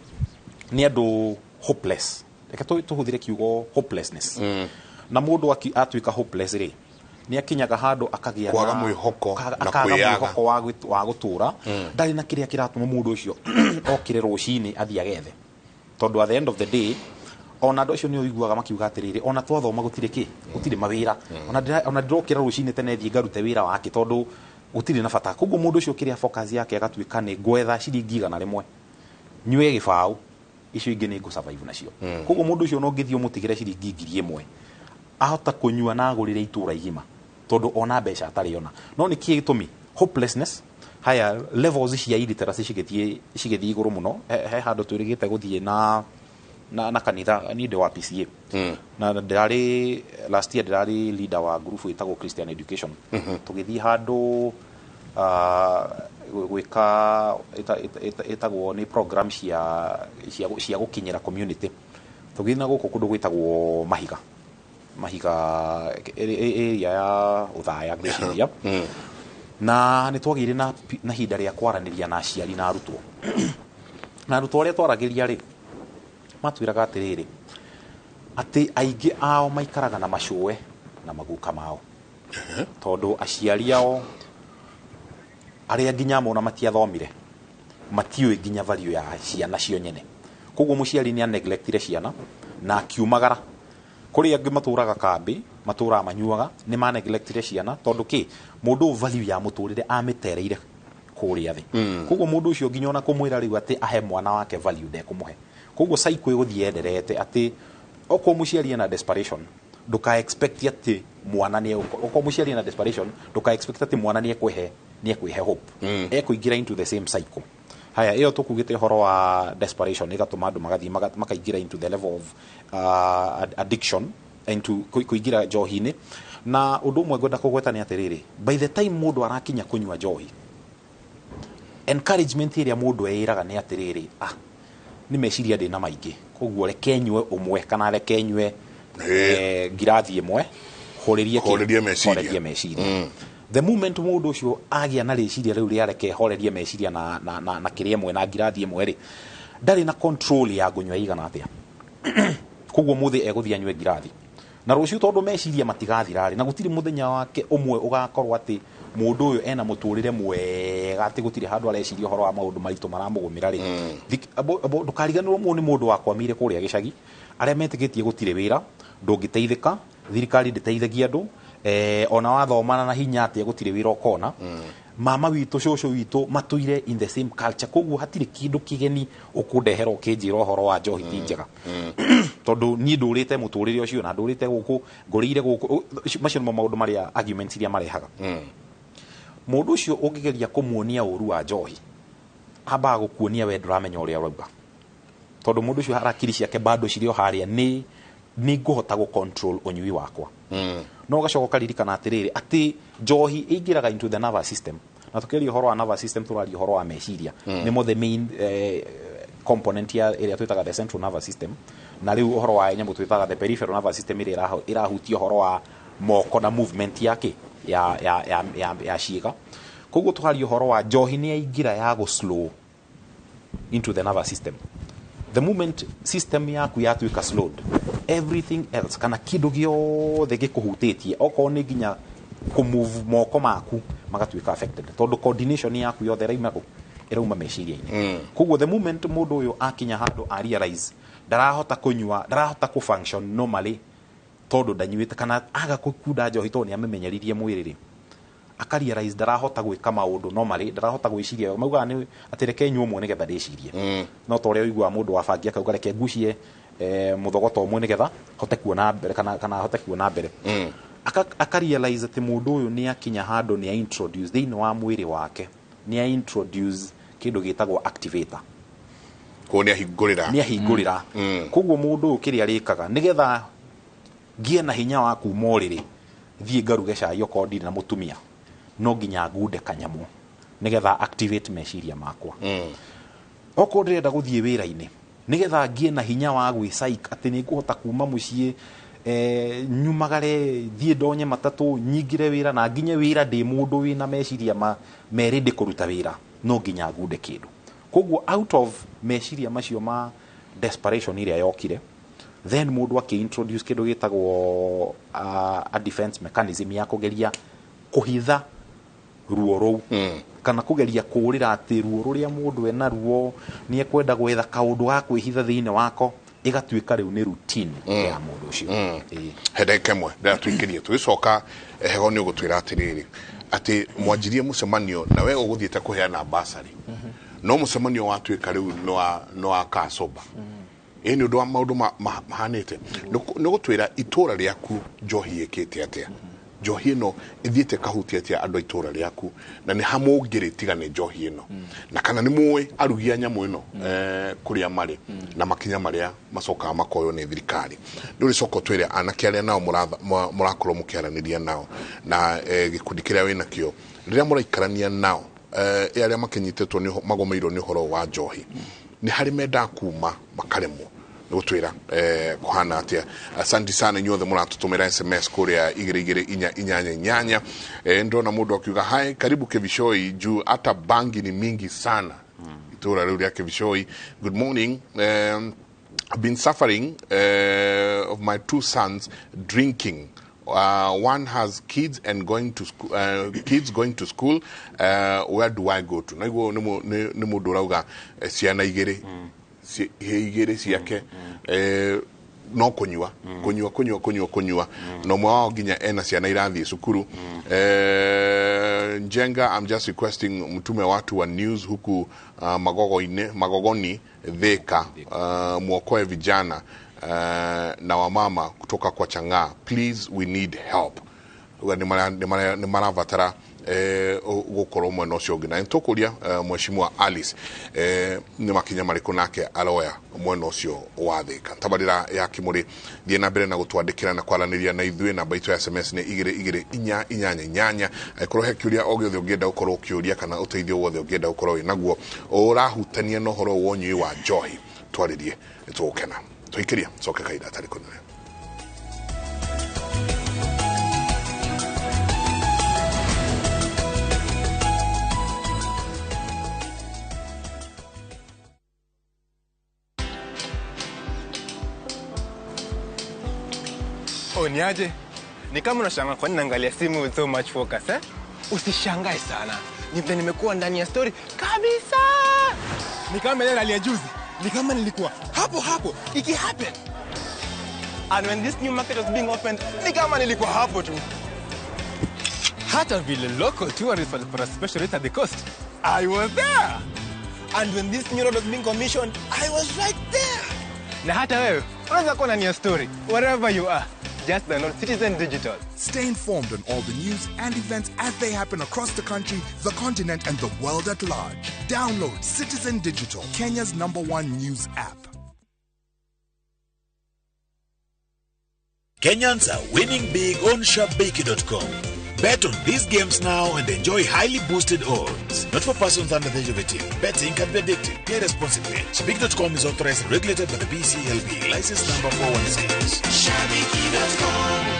nĩ andũ hopeless. Reke tũhũthĩre kiugo hopelessness. Na mũndũ atuĩka hopeless rĩ, nĩ akinyaga handũ akagĩa Kwaga mwĩhoko na akaga kwĩyaga. Mwĩhoko wa gũtũra. Ndarĩ na kĩrĩa kĩratũma mũndũ ũcio okĩre rũcinĩ athiĩ agethe, tondũ at the end of the day ona andũ acio nĩ ũiguaga makiuga atĩrĩrĩ, ona twathoma gũtirĩ kĩ, gũtirĩ mawĩra, ona ndĩrokĩra rũcinĩ tene thiĩ ngarute wĩra wake tondũ gũtirĩ na bata. Koguo mũndũ ũcio kĩrĩa focus yake agatuĩka nĩ ngwetha ciringi 100 nyue gĩbaũ, icio ingĩ nĩ ngũ survive nacio. Koguo mũndũ ũcio no ũngĩthiĩ ũmũtigĩre ciringi 1000, ahota kũnyua na agũrĩre itũra igima, tondũ ona mbeca atarĩ ona. No nĩ kĩĩ gĩtũmi? Hopelessness. Haya, levels cia illiteracy cigĩthiĩ igũrũ mũno. He handũ twĩrĩgĩte gũthiĩ na kanitha. Niĩ ndĩ wa PCA na ndĩrarĩ, last year ndĩrarĩ leader wa group ĩtagwo Christian Education. Tũgĩthiĩ handũ gwĩka ĩtagwo nĩ program cia gũkinyĩra community. Tũgĩthiĩ na gũkũ kũndũ gwĩtagwo Mahiga, area ya Ũthaya ngwĩciria, na nĩ twagĩire na ihinda rĩa kwaranĩria na aciari na arutwo. Na arutwo arĩa twaragĩria rĩ, matwĩraga atĩrĩrĩ, atĩ aingĩ ao maikaraga na macũwe na maguka mao, tondũ aciari ao arĩa nginya mona matiathomire, matiũĩ nginya value ya ciana cio nyene. Koguo mũciari nĩ aneglectire ciana na akiumagara. Kũrĩ angĩ matũraga kambĩ, matũraga manyuaga, nĩ maneglectire ciana tondũ kĩ mũndũ ũyũ value ya mũtũrĩre amĩtereire kũrĩa thĩ. Koguo mũndũ ũcio nginya ona kũmwĩra rĩu atĩ ahe mwana wake value, ndekũmũhe. Koguo cycle ĩgũthiĩ yenderete atĩ okorwo mũciari ena desperation, ndũka expect atĩ mwana nĩ, okorwo mũciari ena desperation, ndũka expect atĩ mwana nĩ ekũĩhe hope, ekũingĩra into the same cycle. Haya, ĩyo tũkugĩte ũhoro wa desperation ĩgatũma andũ magathiĩ makaingĩra into the level of addiction, into kũingĩra njohi-inĩ. Na ũndũ ũmwe ngwenda kũgweta nĩ atĩrĩrĩ, by the time mũndũ arakinya kũnyua njohi, encouragement ĩrĩa mũndũ eĩraga nĩ atĩrĩrĩ, ah, nĩ meciria ndĩna maingĩ, koguo reke nyue ũmwe kana reke nyue ngirathi ĩmwe horerie kĩ? Horerie meciria. Horerie meciria. The moment mũndũ ũcio agĩa na rĩciria rĩu rĩa reke horerie meciria na kĩrĩa ĩmwe na ngirathi ĩmwe rĩ, ndarĩ na control ya ngũnyua igana atĩa. Koguo mũthĩ egũthiĩ anyue ngirathi na rũciũ, tondũ meciria matigathira rĩ, na gũtirĩ mũthenya wake ũmwe ũgakorwo atĩ mũndũ ũyũ ena mũtũrĩre mwega, atĩ gũtirĩ handũ areciria ũhoro wa maũndũ maritũ maramũgũmĩra rĩ. Ndũkariganĩrwo mũndũ nĩ mũndũ wakwamire kũrĩa gĩcagi, arĩa metĩkĩtie gũtirĩ wĩra, ndũngĩteithĩka, thirikari ndĩteithagia andũ, ona wathomana na hinya atĩa gũtirĩ wĩra ũkona. Mama witũ, cũcũ witũ matũire in the same culture, koguo hatirĩ kĩndũ kĩgeni ũkũndehera ũkĩnjĩra ũhoro wa njohi ti njega, tondũ niĩ ndũrĩte mũtũrĩre ũcio na ndũrĩte gũkũ, ngũrĩire gũkũ. Macio nĩmo maũndũ marĩa arguments iria marehaga. Mũndũ ũcio ũngĩgeria kũmuonia ũru wa njohi, ambaga gũkuonia we ndũramenya ũrĩa ũrauga, tondũ mũndũ ũcio hakiri ciake bado cirĩ o harĩa nĩ ngũhota gũ control ũnyui wakwa. No ũgacoka ũkaririkana atĩrĩrĩ, atĩ njohi ĩingĩraga into the nervous system, na tũkĩaria ũhoro wa nervous system tũraria ũhoro wa meciria. Nĩmo the main Component ya ĩrĩa twĩtaga the central nervous system, na rĩu ũhoro wa nyamũ twĩtaga the peripheral nervous system, ĩrĩa ĩrahutia ũhoro wa moko na movement yake ya ciĩga. Koguo tũkaria ũhoro wa njohi nĩ yaingĩra ya go slow into the nervous system. The moment system yaku yatuĩka slowed, everything else kana kĩndũ gĩothe gĩkũhutĩtie, okorwo nĩ nginya kũmove moko maku, magatuĩka affected, tondũ coordination yaku yothe ĩrauma kũ? Ĩrauma meciria-inĩ. Koguo the moment mũndũ ũyũ akinya handũ a realize ndarahota kũnyua, ndarahota kũ function normally tondũ ndanyuĩte, kana aga kũkunda njohi tondũ nĩ amemenyeririe mwĩrĩ rĩ, akarealize ndarahota gwĩka maũndũ normally, ndarahota gwĩciria. Maugaga nĩ atĩ reke nyue ũmwe nĩgetha ndĩcirie, no ta ũrĩa ũiguaga mũndũ wa bangi akauga reke ngucie mũthogoto ũmwe nĩgetha hote kuona mbere, kana hote kuona mbere. Aka realize atĩ mũndũ ũyũ nĩ akinya handũ nĩ introduce thĩinĩ wa mwĩrĩ wake, nĩ introduce kĩndũ gĩtagwo activator. Koguo nĩ ahingũrĩra. Nĩ ahingũrĩra. Koguo mũndũ ũyũ kĩrĩa arĩkaga, nĩgetha ngĩe na hinya wa kuma ũrĩrĩ thiĩ ngaruge cai, okorwo ndirĩ na mũtumia, no nginya ngunde kanyamũ nĩgetha activate meciria makwa. Okorwo ndĩrenda gũthiĩ wĩra-inĩ, nĩgetha ngĩe na hinya wa gwĩcaik atĩ nĩ ngũhota kuma mũciĩ, nyumagare, thiĩ ndonye matatũ, nyingĩre wĩra na nginye wĩra ndĩ mũndũ wĩna meciria ma merĩ ndĩ kũruta wĩra, no nginya ngunde kĩndũ. Koguo out of meciria macio ma desperation ĩrĩa yokire, then mũndũ akĩ-introduce kĩndũ gĩtagwo a defense mechanism ya kũgeria kũhitha ruo rũu, kana kũgeria kũũrĩra atĩ ruo rũrĩa mũndũ ena ruo nĩ ekwenda gwetha kaũndũ ga kwĩhitha thĩinĩ wako, ĩgatuĩka rĩu nĩ routine ya mũndũ ũcio. Ĩĩ. He ndagĩka ĩmwe ndĩratũingĩria, tũgĩcoka heho nĩ ũgũtwĩra atĩrĩrĩ, atĩ mwanjirie mũcemanio na we ũgũthiĩte kũheana basarĩ, no mũcemanio watuĩka rĩu nĩ wa kacoba. Ĩ nĩ ũndũ wa maũndũ mahanĩte, nĩ ũgũtwĩra itũra rĩaku njohi ĩkĩte atĩa, njohi ĩno ĩthiĩte kahutia atĩa andũ a itũra rĩaku, na nĩ ha mũngĩrĩtiga nĩ njohi ĩno, na kana nĩ mũĩ arugi a nyamũ ĩno kũrĩa marĩ, na makinya marĩa macokaga makoywo nĩ thirikari. Nĩ ũrĩcoka ũtwĩre anake arĩa nao mũrakorwo mũkĩaranĩria nao na gĩkundi kĩrĩa wĩnakĩo, rĩrĩa mũraikarania nao, arĩa makĩnyitĩtwo magomeirwo nĩ ũhoro wa njohi, nĩ harĩ mendaga kuma makaremwo, nĩ gũtwĩra kũhana atĩa. Asante sana inyuothe mũratũtũmĩra SMS kũrĩa 22488. Ndona mũndũ akiuga hai, karibu Kevishoi, juu hata bangi ni mingi sana itũra rĩu rĩa Kevishoi. Good morning, I've been suffering of my two sons drinking. One has kids and going to school, kids going to school. Where do I go to? Naiguo nĩ mũndũ ũrauga ciana igĩrĩ, igĩrĩ ciake, no kũnyua, kũnyua, kũnyua, kũnyua, kũnyua, na ũmwe wao nginya ena ciana irathiĩ cukuru. Njenga, I'm just requesting mtume watu wa news huku magogo-inĩ, Magogoni, Thika, muokoe vijana na wamama kutoka kwa chang'aa, please, we need help. Uga nĩ marabatara gũkorwo mwena ũcio ũngĩ, na nĩ tũkũria mheshimiwa Alice nĩ makinya marĩkũ nake aroya mwena ũcio wa Thika. Tabarĩra ya Kĩmũrĩ, thiĩ na mbere na gũtwandĩkĩra na kwaranĩria na ithuĩ. Namba itũ ya SMS nĩ 22488. Angĩkorwo he kĩũria o gĩothe ũngĩenda gũkorwo ũkĩũria, kana ũteithio wothe ũngĩenda gũkorwo wĩ naguo ũrahutania na ũhoro wa ũnyui wa njohi, twarĩrie, nĩ tũgũkena. Tũikĩria coke kahinda atarĩ kũnene. Oh, niaje? Ni kama unashangaa kwa nini naangalia simu with so much focus, eh? Usishangae sana. Ni vile nimekuwa ndani ya story kabisa. Ni kama ile rally ya juzi. Ni kama nilikuwa hapo hapo iki happen. And when this new market was being opened, ni kama nilikuwa hapo tu. Hata vile local tourists walipata special rate at the coast, I was there. And when this new road was being commissioned, I was right there. Na hata wewe unaweza kuwa ndani ya story wherever you are. Just download Citizen Digital. Stay informed on all the news and events as they happen across the country, the continent, and the world at large. Download Citizen Digital, Kenya's #1 news app. Kenyans are winning big on Shabiki.com. Bet on these games now and enjoy highly boosted odds. Not for persons under the age of 18. Betting can be addictive. Play responsibly. Shabiki.com is authorized and regulated by the BCLB. License number 416. Shabiki.com.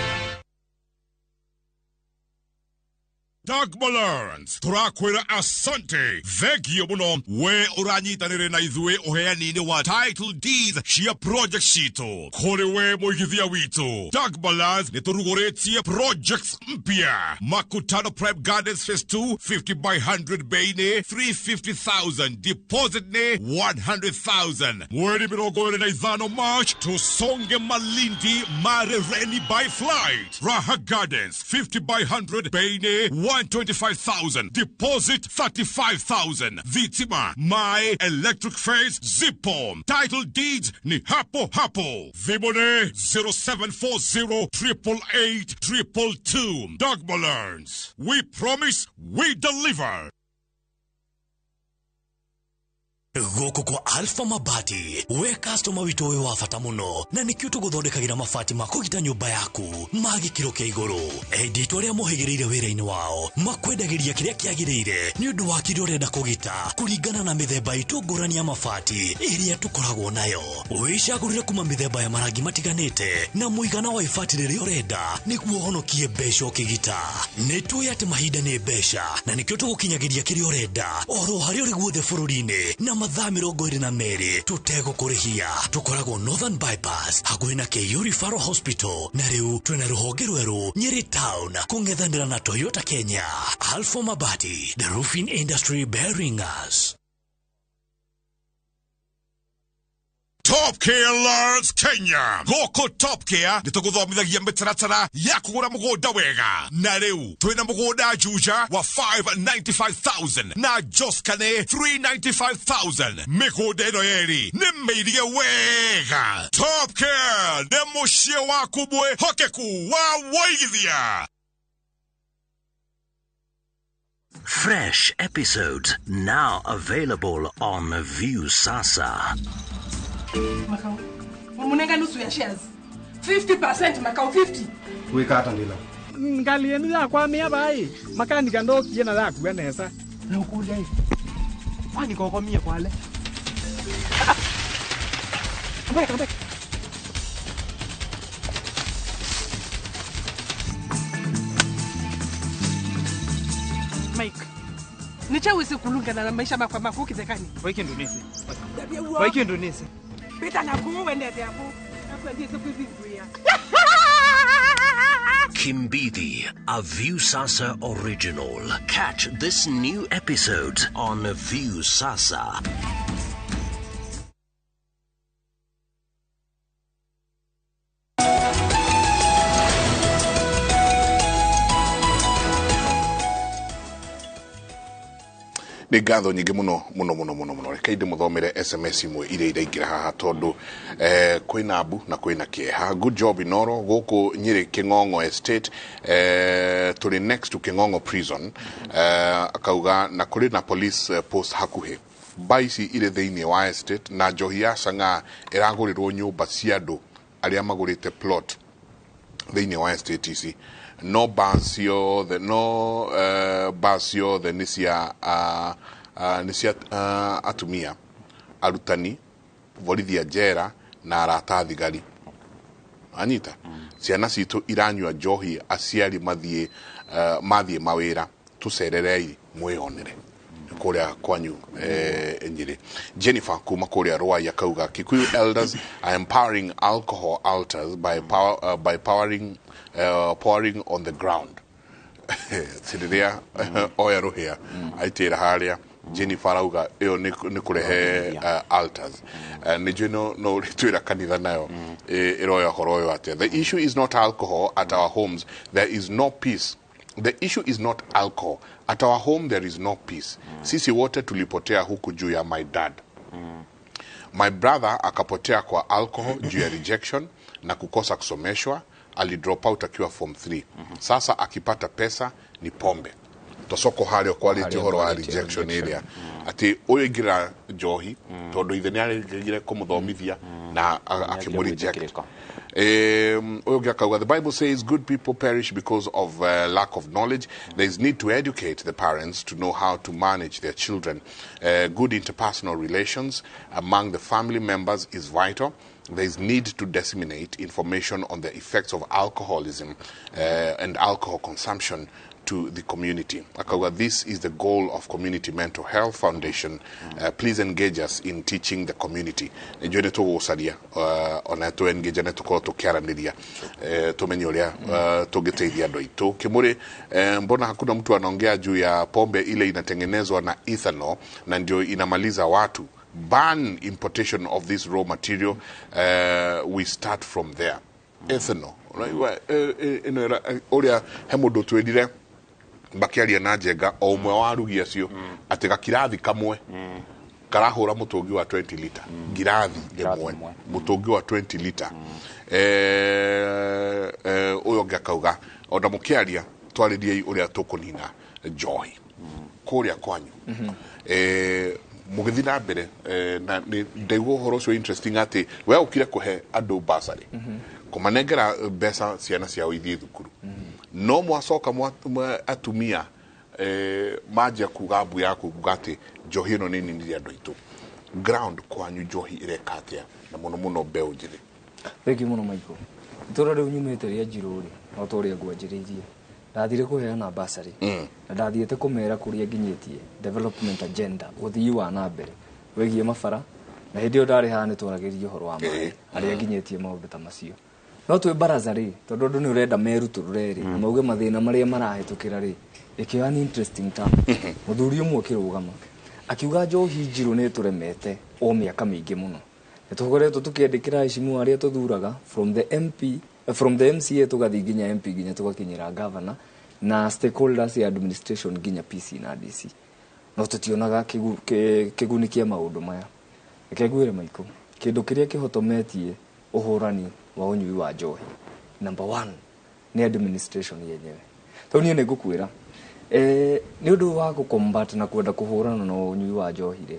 Dagbalance turakwira asante thengio muno we uranyitanire na ithuĩ ũheani-inĩ wa title deeds cia project citũ kũrĩ we mũigithia witũ. Dagbalance nĩ tũrugũrĩtie projects mpya. Makutano Prime Gardens Phase 2 50 by 100 bei nĩ 350,000, deposit nĩ 100,000. Mweri 25 March tusonge Malindi Marereni by flight. Raha Gardens 50 by 100 bei nĩ 125,000, deposit 35,000. Vitima My Electric Phase Zipo. Title deeds ni hapo hapo. Vibone 0740 888 222. Dagbalance. We promise, we deliver. Gũkũ kwa Alpha Mabati we customer witũ wĩ wa bata mũno na nĩkĩo tũgũthondekagĩra mabati ma kũgita nyũmba yaku ma gĩkĩro kĩa igũrũ. Endia itũ arĩa mohĩgĩrĩire wĩra-inĩ wao makwendagĩria kĩrĩa kĩagĩrĩire nĩ ũndũ wa kĩrĩa ũrenda kũgita kũringana na mĩthemba itũ ngũrani ya mabati ĩrĩa tũkoragwo nayo. Wĩcagũrĩre kuma mĩthemba ya marangi matiganĩte na mũigana wa ibati rĩrĩa ũrenda nĩguo ũhonokie mbeca ũkĩgita. Nĩ tũĩ atĩ mahinda nĩ mbeca na nĩkĩo tũgũkinyagĩria kĩrĩa ũrenda oro harĩa ũrĩ guothe bũrũri-inĩ na mathaa 22 tũtegũkũrĩhia. Tũkoragwo Northern Bypass hakuhĩ na KU Referral Hospital na rĩu twĩna rũhonge rwerũ Nyeri Town kũng'ethanĩra na Toyota Kenya. Alpha Mabati, the roofing industry bearing us. Top Care Learns Kenya. Goko Top Care nĩtũgũthomithagia mĩtaratara ya kũgũra mũgũnda wega. Na rĩu twĩna mũgũnda Juja wa 595,000 na Joskane 395,000. Mĩgũnda ĩno yerĩ nĩ mĩirige wega. Top Care nĩ mũciĩ waku mwĩhokeku wa wũigithia. Fresh episodes now available on View Sasa. Makau, wamunenga nusu ya shares 50%. Makau 50. Wikata ndila ngali yenu yakwa mia bai makanika ndokie na yaku nesa na ukulia hivi kwani kokomie kwale. Come back, come back. Mike, nichawezi kulungana na maisha makwa maku kithekani. Waiki Indonesia. Waiki Indonesia. Pita na kuwende hapo. Nakwendie sikuzizuia. Kimbidi, a View Sasa original. Catch this new episode on View Sasa. Nĩ ngatho nyingĩ mũno mũno mũno mũno mũno. Reke ndĩmũthomere SMS imwe iria iraingĩra haha tondũ kwĩna mbu na kwĩna kĩeha. Good job Inoro gũkũ Nyĩrĩ Kĩng'ong'o Estate, tũrĩ next to Kĩng'ong'o Prison. Akauga na kũrĩ na police post hakuhĩ. Mbaa ici irĩ thĩinĩ wa estate na njohi ya chang'aa ĩragũrĩrwo nyũmba cia andũ arĩa magũrĩte plot thĩinĩ wa estate ici. No baa ciothe no baa ciothe nĩ cia atumia, arutani, borithi a njera na arata thigari. Anyita ciana citũ iranyua njohi aciari mathiĩ mathiĩ mawĩra, tũcererei mwĩonere kũrĩa kwanyu Nyĩrĩ. Jennifer kuma kũrĩa Ruai akauga Kikuyu elders are empowering alcohol altars by power, by powering pouring on the ground. Rĩrĩa oya rũhĩa aitĩra harĩa Jennifer arauga ĩyo nĩ kũrehe altars. Nĩ njũĩ no ũrĩtwĩra kanitha nayo ĩroya ũhoro ũyũ atĩa. The issue is not alcohol at our homes, there is no peace. The issue is not alcohol. At our home there is no peace. Sisi wote tulipotea huku juu ya my dad. My brother akapotea kwa alcohol juu ya rejection na kukosa kusomeshwa. Ali drop out akiwa form 3. Sasa akipata pesa ni pombe. Tosoko harĩa kwarĩtie ũhoro wa rejection ĩrĩa atĩ ũyũ aingĩra njohi tondũ ithe nĩaregire kũmũthomithia na akĩmũ reject. Ũyũ ũngĩ akauga, "The Bible says good people perish because of lack of knowledge. There is need to educate the parents to know how to manage their children. Good interpersonal relations among the family members is vital. There is need to disseminate information on the effects of alcoholism and alcohol consumption to the community." Akauga, "This is the goal of Community Mental Health Foundation. Please engage us in teaching the community." Nĩnjũĩ nĩ tũgũcaria ona tũ engage nĩ tũkorwo tũkĩaranĩria tũmenye ũrĩa tũngĩteithia andũ aitũ. Kĩmũrĩ, mbona hakuna mtu anaongea juu ya pombe ile inatengenezwa na ethanol na ndio inamaliza watu? Ban importation of this raw material. We start from there. Ethanol. Ũraigua, ĩno ũrĩa he mũndũ twĩrire makĩaria na Njenga o ũmwe wa arugi acio atĩ gakirathi kamwe karahũra mũtũngi wa 20 liter, ngirathi ĩmwe mũtũngi wa 20 liter. Ũyũ ũngĩ akauga ona mũkĩaria twarĩriei ũrĩa tũkũnina njohi kũrĩa kwanyu. Mũgĩthiĩ na mbere na ndaigua ũhoro ũcio interesting atĩ we ũkire kũhe andũ basarĩ, kũmanengera mbeca ciana ciao ithiĩ thukuru, no mwacoka atumia manjia kuga mbu ya kuga atĩ njohi ĩno nĩ ninirie andũ aitũ. Ground kwanyu njohi ĩreka atĩa, na mũno mũno mbeũ njĩthĩ? Thengiũ mũno, Michael. Itũra rĩu nyumĩte rĩa Njirũ rĩ, no ta ũrĩa ngwanjĩrĩirie, ndathire kũheana basarĩ na ndathiĩte kũmera kũrĩa nginyĩtie development agenda, ũthii wa na mbere wĩgiĩ mabara, na hĩndĩ ĩyo ndarĩ haha nĩ twaragĩria ũhoro wa maĩ harĩa nginyĩtie maũndũ ta macio. No twĩ baraza rĩ, tondũ andũ nĩ ũrenda merutũrũre rĩ na mauge mathĩna marĩa marahĩtũkĩra rĩ, ĩkĩoya nĩ interesting ta mũthuri ũmwe akĩrũgama akiuga njohi njirũ nĩ ĩtũremete o mĩaka mĩingĩ mũno. Nĩ tũkoretwo tũkĩandĩkĩra aheshimiwa arĩa tũthuraga from the MP, from the MCA tũgathiĩ nginya MP, nginya tũgakinyĩra governor na stakeholders ya administration nginya PC na DC, no tũtionaga kĩguni kĩa maũndũ maya. Reke ngwĩre, Michael, kĩndũ kĩrĩa kĩhotometie ũhũrani wa ũnyui wa njohi number one nĩ administration yenyewe. Tondũ niĩ nĩ ngũkwĩra, nĩ ũndũ wa gũcombat na kwenda kũhũrana na ũnyui wa njohi rĩ,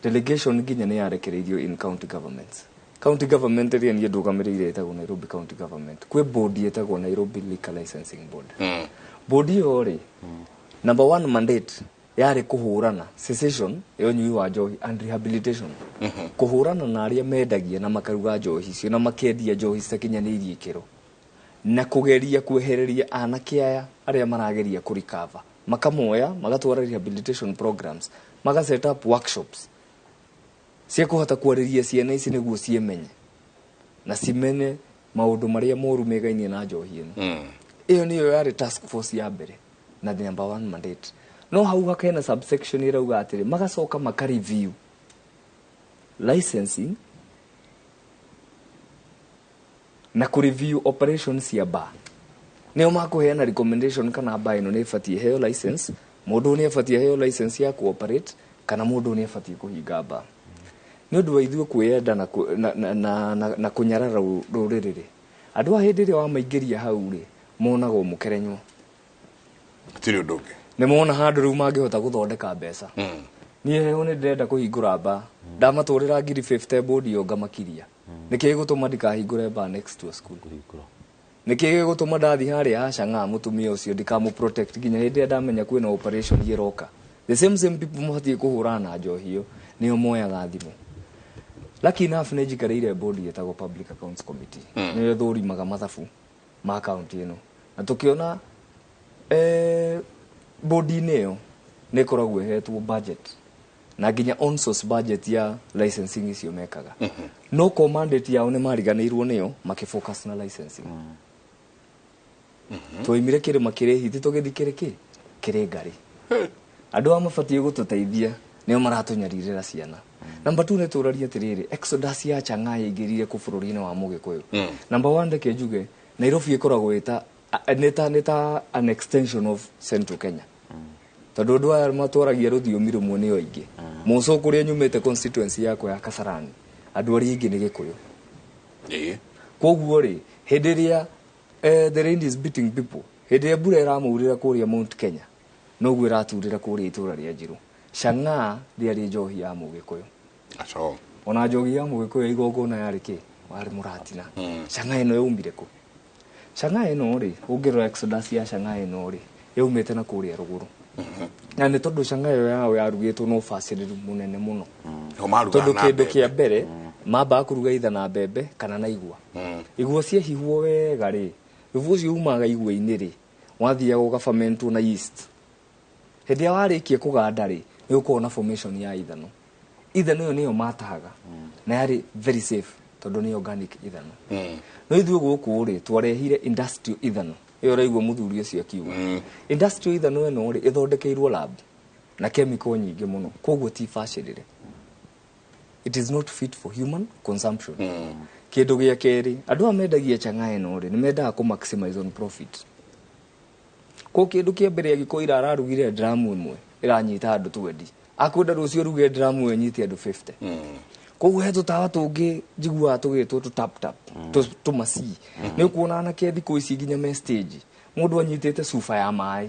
delegation nginya nĩ yarekereirio in county governments. County government ĩrĩa niĩ ndũgamĩrĩire ĩtagwo Nairobi County Government. Kwĩ board ĩtagwo Nairobi Liquor Licensing Board. Board ĩyo rĩ, number one mandate yarĩ kũhũrana cessation ya ũnyui wa njohi and rehabilitation, kũhũrana na arĩa mendagia na makaruga njohi icio na makendia njohi citakinyanĩirie ikĩro, na kũgeria kwehereria anake aya arĩa marageria kũrikava, makamoya magatwara rehabilitation programs, maga set up workshops cia kũhota kwarĩria ciana ici nĩguo ciĩmenye na cimene maũndũ marĩa moru megainie na njohi ĩno. Ĩyo nĩyo yarĩ task force ya mbere na the number one mandate. No hau hakena subsection ĩrauga atĩrĩ, magacoka maka review licensing na kũ review operations cia bar. Nĩo makũheana recommendation kana bar ĩno nĩ ĩbatiĩ heo license, mũndũ nĩ ĩbatiĩ heo license ya cooperate, kana mũndũ nĩ ĩbatiĩ kũhinga bar. Nĩ ũndũ wa ithuĩ kwĩyenda na kũnyarara rũrĩrĩ rĩ, andũ a hĩndĩ ĩrĩa wamaingĩria hau rĩ, monagwo mũkerenywo. Hatirĩ ũndũ ũngĩ. Nĩ mona handũ rĩu mangĩhota gũthondeka mbeca. Niĩ heho nĩ ndĩrenda kũhingũra bar, ndamatũrĩra ngiri 50 bodi ĩyo ngamakiria. Nĩkĩ gĩgũtũma ndikahingũre bar next to a school? Nĩkĩ gĩgũtũma ndathiĩ harĩa hacang'a mũtumia ũcio ndikamũ protect nginya hĩndĩ ĩrĩa ndamenya kwĩna operation ĩroka? The same same people mabatiĩ kũhũrana na njohi ĩyo nĩo moyaga thimũ. Lucky enough nĩ njikarĩire board ĩtagwo Public Accounts Committee, nĩyo ĩthũrimaga mathabu ma kaunti ĩno, na tũkĩona board-inĩ ĩyo nĩ ĩkoragwo ĩhetwo budget na nginya on source budget ya licensing icio mekaga, no ko mandate yao nĩ mariganĩirwo nĩyo, makĩfocus na licensing. Twaimire kĩrĩma kĩrĩ hiti tũgĩthiĩ kĩrĩ kĩ kĩrĩ ngarĩ. Andũ aya mabatiĩ gũtũteithia nĩo maratũnyarirĩra ciana. Number 2, nĩ tũraria atĩrĩrĩ, exodus ya chang'aa yaingĩrire kũ bũrũri-inĩ wa mũgĩkũyũ? Number 1, reke njuge Nairobi ĩkoragwo ĩta nĩ ta an extension of Central Kenya, tondũ andũ aya matwaragia rũthiomi rũmwe nĩo aingĩ. Mũco kũrĩa nyumĩte, constituency yakwa ya Kasarani, andũ arĩa aingĩ nĩ Gĩkũyũ. Koguo rĩ, hĩndĩ ĩrĩa the rain is beating people, hĩndĩ ĩrĩa mbura ĩramaurĩra kũrĩa Mount Kenya, noguo ĩraturĩra kũrĩa itũra rĩa Njirũ. Chang'aa ndĩarĩ njohi ya mũgĩkũyũ. Aco. Ona njohi ya mũgĩkũyũ ya igongona yarĩ kĩ? Warĩ mũratina. Chang'aa ĩno yaumire kũ? Chang'aa ĩno rĩ, ũngĩrora exodus ya chang'aa ĩno rĩ, yaumĩte na kũrĩa rũgũrũ. Na nĩ tondũ chang'aa ĩyo yao yarugĩtwo na ũbacĩrĩru mũnene mũno. O marugaga Tondũ na kĩndũ mbembe. kĩa mbere mambaga kũruga itha na mbembe kana na igwa. Igwa ciahihwo wega rĩ, thubu ũcio umaga igwa-inĩ rĩ, wathiaga ũgafermentwo na yeast. Hĩndĩ ĩrĩa warĩkia kũganda rĩ, nĩ ũkoragwo na formation ya ithano. Ithano ĩyo nĩyo matahaga na yarĩ very safe tondũ nĩ organic ithano. No ithuĩ gũkũ rĩ, twarehire industrial ithano ĩyo ũraigua mũthuri ũcio akiuga. Industrial ithano ĩno rĩ, ĩthondekeirwo lab na chemical nyingĩ mũno, koguo ti bacĩrĩre. It is not fit for human consumption. Kĩndũ gĩa kerĩ, andũ aya mendagia chang'aa ĩno rĩ, nĩ mendaga kũ maximize on profit. Ko kĩndũ kĩa mbere angĩkorwo ira ararugire dramu ĩmwe ĩranyita andũ 20, akwenda rũciũ aruge dramu ĩyo ĩnyite andũ 50. Koguo he tũtawa tũngĩ njiguaga tũgĩtwo tũ tap tap, tũmacii. Nĩ ũkuona anake thikũ ici nginya me stage, mũndũ anyitĩte cuba ya maĩ,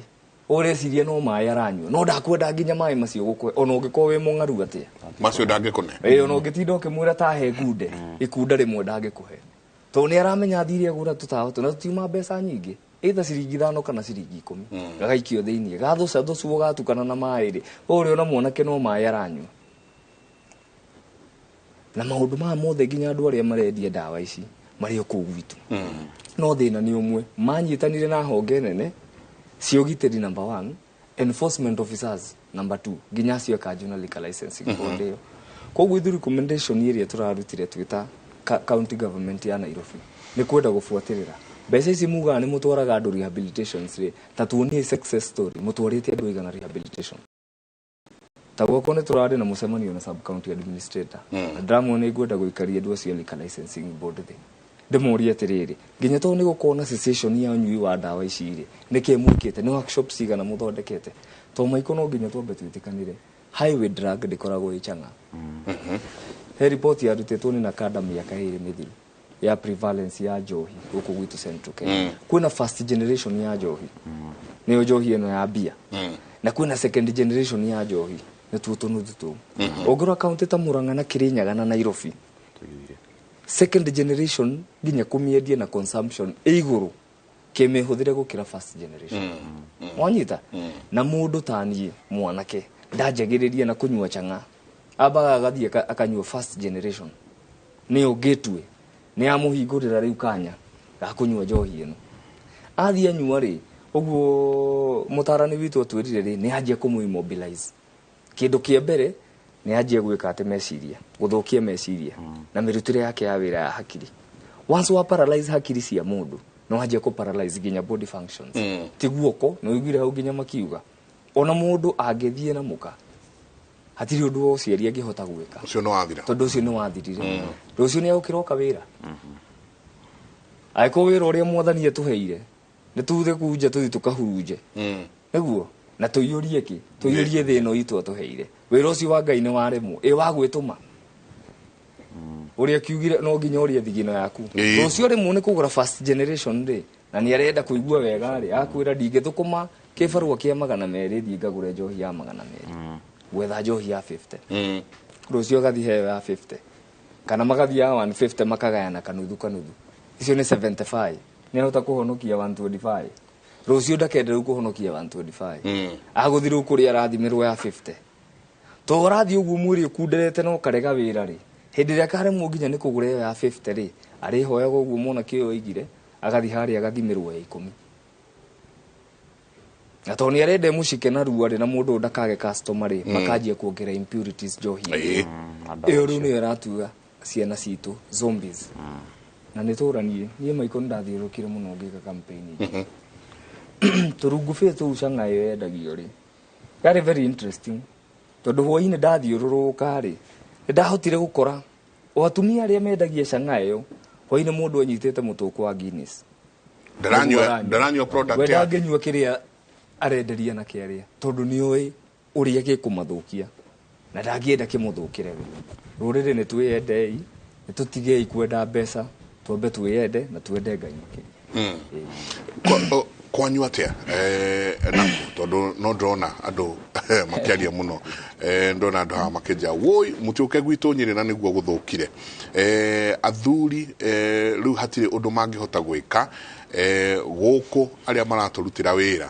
ũreciria no maĩ aranyua, no ndakwenda nginya maĩ macio gũkũhe, ona ũngĩkorwo wĩ mũng'aru atĩa. Macio ndangĩkũne. Ĩĩ, ona ũngĩtinda ũkĩmwĩra ta he ngunde, ikunda rĩmwe ndangĩkũhe. Tondũ nĩ aramenya athire agũra tũtawa tũ, na tũtiuma mbeca nyingĩ, either ciringi 5 kana ciringi 10. Gagaikio thĩiniĩ, gathũca thũcuo gatukana na maĩ rĩ, ũrĩa ona mwanake no maĩ aranyua. Na maũndũ maya mothe nginya andũ arĩa marendia ndawa ici marĩ o kũu gwitũ. No thĩna nĩ ũmwe, manyitanire na honge nene cia ũgitĩri number 1, enforcement officers number 2, nginya acio a kanjũ na liquor licensing board ĩyo. Koguo ithuĩ recommendation ĩrĩa tũrarutire twĩ ta county government ya Nairobi nĩ kwenda gũbuatĩrĩra mbeca ici mugaga nĩ mũtwaraga andũ rehabilitations rĩ, ta tuonie success story mũtwarĩte andũ aigana rehabilitation. Ta gwakwa nĩ tũrarĩ na mũcemanio na sub county administrator. Na ndĩramuona nĩ ngwenda gũikaria andũ acio a liquor licensing board thĩ, ndĩmorie atĩrĩrĩ, nginya tondũ nĩ gũkorwo na cessation ya ũnyui wa ndawa ici rĩ, nĩkĩ mwĩkĩte, nĩ workshop cigana mũthondekete? Tondũ maiko no nginya twambe twĩtĩkanĩre highway drug ndĩkoragwo ĩ chang'aa. He report yarutĩtwo nĩ NACADA mĩaka 2 mĩthiru ya prevalence ya njohi gũkũ gwitũ Central Kenya. Kwĩna first generation ya njohi, nĩyo njohi ĩno ya mbia, na kwĩna second generation ya njohi, nĩtuo tũnuthu tũu. Ũngĩrora kaunti ta Murang'a na Kirinyaga na Nairobi, second generation nginya kũmĩendia na consumption ĩ igũrũ kĩmĩhũthĩre gũkĩra first generation. Wanyita? Na mũndũ ta niĩ mwanake ndanjagĩrĩria na kũnyua chang'aa, ambaga agathiĩ akanyua first generation, nĩyo gateway, nĩ yamũhingũrĩra rĩu kanya ga kũnyua njohi ĩno. Athiĩ anyua rĩ, ũguo mũtarani witũ atwĩrire rĩ, nĩ anjia kũmũ immobilize. Kĩndũ kĩa mbere nĩ anjia gwĩka atĩ meciria, gũthũkia meciria na mĩrutĩre yake ya wĩra ya hakiri. Once wa paralyze hakiri cia mũndũ, no anjia kũ paralyze nginya body functions. Ti guoko, nĩ ũiguire hau nginya makiuga ona mũndũ angĩthiĩ na mũka, hatirĩ ũndũ wa ũciari angĩhota gwĩka. Ũcio nĩ wathira. Tondũ ũcio nĩ wathirire. Rũciũ nĩ egũkĩroka wĩra. Angĩkorwo wĩra ũrĩa mwathani atũheire, nĩ tuthe kunja tũthiĩ tũkahurunje. Nĩguo? Na tũiyũrie kĩ? Tũiyũrie thĩ ĩno itũ atũheire. Wĩra ũcio wa Ngai nĩ waremwo. Ĩ wa gwĩtũma. Ũrĩa kiugire no nginya ũrĩe thigino yaku. Rũciũ rĩmwe nĩ kũgũra first generation rĩ, na nĩ arenda kũigua wega rĩ, akwĩra ndingĩthũkũma kĩbarũa kĩa 200 thiĩ ngagũre njohi ya 200. Gwetha njohi ya 50. Rũciũ agathiĩ heo ya 50. Kana magathiĩ ya 150 makagayana kanuthu kanuthu. Icio nĩ 75. Nĩ ahota kũhonokia 125. Rũciũ ndakenda rĩu kũhonokia 125. Agũthiĩ rĩu kũrĩa arathimĩrwo ya 50. To ũrathiĩ ũguo mwĩrĩ ũkunderete na ũkarega wĩra rĩ, hĩndĩ ĩrĩa akaremwo nginya nĩ kũgũra ĩyo ya 50 rĩ, arĩhoyaga ũguo mwanake ũyũ oigire, agathiĩ harĩa agathimĩrwo ya 10. Na tondũ nĩ arenda ĩmũcike narua rĩ, na mũndũ ũyũ ndakage customer rĩ, makanjia kuongerera impurities njohi-inĩ. Ĩyo rĩu nĩyo ĩratua ciana citũ zombies. Na nĩ tũranie, niĩ Michael nĩ ndathiũrũrũkire mũno ngĩka campaign. Tũrungubĩ tũu chang'aa ĩyo yendagio rĩ, yarĩ very interesting. Tondũ hwaĩ-inĩ ndathiũrũrũka rĩ, nĩ ndahotire gũkora o atumia arĩa mendagia chang'aa ĩyo, hwaĩ-inĩ mũndũ anyitĩte mũtũkũ wa Guinness. Ndaranyua product We yake. ndangĩnyua kĩrĩa arenderia na kĩarĩa, tondũ nĩoĩ ũrĩa gĩkũmathũkia na ndangĩenda kĩmũthũkĩre we. Rũrĩrĩ nĩ twĩyendei, nĩ tũtigei kwenda mbeca, twambe twĩyende na twende Ngai makĩria. Kwanyu atĩa? Naku, tondũ no ndĩrona andũ Makĩaria mũno. Ndona andũ haha makĩnja woi mũtiũke gwitũ Nyĩrĩ na nĩguo gũthũkire. Athuri rĩu hatirĩ ũndũ mangĩhota gwĩka gũkũ arĩa maratũrutĩra wĩra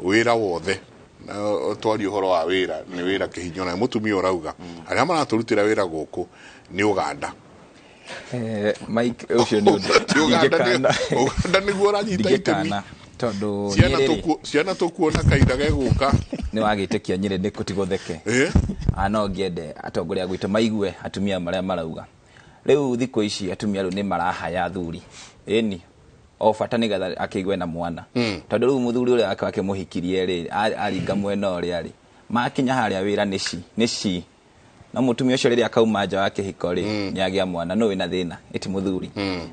wĩra wothe na twarie ũhoro wa wĩra nĩ wĩra kĩhinyo na mũtumia ũrauga arĩa maratũrutĩra wĩra gũkũ nĩ Ũganda. Mike, ũcio nĩ ũndũ Uganda ndingĩkana. Uganda nĩguo ũranyita itemi. Ndingĩkana tondũ Ciana Nyĩrĩ rĩ, ciana tũkuona kahinda gegũka. Nĩ wagĩtĩkia Nyĩrĩ nĩ kũtigũtheke. No ngĩende atongoria gwitũ maigue atumia marĩa marauga. Rĩu thikũ ici atumia rĩu nĩ marahaya athuri, ĩni o bata nĩgetha akĩigue na mwana. Tondũ rĩu mũthuri ũrĩa wake akĩmũhikirie rĩ, aringa mwena ũrĩa rĩ, makinya harĩa wĩra nĩ ci nĩ ci no mũtumia ũcio rĩrĩa akauma nja wa kĩhiko rĩ, nĩ agĩa mwana no wĩna thĩna ĩti mũthuri.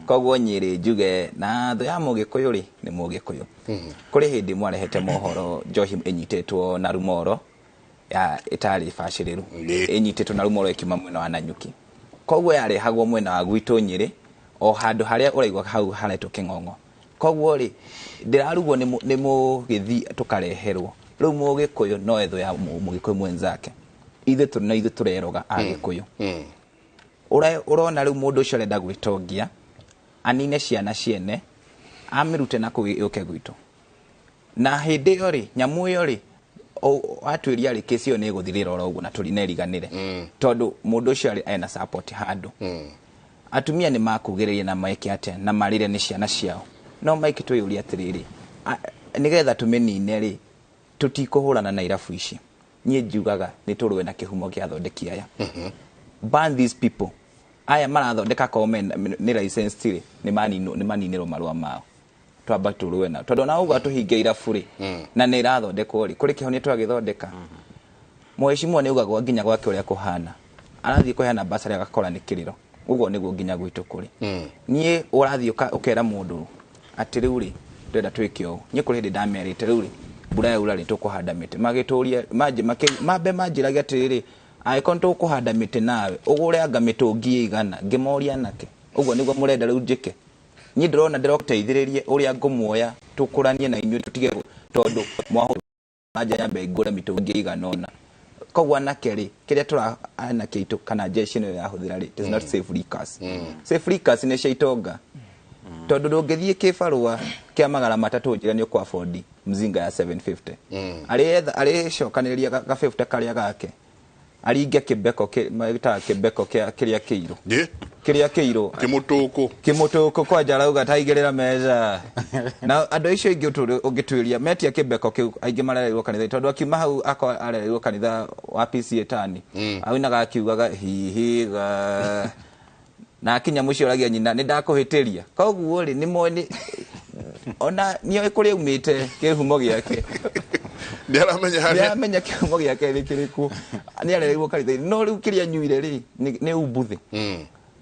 Koguo Nyĩrĩ njuge na thũ ya mũgĩkũyũ rĩ nĩ mũgĩkũyũ. Kũrĩ hĩndĩ mwarehete mohoro njohi ĩnyitĩtwo na rumoro ya ĩtarĩ bacĩrĩru, ĩnyitĩtwo na rumoro ĩkiuma mwena wa Nanyuki, koguo yarehagwo mwena wa gwitũ Nyĩrĩ o handũ harĩa ũraigua hau haretwo Kĩng'ong'o. Koguo rĩ ndĩrarugwo nĩ mũgĩthi tũkareherwo. Rĩu mũgĩkũyũ no ethũ ya mũgĩkũyũ mwenzake, ithuĩ tũrĩ na ithuĩ tũreroga agĩkũyũ. Ũrona rĩu mũndũ ũcio arenda gwĩtongia anine ciana ciene amĩrute na kũu yũke gwitũ, na hĩndĩ ĩyo rĩ nyamũ ĩyo rĩ watuĩria rĩ kĩci ĩyo nĩ ĩgũthirĩra oro ũguo na tũrineriganĩre, tondũ mũndũ ũcio arĩ ena support handũ. Atumia nĩ makugĩrĩria na meke atĩa na marĩre nĩ ciana ciao, no Mike twĩyũria atĩrĩrĩ, nĩgetha tũmĩnine rĩ tũtikũhũrana na irabu ici. Niĩ njugaga nĩ tũrũe na kĩhumo kĩa athondeki aya. Ban these people aya marathondeka korwo nĩ license rĩ, nĩ maninĩrwo marũa mao, twamba tũrũe nao, tondũ ona ũguo tũhinge irabu rĩ na nĩ irathondekwo rĩ, kũrĩ kĩhonia twagĩthondeka. Mheshimiwa nĩ augagwo nginya gwake ũrĩa kũhana, arathiĩ kũheana basarĩ agakora nĩ kĩrĩro. Ũguo nĩguo nginya gwitũ kũrĩ. Niĩ ũrathiĩ ũkera mũndũ atĩ rĩu rĩ ndĩrenda twĩke ũũ. Niĩ kũrĩ hĩndĩ ndamerĩte rĩu rĩ mbura yaura rĩ tũkũhanda mĩtĩ, magĩtũria mambe manjĩrage atĩrĩrĩ, angĩkorwo nĩ tũkũhanda mĩtĩ nawe ũgũre anga mĩtũngi ĩigana. Ngĩmoria anake, ũguo nĩguo mũrenda rĩu njĩke? Niĩ ndĩrona ndĩroteithĩrĩrie ũrĩa ngũmuoya tũkũranie na inyuĩ tũtige tondũ mwahũra nyambe ngũre mĩtũngi ĩigana ũna. Koguo anake rĩ, kĩrĩa tũra anake aitũ kana jeshi ĩno ĩrahũthĩra rĩ, it is not safe liquors. Safe liquors nĩ cia itonga, tondũ ndũngĩthiĩ kĩbarũa kĩa 300 njĩra nĩ ũkũ afford mzinga ya 750. Arĩetha arĩcokanĩrĩria ga 50 karĩa gake aringe kĩbeko magĩtaga kĩbeko kĩrĩa kĩirũ. Kĩrĩa kĩirũ. Kĩmũtũkũ. Kĩmũtũkũ kwanja arauga taigĩrĩra meza. Na andũ acio aingĩ ũngĩtuĩria metia kĩbeko kĩu aingĩ marereirwo kanitha, tondũ akiuma hau akorwo arereirwo kanitha wa PCA tani. Auinaga akiugaga hihiga. Na akinya mũciĩ oragia nyina nĩ ndakũhĩtĩria. Koguo rĩ nĩ moĩ nĩ ona nĩoĩ kũrĩa aumĩte kĩhumo gĩake. Nĩaramenya harĩa. Nĩaramenya kĩhumo gĩake nĩ kĩrĩkũ. Nĩarereirwo kanitha-inĩ. No rĩu kĩrĩa anyuire rĩ nĩ umbuthĩ.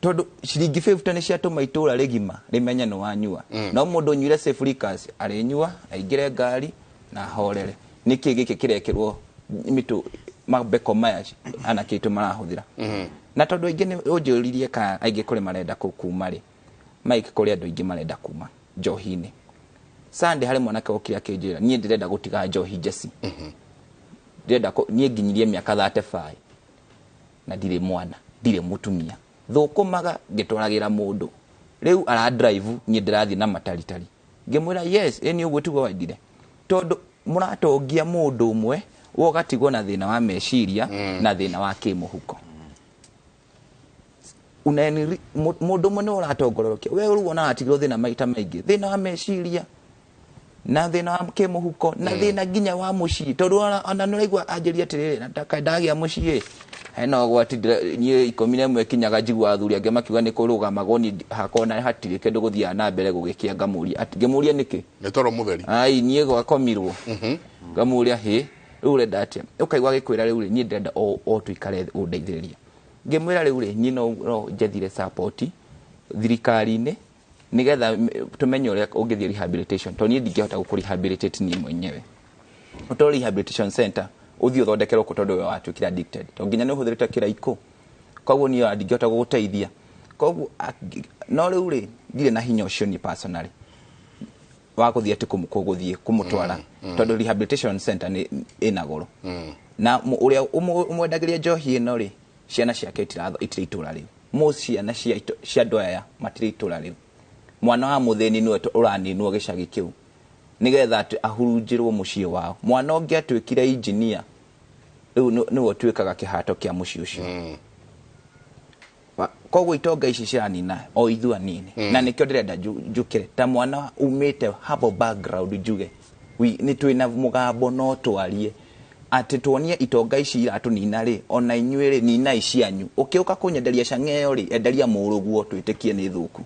Tondũ ciringi 50 nĩ ciatũma itũra rĩgima rĩmenye nĩ wanyua. No mũndũ ũnyuire safe liquors arĩnyua aingĩre ngari na ahorere. Nĩkĩ gĩkĩ kĩrekĩrwo mĩtũ mabeko maya anake aitũ marahũthĩra? Na tondũ aingĩ nĩ ũnjũririe kana aingĩ kũrĩ marenda kuma rĩ, Mike, kũrĩ andũ aingĩ marenda kuma njohi-inĩ. Sunday harĩ mwanake okire akĩnjĩra niĩ ndĩrenda gũtiga njohi njeci. Ndĩrenda niĩ nginyirie mĩaka 35 na ndirĩ mwana, ndirĩ mũtumia. Thũkũmaga ngĩtwaragĩra mũndũ. Rĩu ara drive niĩ ndĩrathiĩ na mataritari. Ngĩmwĩra yes, ĩni ũguo tiguo wendire. Tondũ mũratongia mũndũ ũmwe, we ũgatigwo na thĩna wa meciria na thĩna wa kĩmũhuko. Mũndũ ũmwe nĩwe ũratongororokia. We rĩu ona aratigwo thĩna maita maingĩ, thĩna wa meciria na thĩna wa kĩmũhuko na thĩna nginya wa mũciĩ, tondũ ona nĩ ũraigua anjĩria atĩrĩrĩ, na ndagĩa mũciĩ hena ũgwati, niĩ 11 kinyaga njigua athuri angĩ makiuga nĩ kũrũgamagwo, niĩ hakwa ona hatirĩ kĩndũ gũthiaga na mbere gũgĩkĩa. Ngamũria atĩ, ngĩmũria nĩkĩ? Nĩ toro mũtheri. Ai, niĩ gwakomirwo. Ngamũria hĩ, rĩu ũrenda atĩa? Ũkaigua agĩkwĩra rĩu rĩ, niĩ ndĩrenda o tũikare thĩ ũndeithĩrĩrie. Ngĩmwĩra rĩu rĩ, niĩ no njethire support thirikari-inĩ nĩgetha tũmenye ũrĩa ũngĩthiĩ rehabilitation, tondũ niĩ ndingĩhota gũkũ rehabilitate niĩ mwenyewe. Ũtwarwo rehabilitation center ũthiĩ ũthondekerwo kũ, tondũ we watuĩkire addicted, tondũ nginya nĩ ũhũthĩrĩte kĩraikũ, koguo niĩ ndingĩhota gũgũteithia. Koguo no rĩu rĩ, ndirĩ na hinya ũcio niĩ personally. Wa gũthiĩ atĩ gũthiĩ kũmũtwara, tondũ rehabilitation center nĩ ĩna goro. Na ũrĩa ũmwendagĩria njohi ĩno rĩ, ciana ciake itirĩ itũra rĩu. Most ciana cia andũ aya matirĩ itũra rĩu. Mwana wa mũthĩni nĩwe ũraninwo gĩcagi kĩu, nĩgetha atĩ ahurunjĩrwo mũciĩ wao. Mwana ũngĩ atuĩkire engineer, rĩu nĩwe ũtuĩkaga kĩhato kĩa mũciĩ ũcio. Koguo itonga ici ciranina o ithuĩ anini. Na nĩkĩo ndĩrenda njũkĩre ta mwana umĩte humble background, njuge nĩ twĩna mũgambo, no twarie atĩ tuonie itonga ici iratũnina rĩ, ona inyuĩ rĩ, ninai cianyu. Ũkĩũka kũnyenderia cang'eo rĩ, enderia mũrũguo twĩtĩkie nĩ thũku.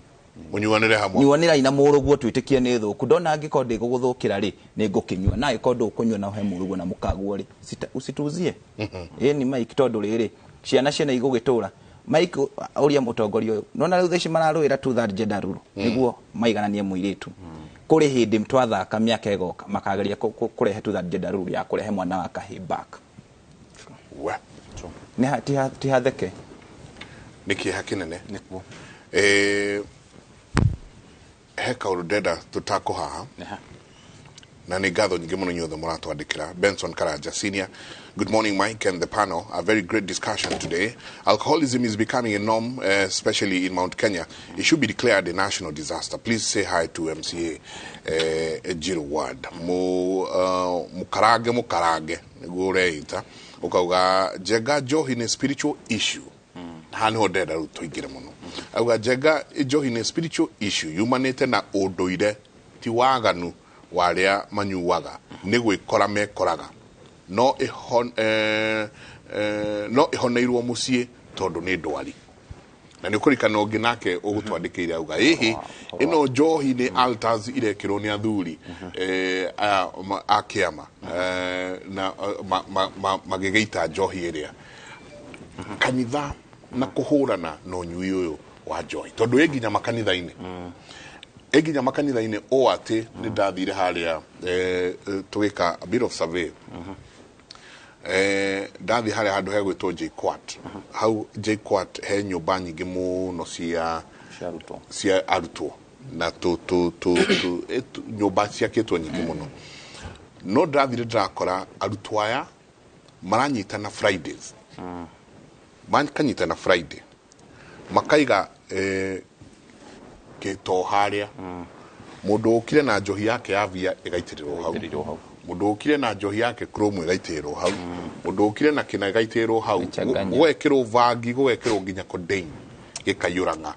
Mũnyuanĩre hamwe. Nyuanĩrai na mũrũguo twĩtĩkie nĩ thũku. Ndona angĩkorwo ndĩgũgũthũkĩra rĩ, nĩ ngũkĩnyua, na angĩkorwo ndũkũnyua na ũhe mũrũguo na mũkaguo rĩ, usituuzie. Ĩni Mike, tondũ rĩrĩ, ciana ciene igũgĩtũra. Mike, ũria mũtongoria ũyũ, nona rĩu thaa ici mararũĩra two third gender rule nĩguo maigananie mũirĩtu. Kũrĩ hĩndĩ twathaka mĩaka ĩgoka makageria kũrehe two third gender rule ya kũrehe mwana wa kahĩĩ back. We. Nĩ ti hatheke. Nĩ kĩeha kĩnene. Nĩkuo. He kaũndũ ndenda tũtakũ haha, na nĩ ngatho nyingĩ mũno inyuothe mũratwandĩkĩra. Benson Karanja Senior, good morning, Mike and the panel. A very great discussion today. Alcoholism is becoming a norm, especially in Mount Kenya. It should be declared a national disaster. Please say hi to MCA Njiru Ward. Mu mukarange mukarange nĩguo ũreita ũkauga Njenga, njohi nĩ spiritual issue. Haha nĩho ndĩrenda rĩu tũingĩre mũno. Auga Njenga, njohi nĩ spiritual issue yumanĩte na ũndũire, ti waganu wa arĩa manyuaga, nĩ gwĩkora mekoraga. No ĩhoneirwo mũciĩ tondũ nĩ ndwari. Na nĩ ũkũririkana ũngĩ nake ũgũtwandĩkĩire auga ĩhĩ ĩno njohi nĩ altars irekĩrwo nĩ athuri aya a kĩama na magĩgĩita njohi ĩrĩa kanitha na kũhũrana na ũnyui ũyũ wa njohi, tondũ ĩ nginya makanitha-inĩ, ĩ nginya makanitha-inĩ ũũ atĩ nĩ ndathire harĩa tũgĩka a bit of survey. Ndathiĩ harĩa handũ hegwĩtwo JKUAT. Hau JKUAT he nyũmba nyingĩ mũno cia arutwo na tu nyũmba ciakĩtwo nyingĩ mũno, no ndathire ndĩrakora arutwo aya maranyitana Fridays, makanyitana Friday, makaiga gĩto harĩa mũndũ ũkire na njohi yake ya via ĩgaitĩrĩrwo hau, mũndũ ũkire na njohi yake chrome ĩgaitĩrĩrwo hau, mũndũ ũkire na kĩna ĩgaitĩrĩrwo hau, gũgekĩrwo vangi, gũgekĩrwo nginya codeine, gĩkaiyũra ng'a.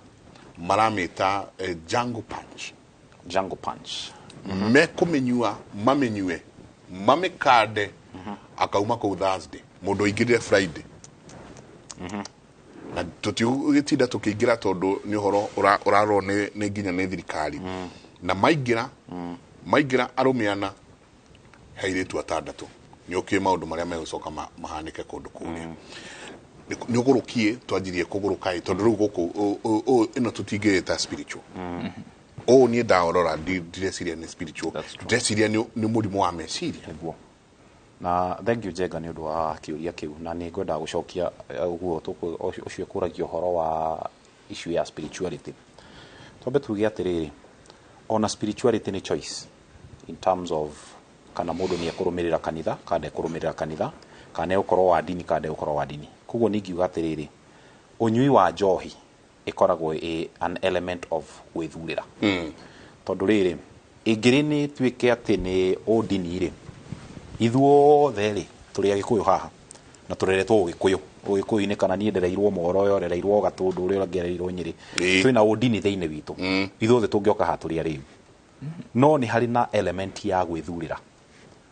Maramĩta jungle punch. Jungle punch. Mekũmĩnyua, mamĩnyue, mamĩkande, akauma kũu Thursday, mũndũ ũingĩrire Friday. Na tũtigũgĩtinda tũkĩingĩra tondũ nĩ ũhoro ũrarorwo nĩ nginya nĩ thirikari. Na maingĩra arũme ana he airĩtu atandatũ, nĩ ũkĩũĩ maũndũ marĩa megũcoka mahanĩke kũndũ kũrĩa. Nĩ ũgũrũkie twanjirie kũgũrũka ĩ, tondũ rĩu gũkũ ĩno tũtingĩĩta spiritual. Ũũ niĩ ndaorora ndireciria nĩ spiritual, ndĩreciria nĩ mũrimũ wa meciria. Nĩguo. Na thank you, Njenga, nĩ ũndũ wa kĩũria kĩu, na nĩ ngwenda gũcokia ũguo ũcio kũragia ũhoro wa issue ya spirituality. Twambe tuge atĩrĩrĩ, ona spirituality nĩ choice in terms of kana mũndũ nĩ ekũrũmĩrĩra kanitha kana ndekũrũmĩrĩra kanitha, kana egũkorwo wa ndini kana ndegũkorwo wa ndini. Koguo nĩ ingiuga atĩrĩrĩ, ũnyui wa njohi ĩkoragwo ĩ an element of gwĩthurĩra, tondũ rĩrĩ, ĩngĩrĩ nĩ tuĩke atĩ nĩ ũndini rĩ, ithuothe rĩ tũrĩ Agĩkũyũ haha na tũreretwo Ũgĩkũyũ, Ũgĩkũyũ-inĩ, kana niĩ ndereirwo Moro, ũyũ arereirwo Gatũndũ, ũrĩa ũngĩ arereirwo Nyĩrĩ. Twĩna ũndini thĩinĩ witũ. Ithuothe tũngĩoka haha tũrĩ arĩu, no nĩ harĩ na element ya gwĩthurĩra,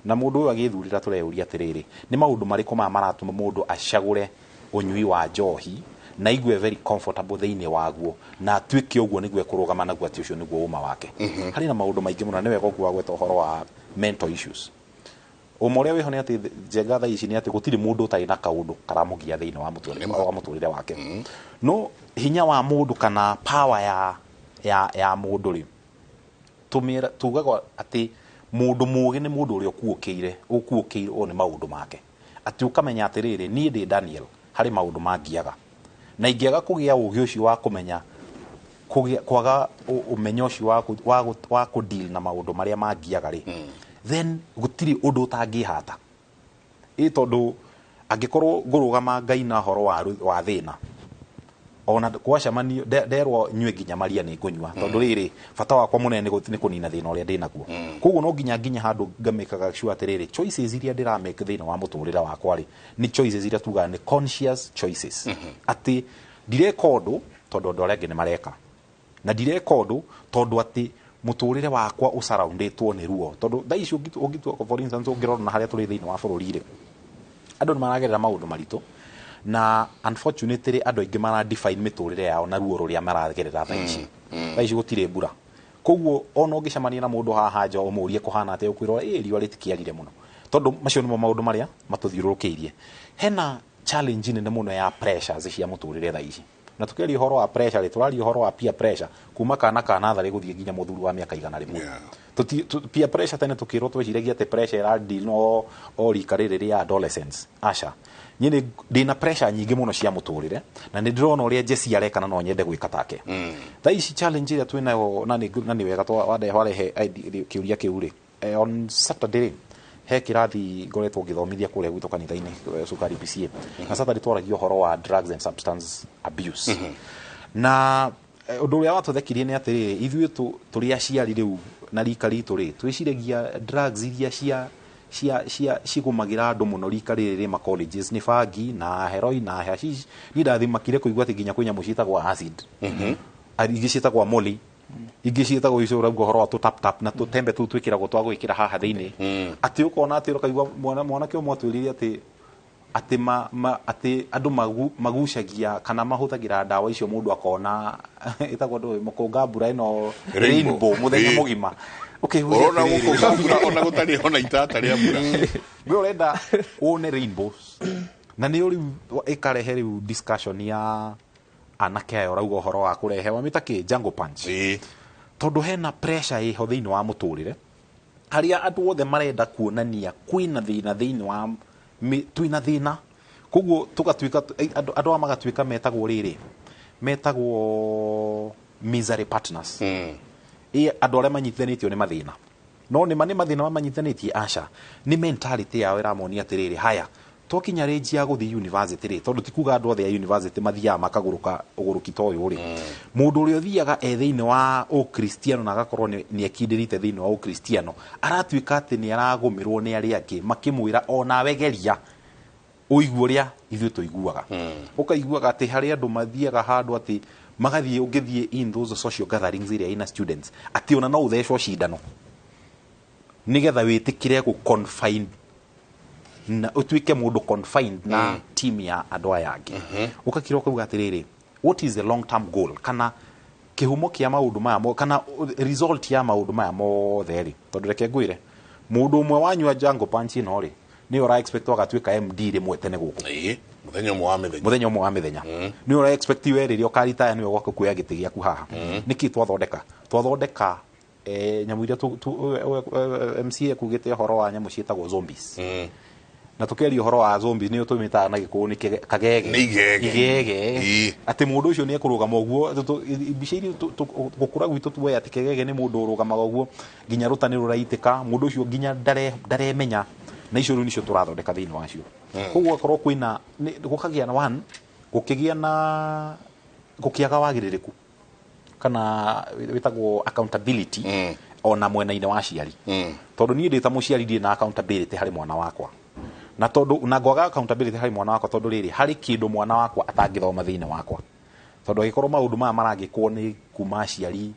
na mũndũ ũyũ agĩthurĩra, tũreyũria atĩrĩrĩ, nĩ maũndũ marĩkũ maya maratũma mũndũ acagũre ũnyui wa njohi na aigue very comfortable thĩinĩ waguo, na atuĩke ũguo nĩguo ekũrũgama naguo, atĩ ũcio nĩguo ũma wake? Harĩ na maũndũ maingĩ mũno, na nĩ wega ũguo wagweta ũhoro wa mental issues. Ũma ũrĩa wĩho nĩ atĩ, Njenga, thaa ici nĩ atĩ gũtirĩ mũndũ ũtarĩ na kaũndũ karamũgia thĩinĩ wa mũtũrĩre wake. No hinya wa mũndũ kana power ya mũndũ rĩ, tũmĩra tugaga atĩ mũndũ mũũgĩ nĩ mũndũ ũrĩa ũkuũkĩire ũkuũkĩirwo nĩ maũndũ make, atĩ ũkamenya atĩrĩrĩ, niĩ ndĩ Daniel, harĩ maũndũ mangiaga, na ingĩaga kũgĩa ũgĩ ũcio wa kũmenya. Kwaga ũmenyo ũcio wa kũ deal na maũndũ marĩa mangiaga rĩ, then gũtirĩ ũndũ ũtangĩhata. Ĩ tondũ angĩkorwo ngũrũgama ngaina ũhoro wa thĩna, ona gwacemanio nderwo nyue nginya maria nĩ ngũnyua, tondũ rĩrĩ bata wakwa mũnene nĩ kũnina thĩna ũrĩa ndĩnaguo. Koguo no nginya handũ ngamĩkaga sure atĩrĩrĩ, choices iria ndĩramake thĩinĩ wa mũtũrĩre wakwa rĩ, nĩ choices iria tugaga nĩ conscious choices, atĩ ndireka ũndũ tondũ andũ arĩa angĩ nĩ mareka, na ndireka ũndũ tondũ atĩ mũtũrĩre wakwa ũsurroundĩtwo nĩ ruo. Tondũ thaa ici ũngĩtua, for instance, ũngĩrora na harĩa tũrĩ thĩinĩ wa bũrũri rĩ, andũ nĩ maragerera maũndũ maritũ, na unfortunately andũ aingĩ mara define mĩtũrĩre yao na ruo rũrĩa maragerera thaa ici. Thaa ici gũtirĩ mbura, koguo ona ũngĩcemania na mũndũ haha nja ũmũrie kũhana atĩa, ũkwĩrwo ĩ riũa rĩtikĩarire mũno, tondũ macio nĩmo maũndũ marĩa matũthiũrũrũkĩirie. Hena challenge nene mũno ya pressures cia mũtũrĩre thaa ici, na tukiaria ũhoro wa pressure rĩ, tũraria ũhoro wa peer pressure kuma kana ka natharĩ gũthiĩ nginya mũthuri wa mĩaka 100. Peer pressure tene tukĩrwo tweciragia atĩ pressure ĩra deal no o rika rĩrĩ rĩa adolescence. Aca, niĩ ndĩna pressure nyingĩ mũno cia mũtũrĩre, na nĩ ndĩrona ũrĩa Jesse areka na no nyende gwĩka take. Thaa ici challenge ĩrĩa twĩnayo, na nĩ wega warehe kĩũria kĩu rĩ, on Saturday rĩ, he kĩrathi ngoretwo ngĩthomithia kũrĩa gwitũ kanitha-inĩ, Cukari PCA, na Saturday twaragia ũhoro wa drugs and substance abuse. Na ũndũ ũrĩa watũthekirie nĩ atĩrĩrĩ, ithuĩ tũrĩ aciari rĩu na rika ritũ rĩ, twĩciragia drugs iria cia cigũmagĩra andũ mũno rika rĩrĩ rĩ ma colleges nĩ bangi na heroin na hashish. Niĩ ndathimakire kũigua atĩ nginya kwĩ nyamũ ciĩtagwo acid, ingĩ ciĩtagwo molly, ingĩ ciĩtagwo icio ũrauga ũhoro wa tũ tap tap na tũtembe tũu twĩkĩragwo twa gwĩkĩra haha thĩinĩ, atĩ ũkona atĩ ũkaigua mwanake ũmwe atwĩrire atĩ atĩ andũ magucagia kana mahũthagĩra ndawa icio, mũndũ akona ĩtagwo ndũ mũkũnga mbura ĩno, rainbow, mũthenya mũgima. Ũkĩhuria atĩrĩrĩ, mũkũnga mbura ona gũtarĩ ona itata rĩa mbura, we ũrenda wone rainbows. Na nĩyo rĩu ĩkarehe rĩu discussion ya anake aya ũrauga ũhoro wa kũrehe wamĩta kĩ jungle punch, tondũ hena pressure ĩho thĩinĩ wa mũtũrĩre harĩa andũ othe marenda kuonania kwĩna thĩna thĩinĩ wa twĩna thĩna. Koguo tũgatuĩka andũ aya magatuĩka metagwo rĩrĩ, metagwo misery partners. Ĩ andũ arĩa manyitithanĩtio nĩ mathĩna, no nĩ ma nĩ mathĩna mamanyitithanĩtie? Aca, nĩ mentality yao ĩramonia atĩrĩrĩ, haya twakinya range ya gũthiĩ university rĩ, tondũ ti kuga andũ othe a university mathiaga makagũrũka ũgũrũki ta ũyũ rĩ. Mũndũ ũrĩa ũthiaga e thĩinĩ wa ũkristiano na agakorwo nĩ ekindĩrĩte thĩinĩ wa ũkristiano, aratuĩka atĩ nĩ aragũmĩrwo nĩ arĩa angĩ makĩmwĩra onawe geria ũigue ũrĩa ithuĩ tũiguaga. Ũkaiguaga atĩ harĩ andũ mathiaga handũ atĩ magathiĩ, ũngĩthiĩ in those social gatherings iria ina students, atĩ ona no ũthecwo cindano nĩgetha wĩtĩkĩre gũ confine na ũtuĩke mũndũ confined na team ya andũ aya angĩ. Ũgakira ũkauga atĩrĩrĩ, what is the long term goal, kana kĩhumo kĩa maũndũ maya kana result ya maũndũ maya mothe rĩ? Tondũ reke ngwĩre, mũndũ ũmwe wanyua jungle punch ĩno rĩ, nĩ ũra expect agatuĩka MD rĩmwe tene gũkũ. Mũthenya ũmwe wa mĩthenya. Mũthenya ũmwe wa mĩthenya nĩ ũra expect we rĩrĩa ũkaritaya nĩwe ũgoka kuoya gĩtĩ gĩaku haha. Nĩkĩ twathondeka nyamũ iria MCA kugĩte ũhoro wa nyamũ ciĩtagwo zombies, na tukeria ũhoro wa zombies nĩ tũmĩtaga na gĩkũyũ nĩ kagege. Nĩ igege. Igege, atĩ mũndũ ũcio nĩ ekũrũgama ũguo. Mbica iria gũkũra gwitũ tuoya atĩ kegege nĩ mũndũ ũrũgamaga ũguo nginya rũta nĩ rũraitĩka, mũndũ ũcio nginya ndaremenya, na icio rĩu nĩcio tũrathondeka thĩinĩ wacio. Koguo gũgakorwo kwĩna gũkagĩa na one, gũkĩgĩa na gũkĩaga wagĩrĩrĩku kana wĩtagwo accountability ona mwena-inĩ wa aciari, tondũ niĩ ndĩ ta mũciari ndirĩ na accountability harĩ mwana wakwa, na tondũ na ngwaga accountability harĩ mwana wakwa, tondũ rĩrĩ harĩ kĩndũ mwana wakwa atangĩthoma thĩinĩ wakwa, tondũ angĩkorwo maũndũ maya maragĩkwo nĩ kuma aciari,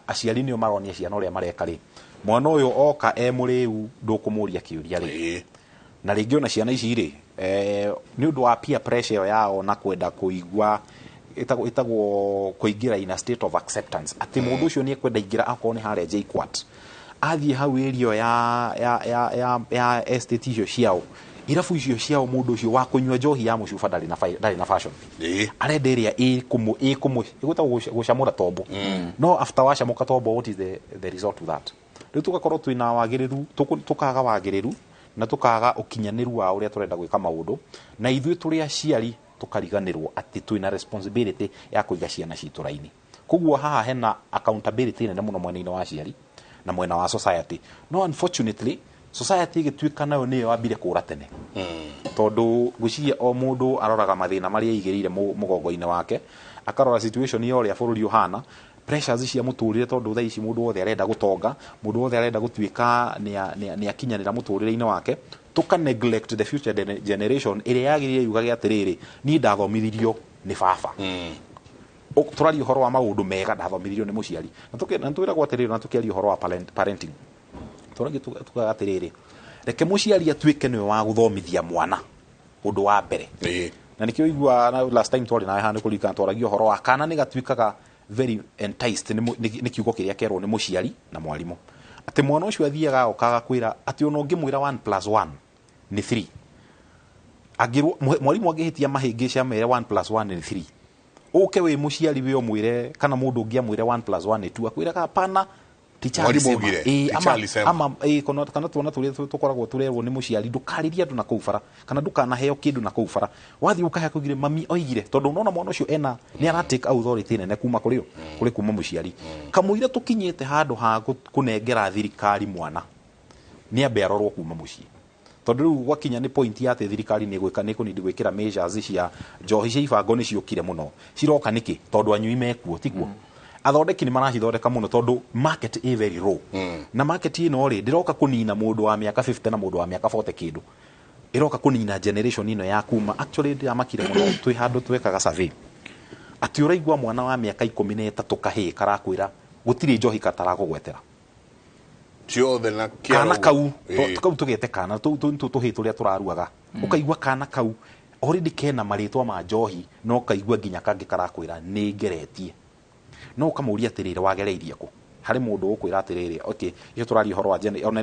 aciari nĩo maronia ciana ũrĩa mareka rĩ, mwana ũyũ oka e mũrĩu ndũkũmũria kĩũria rĩ. Na rĩngĩ ona ciana ici rĩ, nĩ ũndũ wa peer pressure ĩyo yao na kwenda kũigua ĩtagwo kũingĩra in a state of acceptance, atĩ mũndũ ũcio nĩ ekwenda ingĩra akorwo nĩ harĩa JKUAT, athiĩ hau area ya estate icio ciao, irabu icio ciao, mũndũ ũcio wa kũnyua njohi ya mũcuba ndarĩ na fashion, arenda ĩrĩa ĩkũmũ ĩgwĩtagwo gũcamũra tombo. No after wacamũka tombo, what is the result to that? Rĩu tũgakorwo twĩna wagĩrĩru, tũkaga wagĩrĩru na tũkaga ũkinyanĩru wa ũrĩa tũrenda gwĩka maũndũ, na ithuĩ tũrĩ aciari tũkariganĩrwo atĩ twĩna responsibility ya kũiga ciana citũ raini. Koguo haha hena accountability nene muno mwena-inĩ wa aciari na mwena wa society. No unfortunately society ĩgĩtuĩka nayo nĩyo yambire kũra tene, tondũ ngwĩciria o mũndũ aroraga mathĩna marĩa aigĩrĩire mũgongo-inĩ wake, akarora situation ya ũrĩa bũrũri ũhana, pressures cia mũtũrĩre, tondũ thaa ici mũndũ wothe arenda gũtonga, mũndũ wothe arenda gũtuĩka nĩ akinyanĩra mũtũrĩre-inĩ wake. Tũka neglect the future generation ĩrĩa yagĩrĩire yugage atĩrĩrĩ, niĩ ndathomithirio nĩ baba. Tũraria ũhoro wa maũndũ mega, ndathomithirio nĩ mũciari. Na twĩragwo atĩrĩrĩ, na tũkĩaria ũhoro wa parenting, tũragia tukaga atĩrĩrĩ, reke mũciari atuĩke nĩwe wa gũthomithia mwana ũndũ wa mbere. Na nĩkĩo igua na last time twarĩ nawe haha nĩ kũririkana twaragia ũhoro wa kana nĩ gatuĩkaga very enticed nĩ kiugo kĩrĩa kerwo nĩ mũciari na mwarimũ, atĩ mwana ũcio athiaga oka agakwĩra atĩ ona ũngĩmwĩra 1 plus 1 nĩ 3, angĩrwo mwarimũ angĩhĩtia mahĩngĩca amere 1 plus 1 nĩ 3, ũke wĩ mũciari wĩ ũmwĩre kana mũndũ ũngĩ amwĩre 1 plus 1 nĩ 2, akwĩraga hapana, teacher Mwarimu alisema. augire, teacher alisema. Ama kana tuona turia tukoragwo turerwo nĩ mũciari, ndũkarĩrie andũ na kũu bara kana ndũkanaheo kĩndũ na kũu bara, wathiĩ ũkahe kũgire mami oigire, tondũ unaona mwana ũcio ena nĩ ara take authority nene kuma kũrĩ kũrĩ kuma mũciari. Kamũira tũkinyĩte handũ ha kũnengera thirikari mwana nĩ ambe arorwo kuma mũciĩ, tondũ rĩu gwakinya nĩ point ya atĩ thirikari nĩ gwĩka nĩ kũnindi gwĩkĩra measures cia njohi cia ibango nĩ ciũkire mũno, ciroka nĩkĩ? Tondũ anyui mekuo, tiguo? Athondeki nĩ maracithondeka mũno tondũ market ĩ very low. Na market ĩno rĩ, ndĩroka kũnina mũndũ wa mĩaka 50 na mũndũ wa mĩaka 40 kĩndũ, ĩroka kũnina generation ĩno ya kuma. Actually ndĩramakire mũno twĩ handũ twekaga survey, atĩ ũraigua mwana wa mĩaka 13 kahĩĩ karakwĩra gũtirĩ njohi katarakũgwetera ciothe na kĩaro. Kana kau kau tũgete kana tũhĩĩ tũrĩa tũraruaga, ũkaigua kana kau already kena marĩtwa ma njohi, no kaigua nginya kangĩ karakwĩra nĩ ngeretie. No ũkamũria atĩrĩrĩ, wagereirie kũ? Harĩ mũndũ ũkwĩra atĩrĩrĩ, okay, icio tũraria ũhoro wa ona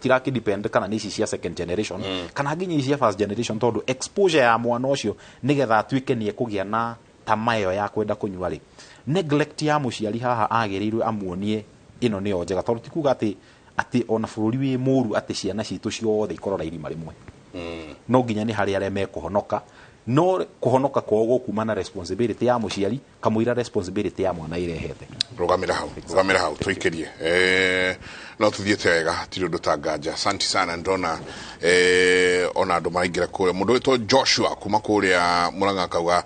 tirakĩ depend kana nĩ ici cia second generation kana nginya ici cia first generation, tondũ exposure ya mwana ũcio nĩgetha atuĩke nĩ ekũgĩa na tamaa ĩyo ya kwenda kũnyua rĩ, neglect ya mũciari haha agĩrĩirwo amuonie ĩno nĩyo njega, tondũ ti kuga atĩ ona bũrũri wĩ mũru atĩ ciana citũ ciothe ikorora irima rĩmwe. No nginya nĩ harĩ arĩa mekũhonoka, no kũhonoka kwao gũkuma na responsibility ya mũciari kamũira responsibility ya mwana ĩrehete. Rũgamĩra hau, rũgamĩra hau tũikĩrie. No tũthiĩte wega, tirĩ ũndũ ta nganja. Asante sana, ndona ona andũ maraingĩra kũrĩa. Mũndũ wĩtwo Joshua kuma kũrĩa Murang'a akauga,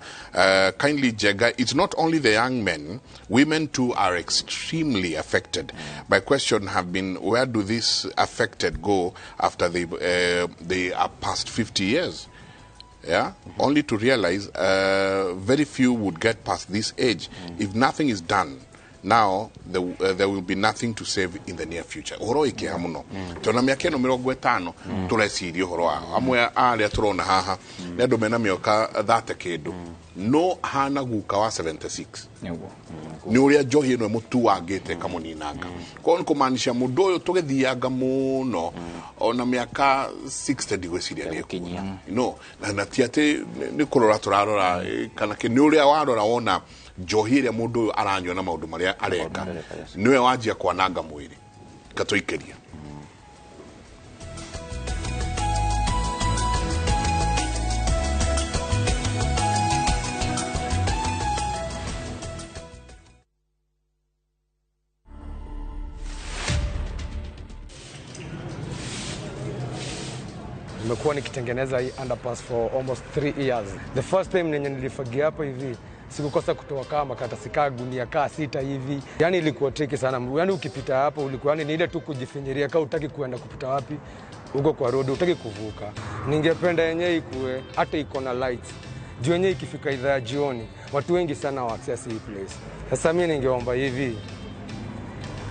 kindly Njenga, it's not only the young men, women too are extremely affected. My question have been, where do these affected go after they are past 50 years? Yeah, only to realize very few would get past this age. If nothing is done now, there will be nothing to save in the near future. Ũhoro wĩ kĩeha mũno, tondũ mĩaka ĩno 50 tũreciria ũhoro wa amwe arĩa tũrona haha nĩ andũ mena mĩaka 30 kĩndũ, no hana guka wa 76 nĩ ũrĩa njohi ĩno ĩmũtuangĩte ĩkamũninanga. Koguo nĩ kũmaanisha mũndũ ũyũ tũgĩthianga mũno ona mĩaka 60 ndigwĩciria nĩ ĩkuona. No na ti atĩ nĩ kũrora tũrarora kana nĩ ũrĩa warora wona njohi ĩrĩa mũndũ ũyũ aranyua na maũndũ marĩa areka nĩwe wanjia kwananga mwĩrĩ. Katũikĩria. Nimekuwa nikitengeneza hii underpass for almost 3 years. The first time nenye nilifagia hapo hivi, sikukosa kutoa kama karatasi kaa gunia kaa 6 hivi. Yaani ilikuwa tricky sana. Yaani ukipita hapo ulikuwa yani ni ile tu kujifinyiria, kama hutaki kuenda kupita wapi uko kwa road, hutaki kuvuka. Ningependa yenyewe ikue hata iko na lights. Juu yenyewe ikifika idhaa ya jioni, watu wengi sana wa access hii place. Sasa mimi ningeomba hivi,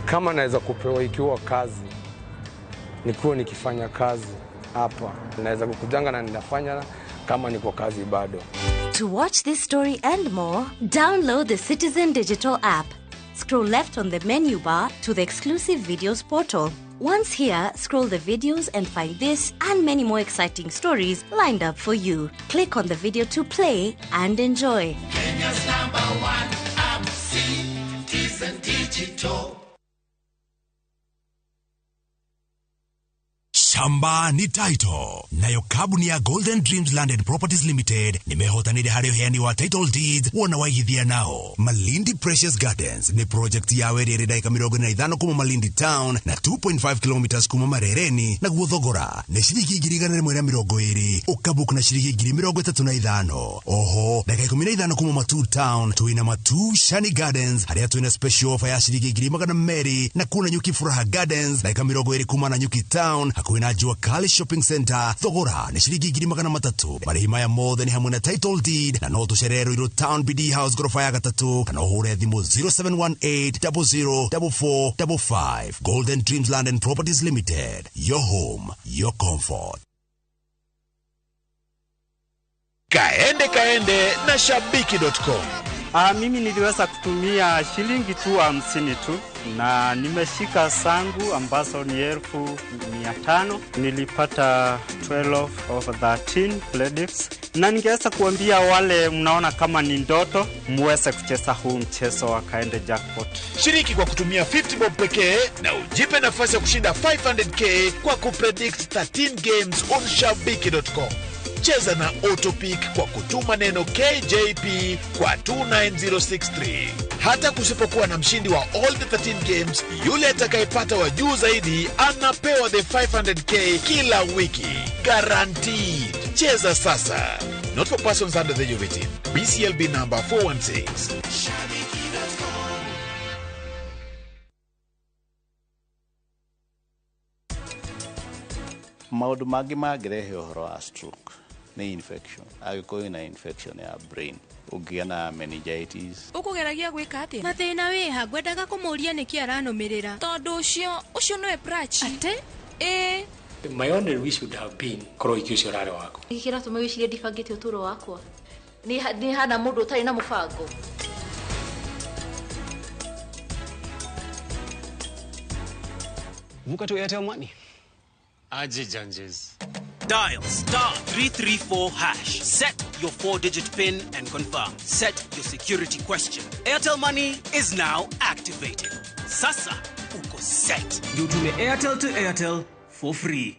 kama naweza kupewa ikiwa kazi, nikuwe nikifanya kazi hapa, naweza kukujanga na ninafanya kama niko kazi bado. To watch this story and more, download the Citizen Digital app. Scroll left on the menu bar to the exclusive videos portal. Once here, scroll the videos and find this and many more exciting stories lined up for you. Click on the video to play and enjoy. Kenya's #1 app, Citizen Digital. Shamba ni title. Nayo kambuni ya Golden Dreams Land and Properties Limited nimehotanire harĩ ũheani wa title deeds wona waigithia nao. Malindi Precious Gardens nĩ project ya werĩ ĩrĩ ndagĩka 45 kuma Malindi Town na 2.5 kilometers kuma Marereni, naguo thogora nĩ ciringi 120,000 ũkabook na ciringi 35,000. Oho ndagĩka 15 kuma Matuu Town twĩna Matuu Shani Gardens harĩa twĩna special offer ya ciringi 200,000 na kuna Nyuki Furaha Gardens ndagĩka 20 kuma na Nyuki Town hakuhĩ na Jua Kali Shopping Center thogora nĩ ciringi 300,000. Marĩhi maya mothe nĩ hamwe na title deed na no tũcerere Ruiru Town BD House gorofa ya gatatũ kana ũhũre thimũ 0718 004455. Golden Dreams Land and Properties Limited, your home, your comfort. Kaende kaende na shabiki.com. Mimi niliweza kutumia shilingi tu 50 tu na nimeshika zangu ambazo ni 500,000. Nilipata 12 over 13 credits. Na ningeweza kuambia wale mnaona kama ni ndoto, muweze kucheza huu mchezo wa Kaende Jackpot. Shiriki kwa kutumia 50 bob pekee na ujipe nafasi ya kushinda 500k kwa kupredict 13 games on shabiki.com. Cheza na Autopick kwa kutuma neno KJP kwa 29063. Hata kusipokuwa na mshindi wa all the 13 games, yule atakayepata wa juu zaidi anapewa the 500k kila wiki. Guaranteed. Cheza sasa. Not for persons under the age of 18. BCLB number 416. Maũndũ mangĩ mangĩrehe ũhoro wa stroke nĩ infection, angĩkorwo wĩna infection ya brain, ũngĩgĩa na meningitis. Ũkũgeragia gwĩka atĩa? Na thĩna wĩha ngwendaga kũmũria nĩkĩ aranũmĩrĩra. Tondũ ũcio nĩwe Prachi. Atĩ? Ĩĩ. My only wish would have been korwo ũhiki ũcio ũrarĩ waku. Nĩkĩ kĩratũma wĩcirie ndibangĩte ũtũũro wakwa? Nĩ hana mũndũ ũtarĩ na mũbango. Vuka to Airtel Money. Aje Janjes. Dial star 334 hash. Set your 4-digit PIN and confirm. Set your security question. Airtel Money is now activated. Sasa uko set. Ndio Airtel to Airtel for free.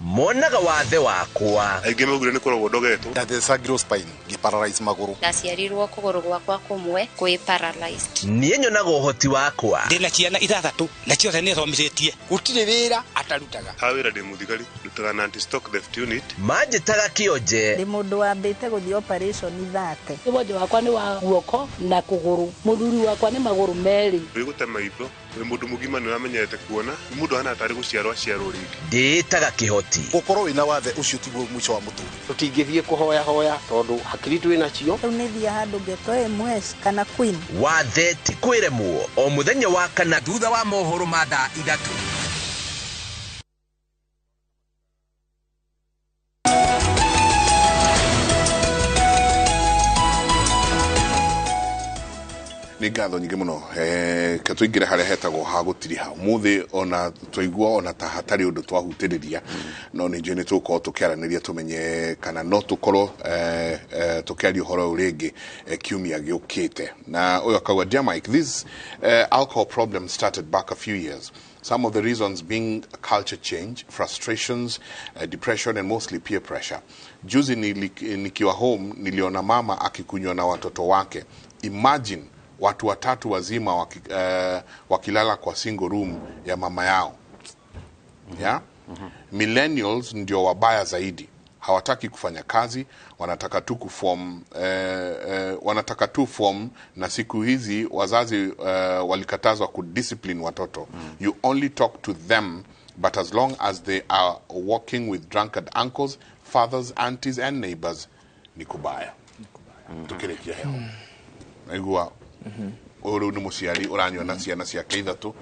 Monaga wathe wakwa aingĩ maugire nĩ kũrogwo ndogetwo. Ndathecagirwo spine ngĩparalyze magũrũ. Ndaciarirwo kũgũrũ gwakwa kũmwe kwĩ paralyzed. Niĩ nyonaga ũhoti wakwa. Ndĩna ciana 6 na ciothe nĩ thomithĩtie. Gũtirĩ wĩra atarutaga. Ha wĩra ndĩ mũthigari, ndutaga na anti stock theft unit. Manjĩtaga kĩonje. Ndĩ mũndũ wambĩte gũthiĩ operation 30. Wonje wakwa nĩ wa guoko na kũgũrũ, mũthuri wakwa nĩ magũrũ merĩ. Wĩgũte maitho, wĩ mũndũ mũgima nĩ ũramenyete kuona, mũndũ ahana tarĩ gũciarwo aciarwo rĩngĩ. Ndĩĩtaga kĩhoti. Gũkorwo wĩna wathe ũcio tiguo mũico wa mũtũrĩre. Tũtingĩthiĩ kũhoya hoya tondũ hakiri twĩ nacio. Rĩu nĩ thiĩ handũ ngetwo MS kana Queen. Wathe ti kwĩremwo o mũthenya wa kana thutha wa mohoro ma thaa 3. Nĩ ngatho nyingĩ mũno ke tũingĩre harĩa hetagwo ha gũtiriha ũmũthĩ, ona twaigua ona ta hatarĩ ũndũ twahutĩrĩria, no nĩ njũĩ nĩ tũgũkorwo tũkĩaranĩria tũmenye kana no tũkorwo tũkĩaria ũhoro ũyũ rĩngĩ kiumia gĩũkĩte. Na ũyũ akauga, "Dear Mike, this alcohol problem started back a few years. Some of the reasons being culture change, frustrations, depression and mostly peer pressure. Juzi nikiwa home niliona mama akikunywa na watoto wake. Imagine watu watatu wazima wakilala kwa single room ya mama yao." Yeah? Millennials ndio wabaya zaidi. Hawataki kufanya kazi, wanataka tu kuform, wanataka tu form, na siku hizi wazazi walikatazwa kudiscipline watoto. You only talk to them, but as long as they are walking with drunkard uncles, fathers, aunties and neighbors, ni kubaya. Tukirekia heo. Naigua ũyũ rĩu nĩ mũciari ũranyua na ciana ciake 3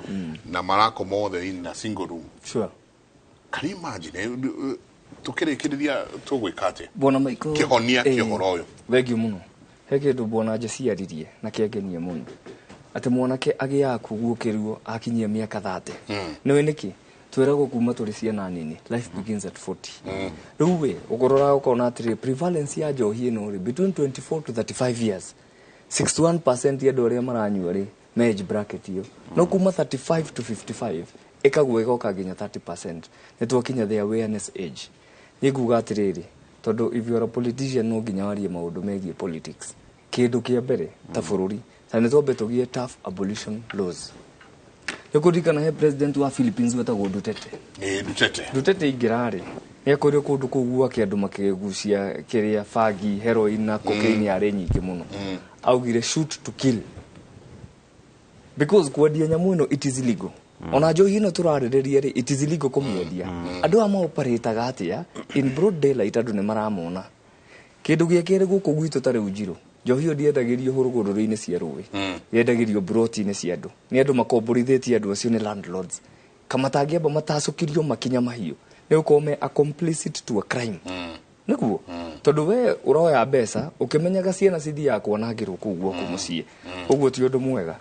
na marako mothe in a single room. Sure. Can you imagine? Tukĩrĩkĩrĩria tũgwĩka atĩa? Bwana Michael, kĩhonia kĩa ũhoro ũyũ. Thengiũ mũno. He kĩndũ bwana Jesse aririe na kĩangenie mũno. Atĩ mwanake agĩaga kuguũkĩrwo akinyia mĩaka 30. Nĩũĩ nĩkĩ? Twĩragwo kuma tũrĩ ciana nini, life begins at 40. Rĩu we ũkũrora ũkona atĩrĩ, prevalence ya njohi ĩno rĩ, between 24 to 35 years, 61% ya andũ arĩa maranyua rĩ me age bracket iyo no kuma 35 to 55 ikagwa igoka nginya 30%. Nĩ twakinya the awareness age. Nĩ nguga atĩrĩrĩ, tondũ if you are a politician no nginya warie maũndũ megiĩ politics. Kĩndũ kĩa mbere ta bũrũri ta nĩ twambe tũgĩe tough abolition laws. Nĩ kũririkana he president wa Philippines wetagwo Duterte. Duterte. Duterte ingĩrarĩ nĩ akorirwo kũndũ kũu gwake andũ makĩgucia kĩrĩa bangi, heroin na cocaine yarĩ nyingĩ mũno. Augire shoot to kill because kwendia nyamũ ĩno it is illegal. Ona njohi ĩno tũrarĩrĩria rĩ, it is illegal kũmĩendia. Andũ aya maoperĩtaga atĩa in broad daylight, andũ nĩ maramona. Kĩndũ gĩa kerĩ, gũkũ gwitũ ta rĩu Njirũ, njohi ĩyo ndĩendagĩrio hũrũgũrũ-inĩ cia rũĩ, yendagĩrio broti-inĩ cia andũ. Nĩ andũ makomborithĩtie andũ acio, nĩ landlords. Kama matangĩamba matacũkĩrio makinya mahiũ nĩ gũkorwo me a complicit to a crime. Nĩguo tondũ we ũroya mbeca ũkĩmenyaga ciana cithiaga kwanangĩrwo kũu gwaku mũciĩ, ũguo ti ũndũ mwega.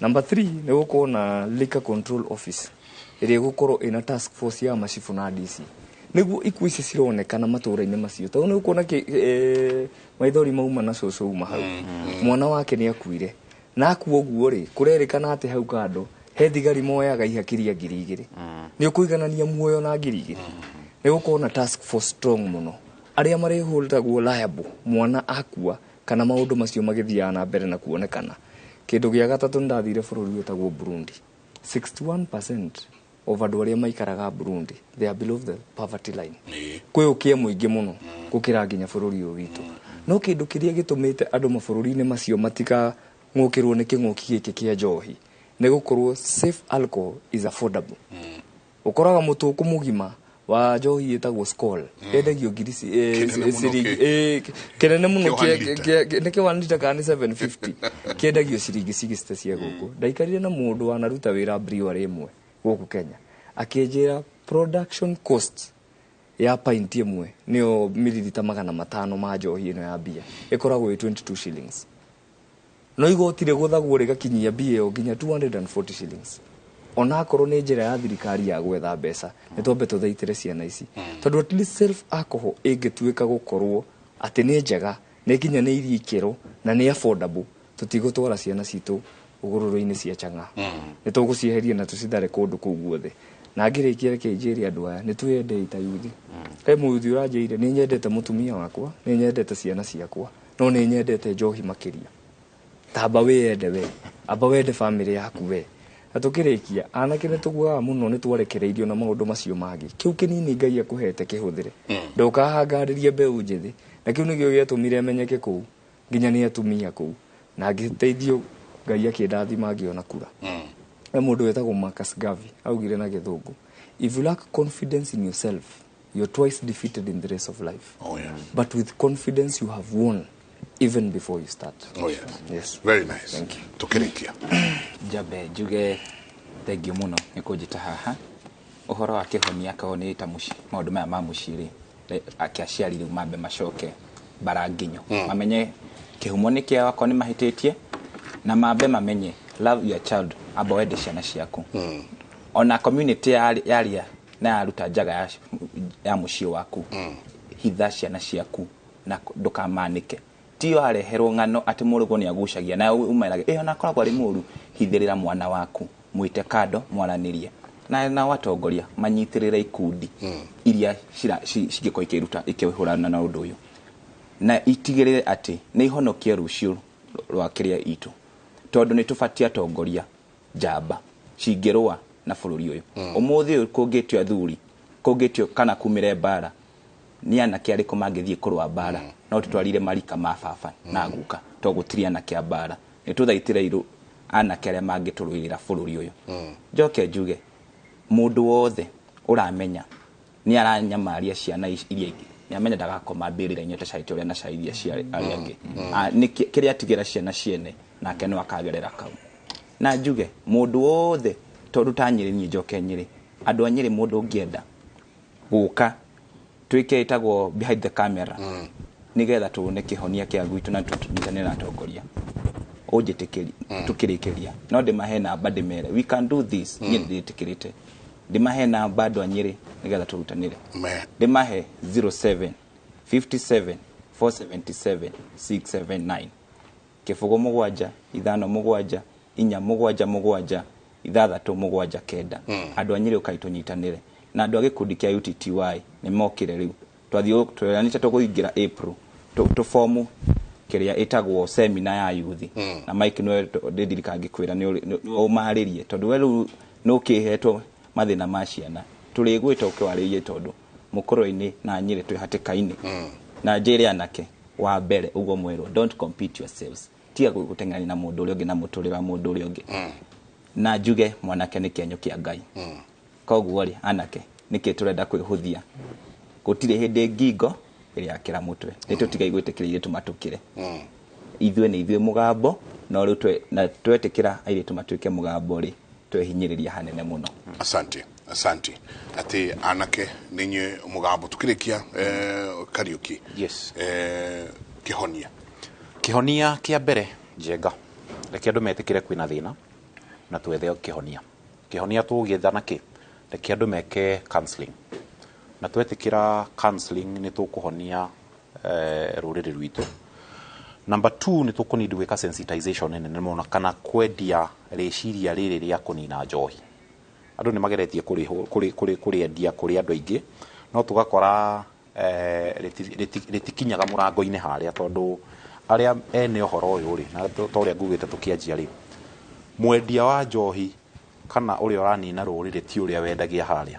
Number 3 nĩ gũkorwo na liquor control office ĩrĩa ĩgũkorwo ĩna task force ya macibũ na DC, nĩguo ikuũ ici cironekana matũũra-inĩ macio, tondũ nĩ ũkuona maithori mauma na cũcũ uma hau, mwana wake nĩ akuire na akua ũguo rĩ, kũrerĩkana atĩ hau kando he thigari moyaga ihaki rĩa 2000. Nĩ ũkũiganania muoyo na 2000? Nĩ gũkorwo na task force strong mũno, arĩa marĩhũragwo liable mwana akua kana maũndũ macio magĩthiaga na mbere na kuonekana. Kĩndũ gĩa gatatũ, nĩ ndathire bũrũri wĩtagwo Burundi. 61% of andũ arĩa maikaraga Burundi, they are below the poverty line. Kwĩ ũkĩa mũingĩ mũno gũkĩra nginya bũrũri ũyũ witũ. No kĩndũ kĩrĩa gĩtũmĩte andũ mabũrũri-inĩ macio matikang'ũkĩrwo nĩ kĩng'ũki gĩkĩ kĩa njohi nĩ gũkorwo safe alcohol is affordable. Ũkoraga mũtũkũ mũgima wa njohi ĩtagwo Skol endagio ngiri Kĩnene mũno. Ciringi kĩnene mũno. Kĩa 1 litre. Nĩ kĩa 1 litre kana nĩ 750, kĩendagio ciringi 60 cia gũkũ. Ndaikarire na mũndũ wanaruta wĩra brewery ĩmwe gũkũ Kenya, akĩnjĩra production cost ya pint ĩmwe, nĩyo mililita 500 ma njohi ĩno ya mbia, ĩkoragwo ĩ 22 shillings, no igoti rĩgũthagwo rĩgakinyia mbia ĩyo nginya 240 shillings. Onakorwo nĩ njĩra ya thirikari ya gwetha mbeca, nĩ twambe tũthaitĩre ciana ici, tondũ at least self alcohol ĩngĩtuĩka gũkorwo atĩ nĩ njega, nĩ ĩkinyanĩirie ikĩro na nĩ affordable, tũtigũtwara ciana citũ ũgũrũrũ-inĩ cia chang'aa. Nĩ tũgũcieheria na tũcithare kũndũ kũu guothe. Na ngĩrĩkia, reke njĩre andũ aya nĩ twĩyendei ta yuthi. He mũyuthi ũranjĩire, nĩ nyendete mũtumia wakwa, nĩ nyendete ciana ciakwa, no nĩ nyendete njohi makĩria. Tamba wĩyende we, amba wende bamĩrĩ yaku we. Na tũkĩrĩkia, anake nĩ tũguaga mũno nĩ twarekereirio na maũndũ macio mangĩ. Kĩu kĩnini Ngai akũhete kĩhũthĩre, ndũkahangarĩrie mbeũ njĩthĩ. Na kĩu nĩkĩo gĩatũmire menyeke kũu nginya nĩ atumia kũu, na ngĩteithio Ngai akĩndathima ngĩona kura. He mũndũ wetagwo Marcus Garvey augire na gĩthũngũ, "If you lack confidence in yourself, you're twice defeated in the race of life." Oh, yes. But with confidence you have won even before you start. Oh, yes. Yes. Very nice. Thank you. Tukĩrĩkia. Njambe njuge thengiũ mũno nĩ kũnjĩta haha. Ũhoro wa kĩhonia korwo nĩ ta mũciĩ, maũndũ maya ma mũciĩ rĩ, ake aciari rĩu mambe macoke bara nginyo, mamenye kĩhumo nĩ kĩao akorwo nĩ mahĩtĩtie, na mambe mamenye love your child, amba wende ciana ciaku. Ona community yaria na yaruta njaga ya mũciĩ waku, hitha ciana ciaku na ndũkamanĩke. Tio areherwo ng'ano atĩ mũrũguo nĩ agucagia na umerage ĩyo na akoragwo arĩ mũru. Hithĩrĩra mwana waku, mwĩte kando mwaranĩrie na watongoria manyitĩrĩre ikundi iria cingĩkorwo ikĩruta ikĩhũrana na ũndũ ũyũ, na itigĩrĩre atĩ nĩ ihonokie rũciũ rwa kĩrĩa itũ, tondũ nĩ tũbatie atongoria njamba cingĩrũa na bũrũri ũyũ. Ũmũthĩ ũyũ kũngĩtio athuri, kũngĩtio kana kumĩre mbara, nĩ anake arĩkũ mangĩthiĩ kũrũa mbara? No tũtwarire marika ma baba na guka, to gũtirĩ anake a mbara. Nĩ tũthaitĩre irũ anake arĩa mangĩtũrũĩrĩra bũrũri ũyũ. Njoke njuge mũndũ wothe ũramenya nĩ aranyamaria ciana iria ingĩ, nĩ amenya ndagakoma mbĩrĩra-inĩ ta caite ũrĩa na cairia cia arĩa angĩ. Nĩ kĩrĩa atigĩra ciana ciene nake no akagerera kau. Na njuge mũndũ wothe, tondũ ta Nyĩrĩ, niĩ njoke Nyĩrĩ, andũ a Nyĩrĩ, mũndũ ũngĩenda gũka twĩke ĩtagwo behind the camera, nĩgetha tuone kĩhonia kĩa gwitũ na tũnyitanĩre na atongoria ũnjĩtĩkĩrie. Tukĩrĩkĩria no ndĩmahe namba, ndĩmere we can do this. Niĩ ndĩtĩkĩrĩte ndĩmahe namba andũ a Nyĩrĩ nĩgetha tũrutanĩre. Ndĩmahe 07 57 477 679, 0 7 5 7 4 7 7 6 7 9. Andũ a Nyĩrĩ ũkai tũnyitanĩre na andũ a gĩkundi kĩa UTTY nĩ mokire rĩu twathiĩ tweranĩte tũkũingĩra April tũfomu kĩrĩa ĩtagwo seminar ya youth. Na Mike nĩwe ndĩndirikana ngĩkwĩra nĩ ũmarĩrie tondũ we rĩu nĩũkĩhetwo mathĩna ma ciana tũrĩgwĩta ũkĩwarĩrie tondũ mũkũrũ-inĩ na Nyĩrĩ twĩ hatĩka-inĩ. Na njĩre anake wa mbere ũguo mwerwo, don't compete yourselves, tiga gũteng'erania na mũndũ ũrĩa ũngĩ na mũtũrĩre wa mũndũ ũrĩa ũngĩ. Na njuge mwanake nĩ kĩenyũ kĩa Ngai. Koguo rĩ anake nĩkĩ tũrenda kwĩhũthia, gũtirĩ hĩndĩ ngingo ĩrĩa yakĩra mũtwe, nĩ tũtigai gwĩtĩkĩra airĩtu matũkĩre. Ithuĩ nĩ ithuĩ mũgambo, no rĩu na twetĩkĩra airĩtu matuĩke mũgambo rĩ twehinyĩrĩria hanene mũno. Asante, asante. Atĩ anake nĩ inyuĩ mũgambo. Tukĩrĩkia Kariuki. Yes. Kĩhonia. Kĩhonia kĩa mbere Njenga, reke andũ metĩkĩre kwĩna thĩna na twethe kĩhonia. Kĩhonia tũgĩetha nakĩ? Reke andũ meke counseling. Na twetĩkĩra counseling nĩ tũkũhonia rũrĩrĩ rwitũ. Number 2 nĩ tũkũnidi gwĩka sensitization nene mũno kana kwendia rĩciria rĩrĩ rĩa kũnina njohi. Andũ nĩ mageretie kũrĩendia kũrĩ andũ aingĩ, no tũgakora rĩtikinyaga mũrango-inĩ harĩa tondũ arĩa ene ũhoro ũyũ rĩ, na ta ũrĩa ngugĩte tũkĩanjia rĩ, mwendia wa njohi kana ũrĩa ũranina rũrĩrĩ ti ũrĩa wendagia harĩa.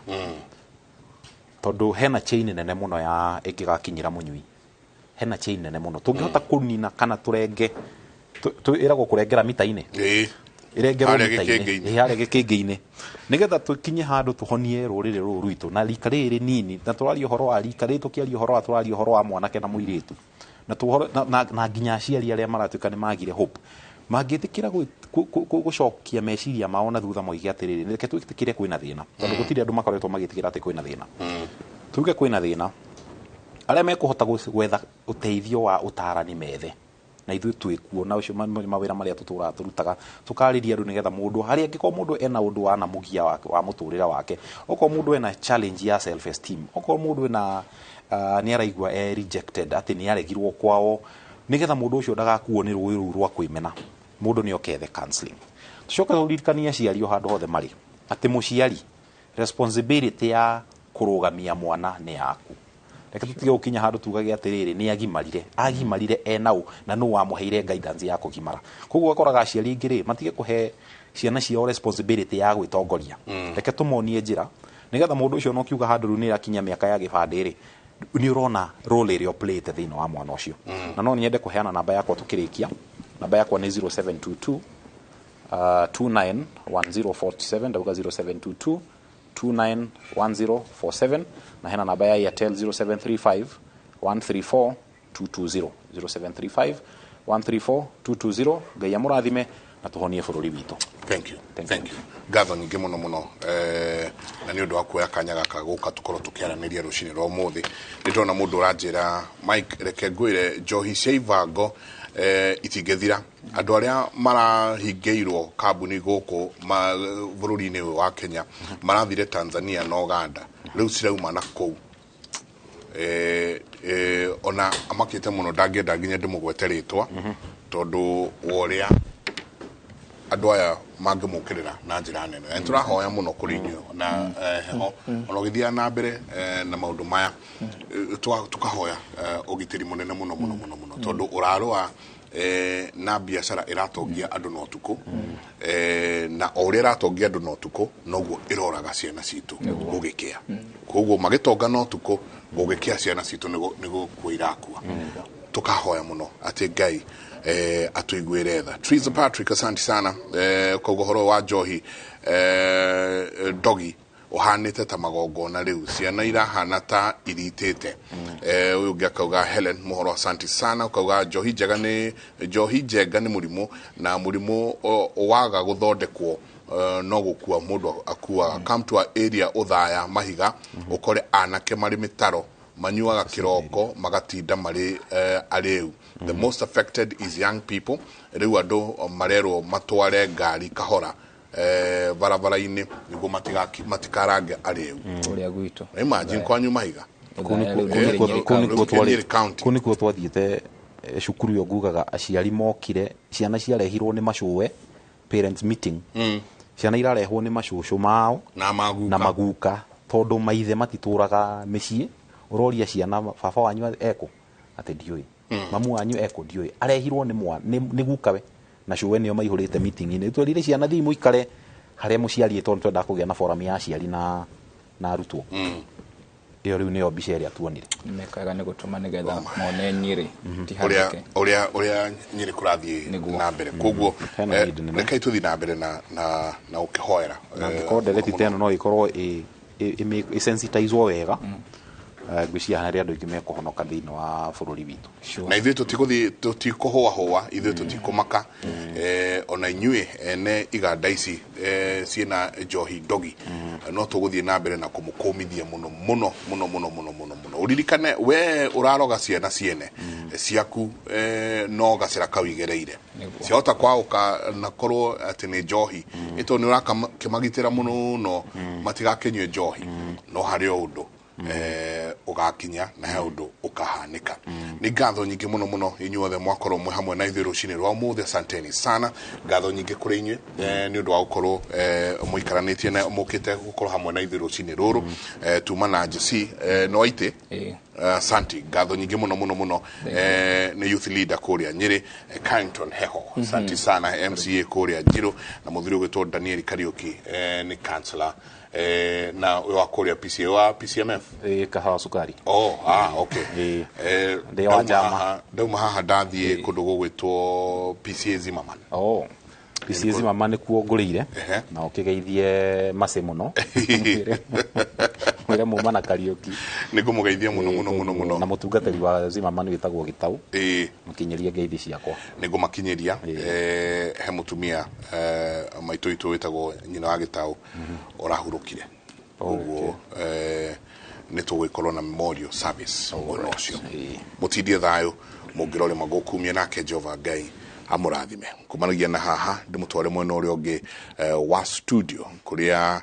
Tondũ hena chain nene mũno ya ĩngĩgakinyĩra mũnyui. Hena chain nene mũno tũngĩhota kũnina kana tũrenge ĩragwo kũrengera mita-inĩ. Ĩrengerwo mita-inĩ harĩa gĩkĩngĩ-inĩ nĩgetha tũkinye handũ tũhonie rũrĩrĩ rũrũ rwitũ na rika rĩrĩ nini. Na tũraria ũhoro wa rika rĩrĩ, tũkĩaria ũhoro wa tũraria ũhoro wa mwanake na mũirĩtu na na nginya aciari arĩa maratuĩka nĩ magire hope mangĩtĩkĩra gũcokia meciria mao na thutha moige atĩrĩrĩ, reke twĩtĩkĩre kwĩna thĩna, tondũ gũtirĩ andũ makoretwo magĩtĩkĩra atĩ kwĩna thĩna. Tuge kwĩna thĩna, arĩa mekũhota gwetha ũteithio wa ũtarani methe, na ithuĩ twĩkuo na ũcio mawĩra marĩa tũtũraga tũrutaga tũkarĩria andũ nĩgetha mũndũ harĩa angĩkorwo mũndũ ena ũndũ wanamũgia wa mũtũrĩre wake, okorwo mũndũ ena challenge ya self esteem, okorwo mũndũ ena nĩ araigua e rejected atĩ nĩ aregirwo kwao, nĩgetha mũndũ ũcio ndagakuo nĩ rũĩ rũu rwa kwĩmena, mũndũ nĩ okethe counseling. Tũcoke tũririkanie aciari o handũ hothe marĩ atĩ mũciari responsibility ya kũrũgamia mwana nĩ yaku. Reke tũtige gũkinya handũ tugage atĩrĩrĩ nĩ agimarire, agimarire enau na nũ wamũheire guidance ya kũgimara. Koguo ũgakoraga aciari aingĩ rĩ matige kũhe ciana ciao responsibility ya gwĩtongoria. Reke tũmonie njĩra nĩgetha mũndũ ũcio no kiuga handũ rĩu nĩ ĩrakinya mĩaka ya gĩbandĩ rĩ, nĩ ũrona role ĩrĩa ũplayĩte thĩinĩ wa mwana ũcio. Na no nyende kũheana namba yakwa tũkĩrĩkia. Namba yakwa nĩ 0722 291047, ndauga 0722 291047, na hena namba ya Airtel 0735 134 220, 0735 134 220. Ngai amũrathime na tũhonie bũrũri witũ. Thank you. Thank you. Ngatho nyingĩ mũno mũno na nĩ ũndũ wa kuoya kanya gaka gũka tũkorwo tũkĩaranĩria rũcinĩ rwa ũmũthĩ. Nĩ ndĩrona mũndũ ũranjĩra Mike, reke ngwĩre njohi cia ibango itingĩthira. Andũ arĩa marahingĩirwo kambuni gũkũ bũrũri-inĩ ũyũ wa Kenya marathire Tanzania na Uganda, rĩu cirauma na kũu. Ona amakĩte mũno, ndangĩenda nginya ndĩmũgwete rĩtwa tondũ wa ũrĩa andũ aya mangĩmũkĩrĩra na njĩra nene. Na tũrahoya mũno kũrĩ inyuĩ na heho ona ũgĩthiaga na mbere na maũndũ maya, tũkahoya ũgitĩri mũnene mũno mũno mũno mũno tondũ ũrarũa na biacara ĩratongia andũ na ũtukũ, na o ũrĩa ĩratongia andũ na ũtukũ noguo ĩroraga ciana citũ gũgĩkĩa. Koguo magĩtonga na ũtukũ gũgĩkĩa ciana citũ nĩ gũkua irakua. Tũkahoya mũno atĩ Ngai atuiguĩre tha. Teresa Patrick, asante sana. Koguo ũhoro wa njohi dogi ũhanĩte ta magongona rĩu, ciana irahana ta iritĩte. Ũyũ ũngĩ akauga Helen mũhoro, asante sana. Ũkauga njohi njega nĩ mũrimũ, na mũrimũ waga gũthondekwo no gũkua mũndũ akuaga. Come to our area ũthaya mahiga ũkore anake marĩ mĩtaro manyuaga kĩroko magatinda marĩ arĩu. The most affected is young people. Rĩu andũ marerwo matware ngari kahora barabara-inĩ nĩguo matikarange arĩu. Ũrĩa gwitũ. Imagine kwanyu mahiga. Kũu nĩkuo twathiĩte cukuru ĩyo ngugaga aciari mokire, ciana ciarehirwo nĩ macũwe parents meeting, ciana irarehwo nĩ macũcũ mao na maguka, na maguka tondũ maithe matitũraga mĩciĩ. Ũroria ciana baba wanyu eko atĩ ndiũĩ, mamu wanyu eko ndiũĩ, arehirwo nĩ gukawe na cũwe nĩo maihũrĩte meeting-inĩ. Twerire ciana thiĩ mũikare harĩa mũciari tondũ twendaga kũgĩa na forum ya aciari na arutwo. Ĩyo rĩu nĩyo mbica ĩrĩa tuonire. Nĩmekaga nĩ gũtũma nĩgetha mone Nyĩrĩ ti ũrĩa handĩke. Ũrĩa Nyĩrĩ kũrathiĩ na mbere. Koguo rekei tũthiĩ na mbere na ũkĩhoera. Na angĩkorwo ndereti ta ĩno no ĩkorwo ĩ-sensitizwo wega, ngwĩciria harĩ andũ aingĩ mekũhonoka thĩinĩ wa bũrũri witũ. Na ithuĩ tũtigũthiĩ, tũtikũhũahũa, ithuĩ tũtikũmaka. Ona inyuĩ ene iganda ici ciĩna njohi ndogi, no tũgũthiĩ na mbere na kũmũkũmithia mũno mũno mũno mũno mũno mũno mũno. Ũririkane we ũraroga ciana ciene ciaku, no gacĩra kau igereire ciahota kwaũka na korwo atĩ nĩ njohi ĩtondũ nĩ ũrakĩmagitĩra mũno no matigakĩnyue njohi, no harĩ o ũndũ ũgakinya na he ũndũ ũkahanĩka. Nĩ ngatho nyingĩ mũno mũno inyuothe mwakorwo mwĩ hamwe na ithuĩ rũcinĩ rwa ũmũthĩ. Asanteni sana. Ngatho nyingĩ kũrĩ inyuĩ nĩ ũndũ wa gũkorwo mũikaranĩtie na mũkĩte gũkorwo hamwe na ithuĩ rũcinĩ rũrũ. Tuma na Jesse no aitĩ asante. Ngatho nyingĩ mũno mũno mũno nĩ youth leader kũrĩa Nyĩrĩ, Carrington Heho, asante sana. MCA kũrĩa Njirũ na mũthuri ũgwĩtwo Daniel Kariuki nĩ councillor na wa kũrĩa PCA wa PCMF kahawa sukari. Oh, okay. Ndauma haha ndathiĩ kũndũ gũgwĩtwo PCA Zimmerman. Oh, PCA Zimmerman nĩkuo ngũrĩire na ũkĩgeithie Mace mũno. Mwĩre muma na Kariuki. Nĩngũmũgeithia mũno mũno mũno mũno. Na mũtungatĩri wa Zimmerman wĩtagwo Gĩtau. Mũkinyĩrie ngeithi ciakwa. Nĩngũmakinyĩria. He mũtumia maitũ witũ wĩtagwo nyina wa Gĩtau ũrahurũkire. Ũguo nĩ tũgũgĩkorwo na memorial service mwena ũcio. Mũtindie thayũ mũngĩrore magũkumia nake Jehova Ngai amũrathime. Kumanagia na haha ndĩmũtware mwena ũrĩa ũngĩ wa studio kũrĩa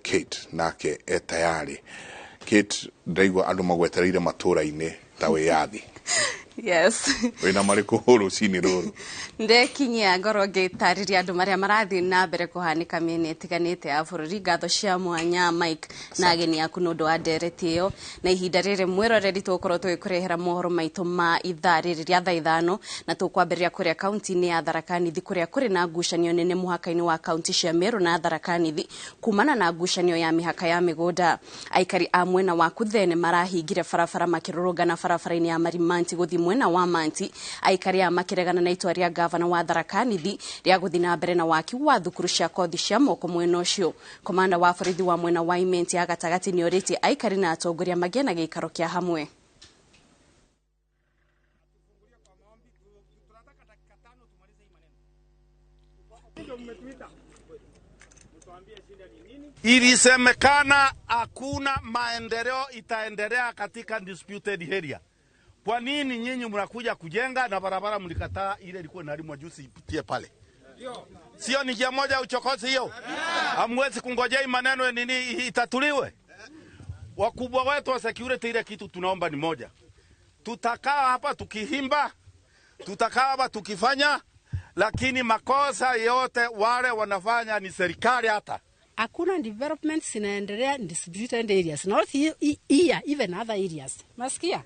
Kate nake e tayari. Kate, ndaigua andũ magwetereire matũra-inĩ ta wĩyathi. Yes. Wĩna marĩkũ rũcinĩ rũrũ? Ndekinyia ngorwo ngĩtarĩria andũ marĩa marathiĩ na mbere kũhanĩka mĩena ĩtiganĩte ya bũrũri. Ngatho cia mwanya Mike na ageni aku nĩ ũndũ wa ndereti ĩyo. Na ihinda rĩrĩ mwĩroreri tũgũkorwo tũgĩkũrehera mohoro maitũ ma ithaa rĩrĩ rĩa thaa 5, na tũkwambĩrĩria kũrĩa kaunti-inĩ ya Tharaka Nithi kũrĩa kũrĩ na ngucanio nene mũhaka-inĩ wa kaunti cia Meru na Tharaka Nithi kumana na ngucanio ya mĩhaka ya mĩgũnda. Aikari a mwena wa Kuthene marahingire barabara makĩrũrũngana barabara-inĩ ya Marimanti gũthiĩ mwena wa Manti. Aikari a makĩregana na itua rĩa gavana wa Tharaka Nithi rĩa gũthiĩ na mbere na waki wa thukuru cia kothi cia moko mwena ũcio. Komanda wa borithi wa mwena wa Imenti ya gatagatĩ nĩorĩtie aikari na atongoria magĩe na gĩikaro kĩa hamwe. Ilisemekana hakuna maendeleo itaendelea katika disputed area. Kwa nini nyinyi mnakuja kujenga na barabara mlikataa ile ilikuwa inalimwa juzi ipitie pale? Sio ni njia moja uchokozi hiyo? Hamwezi kungojea maneno nini itatuliwe? Wakubwa wetu wa security, ile kitu tunaomba ni moja. Tutakaa hapa tukihimba, tutakaa hapa tukifanya, lakini makosa yote wale wanafanya ni serikali hata. Hakuna development zinaendelea in disputed areas, not here, even other areas. Masikia?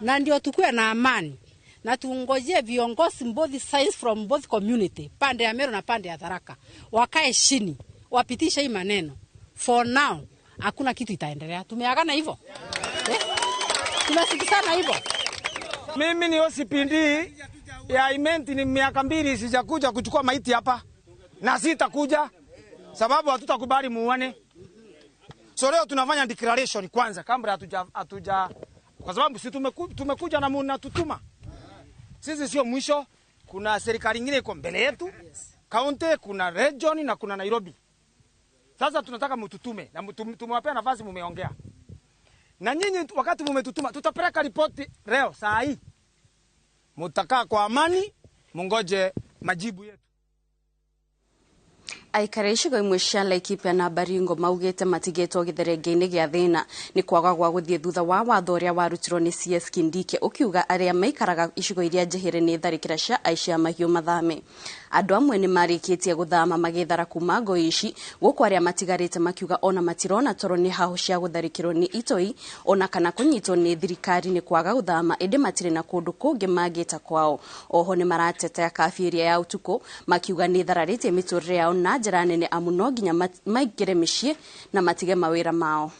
Na ndio tukue na amani na tuungojee viongozi both sides from both community, pande ya Meru na pande ya Tharaka, wakae chini wapitishe hii maneno. For now hakuna kitu itaendelea. Tumeagana hivyo, tumesikizana hivyo. Mimi ni OCPD ya Imenti, ni miaka 2 sijakuja kuchukua maiti hapa na sitakuja sababu hatutakubali muone. So leo tunafanya declaration kwanza kabla hatuja, kwa sababu si tumekuja na mnatutuma. Sisi sio mwisho, kuna serikali nyingine iko mbele yetu. County, kuna region na kuna Nairobi. Sasa tunataka mtutume na tumewapea nafasi, mumeongea. Na nyinyi wakati mumetutuma tutapeleka ripoti leo saa hii. Mutakaa kwa amani, mungoje majibu yetu. Aikari icigo imwe cia Laikipia na Baringo maugite matigetwo githerenge-inĩ gĩa thĩna nĩ kwaga gwa gũthiĩ thutha wa watho ũrĩa warutirwo nĩ CS Kindiki ũkiuga arĩa maikaraga icigo iria njihĩre nĩ tharĩkĩra cia aici a mahiũ mathame. Andũ amwe nĩ marĩkĩtie gũthama magĩthara kuma ngoi ici, gũkũ arĩa matigarĩte makiuga ona matirona toro nĩ hahũ cia gũtharĩkĩrwo nĩ itoi ona kana kũnyitwo nĩ thirikari nĩ kwaga gũthama, ĩndĩ matirĩ na kũndũ kũngĩ mangĩta kwao. Oho nĩ maratetea kafyu ĩrĩa ya ũtukũ makiuga nĩ ĩthararĩtie mĩtũrĩre yao na njĩra nene, amu no nginya maingĩre mĩciĩ na matige mawĩra mao.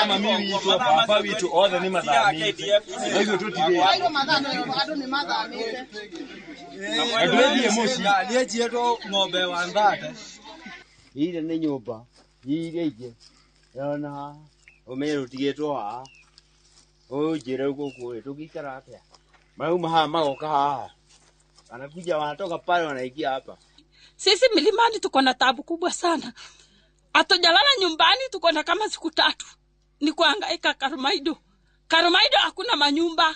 Mami witũ, baba witũ othe nĩ mathamĩte. Na ithuĩ tũtirĩ. Na ndũthiĩ mũciĩ. Niĩ njiĩtwo ng'ombe wa thate. Ire nĩ nyũmba iria ingĩ ona haha ũmenye rũtigĩtwo haha ũnjĩre gũkũ rĩ tũngĩikara atĩa? Marauma haha magoka haha, wanakuja wanatoka pale wanaingia hapa. Sisi milimani tuko na tabu kubwa sana, hatujalala nyumbani, tuko na kama siku tatu ni kuhangaika Karumaido. Karumaido hakuna manyumba.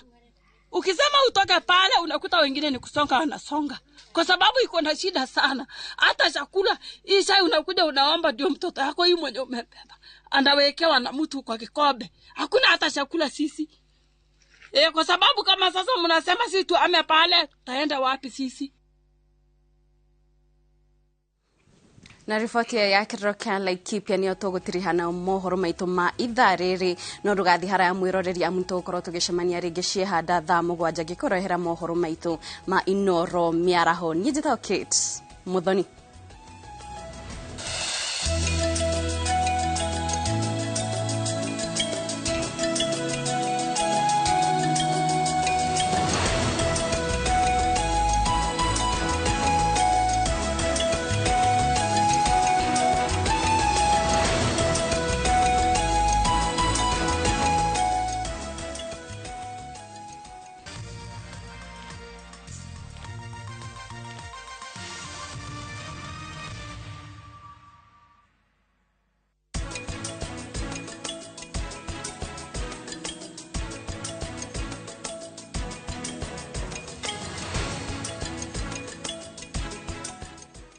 Ukisema utoke pale unakuta wengine ni kusonga wanasonga, kwa sababu iko na shida sana. Hata chakula hii chai unakuja unaomba ndio mtoto yako hii mwenye umebeba anawekewa na mtu kwa kikombe. Hakuna hata chakula sisi. Kwa sababu kama sasa mnasema sisi tuame pale, tutaenda wapi sisi? Na riboti ya kĩrĩro kĩa Laikipia nĩyo tũgũtirihana mohoro maitũ ma ithaa rĩrĩ, no ndũgathiĩ haraya mwĩroreri amu tũgũkorwo tũgĩcemania rĩngĩ ciĩhanda thaa 7 ngĩkũrehera mohoro maitũ ma Inoro mĩaraho. Niĩ njĩtagwo Kate Muthoni.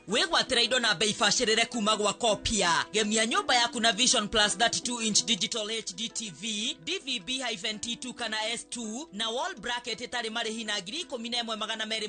Wĩgwatĩra indo na bei bacĩrĩre kuma gwa Kopia. Gemia nyũmba yaku na Vision Plus 32 inch digital HD TV, DVB-T2 kana S2 na wall bracket ĩtarĩ marĩhi na 11,200.